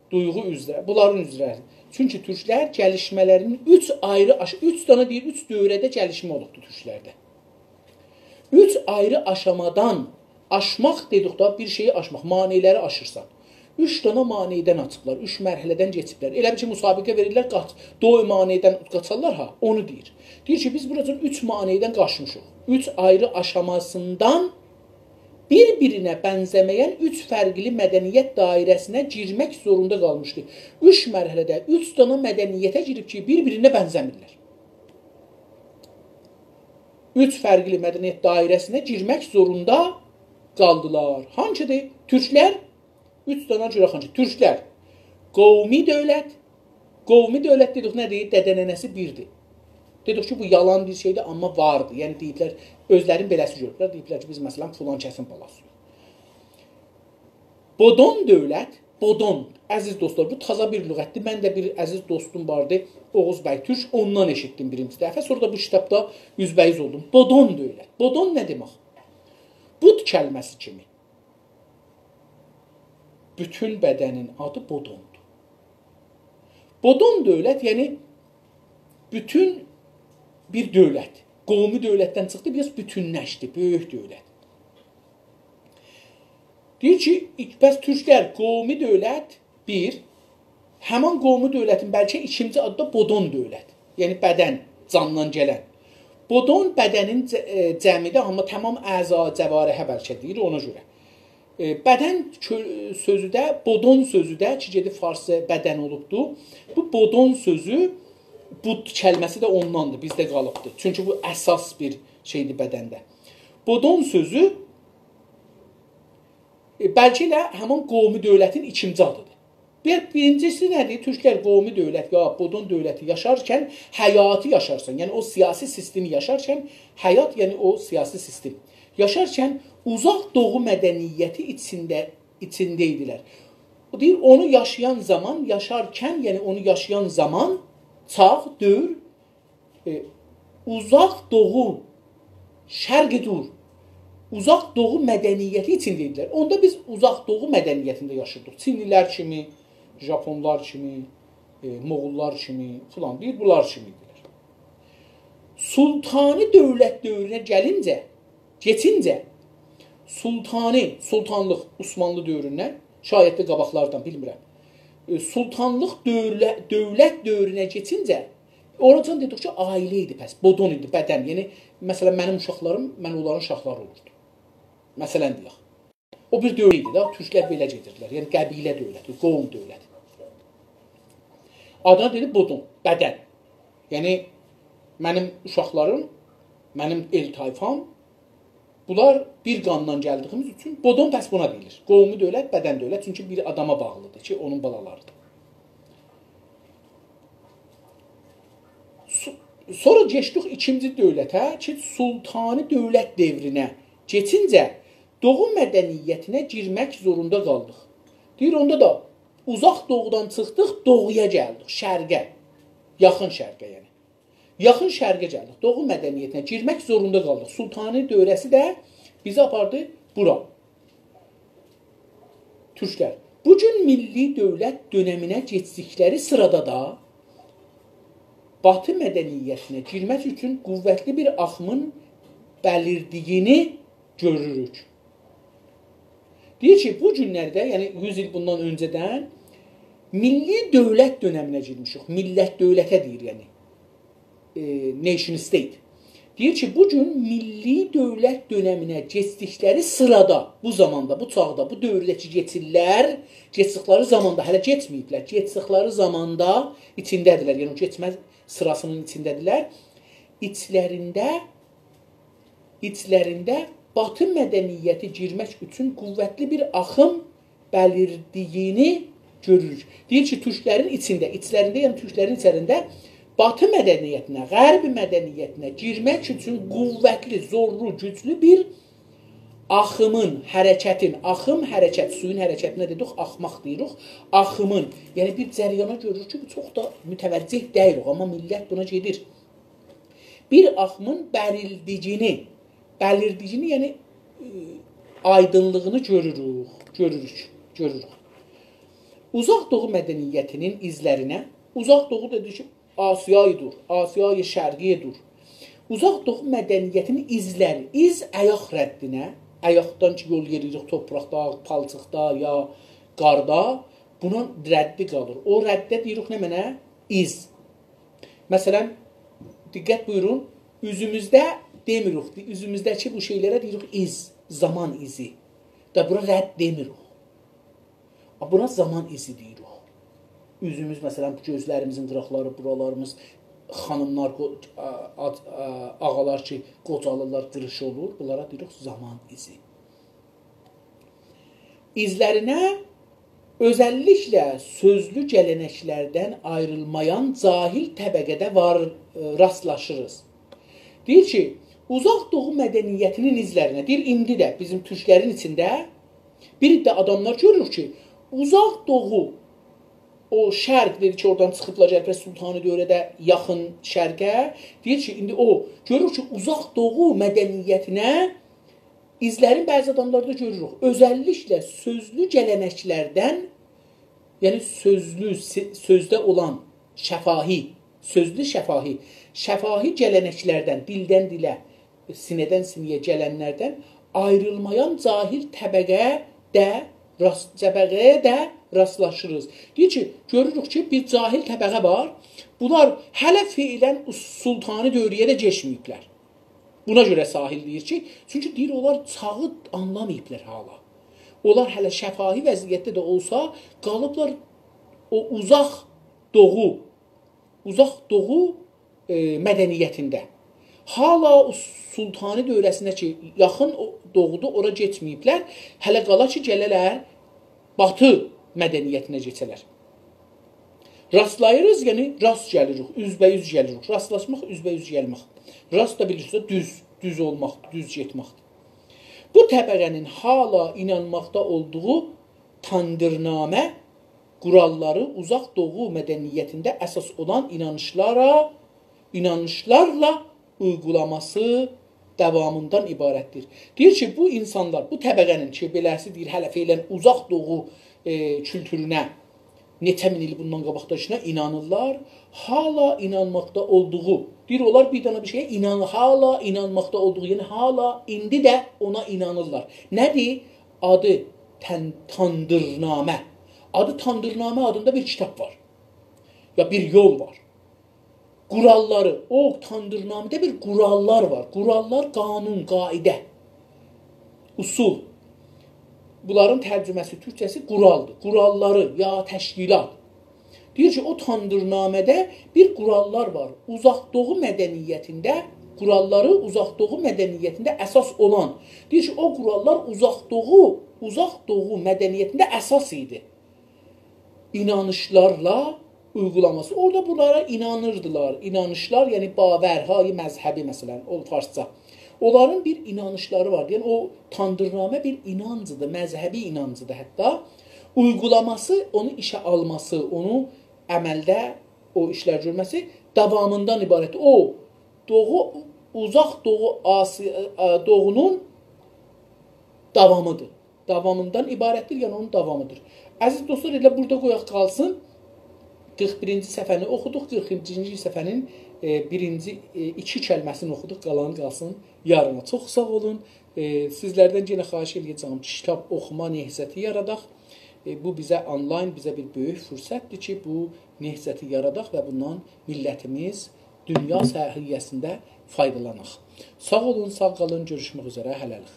دویغو اوزره، بونلارین اوزره چونکی تورکلر گلیشمه‌لرینین اوچ آیری آش-، اوچ دنه دئییر، اوچ دؤوره‌ده گلیشمه اولوبدور تورکلرده. اوچ آیری آشامادان آشماق دئدیک دا، بیر شئیی آشماق، مانع‌لری آشیرسان. اوچ دنه مانع‌دن آچیبلار، اوچ مرحله‌دن کئچیبلر. ائله بیل کی، مسابقه وئریرلر، قاچ، دوی مانع‌دن قاچارلار ها، اونو دئییر. دئییر کی، بیز بوراجان اوچ مانع‌دن قاچمیشیق. اوچ آیری آشاماسیندان بیر-بیرینه بنزه‌مه‌ین اوچ فرقلی مدنیت دایره‌سینه گیرمک زوروندا قالمیشدی. اوچ مرحله‌ده اوچ دنه مدنیته گیریب کی، بیر-بیرینه بنزه‌میرلر. اوچ فرقلی مدنیت دایره‌سینه گیرمک زوروندا قالدیلار. هانکیدیر؟ تورکلر، اوچ دنه گؤرک هانکی. تورکلر، قومی دؤولت، قومی دؤولت دئدیک، نه‌دیر؟ دده ننه‌سی بیردیر. دئدیک کی، بو یالان بیر شئیدیر، آمما واردی. یعنی دئییبلر، اؤزلرینی بئله‌سی گؤروبلر. دئییبلر کی، بیز، مثلا، فلان کسین بالاسی‌ییق. بودون دؤولت، بودون، عزیز دوستلار، بو تازا بیر لغتدیر. من ده بیر عزیز دوستوم واردی، اوغوز بی تورک، اوندان ائشیتدیم بیرینجی دفعه. سونرا دا بو کیتابدا اوزبه‌اوز اولدوم. بودون دؤولت. بودون نه دئمک؟ بوت کلمه‌سی کیمی. بوتون بدنین آدی بودوندور. بودون دؤولت، یعنی بوتون بیر دؤولت. قومی دؤولتدن چیخدی، بیر آز بوتونلشدی، بؤیوک دؤولت. دئییر کی، بس تورکلر قومی دؤولت بیر، همان قومی دؤولتین بلکه ایکینجی آدی دا بودون دؤولت. یعنی بدن، جاندان گلن. بودون بدنین ج-، ائ، جمعی‌دیر، آمما تمام اعضا، جوارحه بلکه دئییر، اونا گؤره. ائ، بدن کؤ-، سؤزو ده، بودون سؤزو ده کی، گئدیب فارسی بدن اولوبدو. بو بودون سؤزو، بوت کلمه‌سی ده اونداندیر، بیزده قالیبدیر. چونکی بو اساس بیر شئیدیر بدنده. بودون سؤزو، ائ، بلکه ائله همین قومی دؤولتین ایکینجی آدیدیر. بیر، بیرینجیسی نه‌دیر؟ تورکلر قومی دؤولت یا بودون دؤولتی یاشارکن حیاتی یاشارسان، یعنی او سیاسی سیستمی یاشارکن، حیات، یعنی او سیاسی سیستم یاشارکن اوزاق دوغو مدنیتی ایچینده، ایچینده ایدیلر. او دئییر، اونو یاشایان زامان، یاشارکن، یعنی اونو یاشایان زامان، چاغ، دؤور، ائ، اوزاق دوغو، شرق دور، اوزاق دوغو مدنیتی ایچینده ایدیلر. اوندا بیز اوزاق دوغو مدنیتینده یاشیردیق. چینلی‌لر کیمی، ژاپونلار کیمی، ائ، موغوللار کیمی فلان، دئییر، بونلار کیمی ایدیلر. سلطانی دؤولت دؤورونه گلینجه، کئچینجه، سلطانی، سلطانلیق عثمانلی دؤوروندن، شاید ده قاباقلاردان، بیلمیرم. ائ، سلطانلیق دؤوله-، دؤولت دؤورونه کئچینجه، اوراجان دئدیک کی، عائله ایدی پس، بودون ایدی، بدن. یعنی، مثلا، منیم اوشاقلاریم، من اونلارین اوشاقلاری اولوردوم. مثلا، دئیک. او بیر دؤولت ایدی ده، تورکلر بئله گئدیردیلر. یعنی، قبیله دؤولتی، قوم دؤولتی. آدینا دئدی بودون، بدن. یعنی، منیم اوشاقلاریم، منیم ائل طایفام، بونلار بیر قاندان گلدیییمیز اوچون بودون، پس بونا دئییلیر. قومی دؤولت، بدن دؤولت، چونکی بیر آداما باغلیدیر کی، اونون بالالاریدیر. سو-، سونرا کئچدیک ایکینجی دؤولته کی، سلطانی دؤولت دؤورونه کئچینجه دوغو مدنیتینه گیرمک زوروندا قالدیق. دئییر، اوندا دا اوزاق دوغودان چیخدیق، دوغویا گلدیک، شرقه. یاخین شرقه، یعنی. یاخین شرقه گلدیک. دوغو مدنیتینه گیرمک زوروندا قالدیق. سلطانی دؤوره‌سی ده بیزی آپاردی بورا. تورکلر. بو گون میللی دؤولت دؤنمینه کئچدیکلری سیرادا دا باتی مدنیتینه گیرمک اوچون قووتلی بیر آخیمین بلیردییینی گؤروروک. دئییر کی، بو گونلرده، یعنی یوز ایل بوندان اؤنجه‌دن میللی دؤولت دؤنمینه گیرمیشیک. میللت دؤولته دئییر، یعنی. ائ، nation state. دئییر کی، بو گون میللی دؤولت دؤنمینه کئچدیکلری سیرادا، بو زاماندا، بو چاغدا، بو دؤورده کی، کئچیرلر، کئچدیکلری زاماندا، هله کئچمه‌ییبلر، کئچدیکلری زاماندا ایچینده‌دیرلر، یعنی او کئچمه سیراسینین ایچینده‌دیرلر. ایچلرینده ایچلرینده باتی مدنیتی گیرمک اوچون قووتلی بیر آخیم بلیردییینی گؤروروک. دئییر کی، تورکلرین ایچینده، ایچلرینده، یعنی تورکلرین ایچرینده باتی مدنیتینه، غرب مدنیتینه گیرمک اوچون قووتلی، زورلو، گوجلو بیر آخیمین، حرکتین، آخیم، حرکت، سویون حرکتینه دئدیک، آخماق دئییریک، آخیمین، یعنی بیر جریانا گؤروروک کی، بو چوخ دا متوجه دئییلیک، آمما میللت بونا گئدیر. بیر آخیمین بلیردییینی، بلیردییینی، یعنی، ائ، آیدینلیغینی گؤروروک، گؤروروک، گؤروروک. اوزاق دوغو مدنیتینین ایزلرینه اوزاق دوغو دئدی کی، آسیایدور، آسیای شرقی‌دیر. اوزاق دوغو مدنیتینین ایزلری، ایز آیاق ردینه، آیاقدان کی، یول یئرییریک توپراقدا، پالچیقدا یا قاردا، بونون ردی قالیر. او ردده دئییریک نمنه؟ ایز. مثلا، دقت بویورون، اوزوموزده دئمیریک، اوزوموزده‌کی بو شئیلره دئییریک ایز، زامان ایزی. دا بورا رد دئمیریک. بونا زامان ایزی دئییریک. اوزوموز، مثلا، بو گؤزلریمیزین قیراقلاری، بورالاریمیز، خانیملار، قو-، آ-، آ-، آ-، آغالار کی، قوجالیرلار، قیریش اولور، بونلارا دئییریک زامان ایزی. ایزلرینه اؤزللیکله سؤزلو گله‌نکلردن آیریلمایان جاهل طبقه‌ده وار، ائ، راستلاشیریز. دئییر کی، اوزاق دوغو مدنیتینین ایزلرینه، دئییر، ایندی ده بیزیم تورکلرین ایچینده بیر عده آداملار گؤروروک کی، اوزاق دوغو، او شرق، دئدی کی، اورادان چیخیبلار، گلیبلر سلطانی دؤوره‌ده یاخین شرقه. دئییر کی، ایندی او گؤرور کی، اوزاق دوغو مدنیتینه ایزلرین بعضی آداملاردا گؤروروک. اؤزللیکله سؤزلو گله‌نکلردن، یعنی سؤزلو، سئ-، سؤزده اولان شفاهی، سؤزلو شفاهی، شفاهی گله‌نکلردن، دیلدن دیله، سینه‌دن سینه‌یه گلنلردن آیریلمایان جاهل طبقه‌ده راست، طبقه‌ده راستلاشیریز. دئییر کی، گؤروروک کی، بیر جاهل طبقه وار. بونلار هله فعلا سلطانی دؤوره‌یه ده کئچمه‌ییبلر. بونا گؤره ساحل دئییر کی، چونکی دئییر، اونلار چاغی آنلاماییبلار حالا. اونلار هله شفاهی وضعیتده ده اولسا، قالیبلار او اوزاق دوغو، اوزاق دوغو، ائ، مدنیتینده. حالا او سلطانی دؤوره‌سینه کی، یاخین او دوغودور، اورا کئچمه‌ییبلر. هله قالا کی، گله‌لر باتی مدنیتینه کئچه‌لر. راستلاییریز، یعنی راست گلیریک، اوزبه‌اوز گلیریک. راستلاشماق، اوزبه‌اوز گلمک. راست دا بیلیرسینیز، دوز، دوز اولماق، دوز گئتمکدیر. بو طبقه‌نین حالا اینانماقدا اولدوغو تاندیرنامه قوراللاری اوزاق دوغو مدنیتینده اساس اولان اینانیشلارا، اینانیشلارلا اویغولاماسی داوامیندان عبارتدیر. دئییر کی، بو اینسانلار، بو طبقه‌نین کی، بئله‌سی دئییر، هله فعلا اوزاق دوغو، ائ، کولتورونه نئچه مین ایل بوندان قاباقدان اینانیرلار، حالا اینانماقدا اولدوغو، دئییر، اونلار بیر دنه بیر شئیه اینان-، حالا اینانماقدا اولدوغو، یعنی حالا ایندی ده اونا اینانیرلار. نه‌دیر؟ آدی تن-، تاندیرنامه. آدی تاندیرنامه آدیندا بیر کیتاب وار. یا بیر یول وار. قوراللاری، او تاندیرنامه‌ده بیر قوراللار وار. قوراللار، قانون، قاعده، اصول. بونلارین ترجمه‌سی، تورکجه‌سی قورالدیر. قوراللاری یا تشکیلات. دئییر کی، او تاندیرنامه‌ده بیر قوراللار وار. اوزاق دوغو مدنیتینده، قوراللاری اوزاق دوغو مدنیتینده اساس اولان. دئییر کی، او قوراللار اوزاق دوغو، اوزاق دوغو مدنیتینده اساس ایدی. اینانیشلارلا اویغولاماسی. اورادا بونلارا اینانیردیلار. اینانیشلار، یعنی باورهای مذهبی، مثلا، او فارسجا. اونلارین بیر اینانیشلاری واردی. یعنی او تاندیرنامه بیر اینانجدیر، مذهبی اینانجدیر حتی. اویغولاماسی، اونو ایشه آلماسی، اونو عملده او ایشلر گؤرمه‌سی داوامیندان عبارت. او دوغو، اوزاق دوغو، آسی-، ا، دوغونون داوامیدیر. داوامیندان عبارتدیر، یعنی اونون داوامیدیر. عزیز دوستلار، ائله بورادا قویاق قالسین. قیرخ بیرینجی صفحه‌نی اوخودوق، قیرخ ایکینجی صفحه‌نین، ائ، بیرینجی، ائ، ایکی کلمه‌سینی اوخودوق، قالانی قالسین یارینا. چوخ ساغ اولون. ائ، سیزلردن یئنه خواهش ائله‌یه‌جم کی، کیتاب اوخوما نهضتی یاراداق. ائ، بو بیزه آنلاین، بیزه بیر بؤیوک فرصتدیر کی، بو نهضتی یاراداق و بوندان میللتیمیز دونیا ساحه‌سینده فایدالاناق. ساغ اولون، ساغ قالین، گؤروشمک اوزره، هله‌لیک.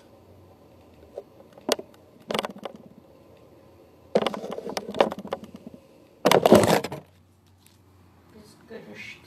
بیز گؤروشدوک.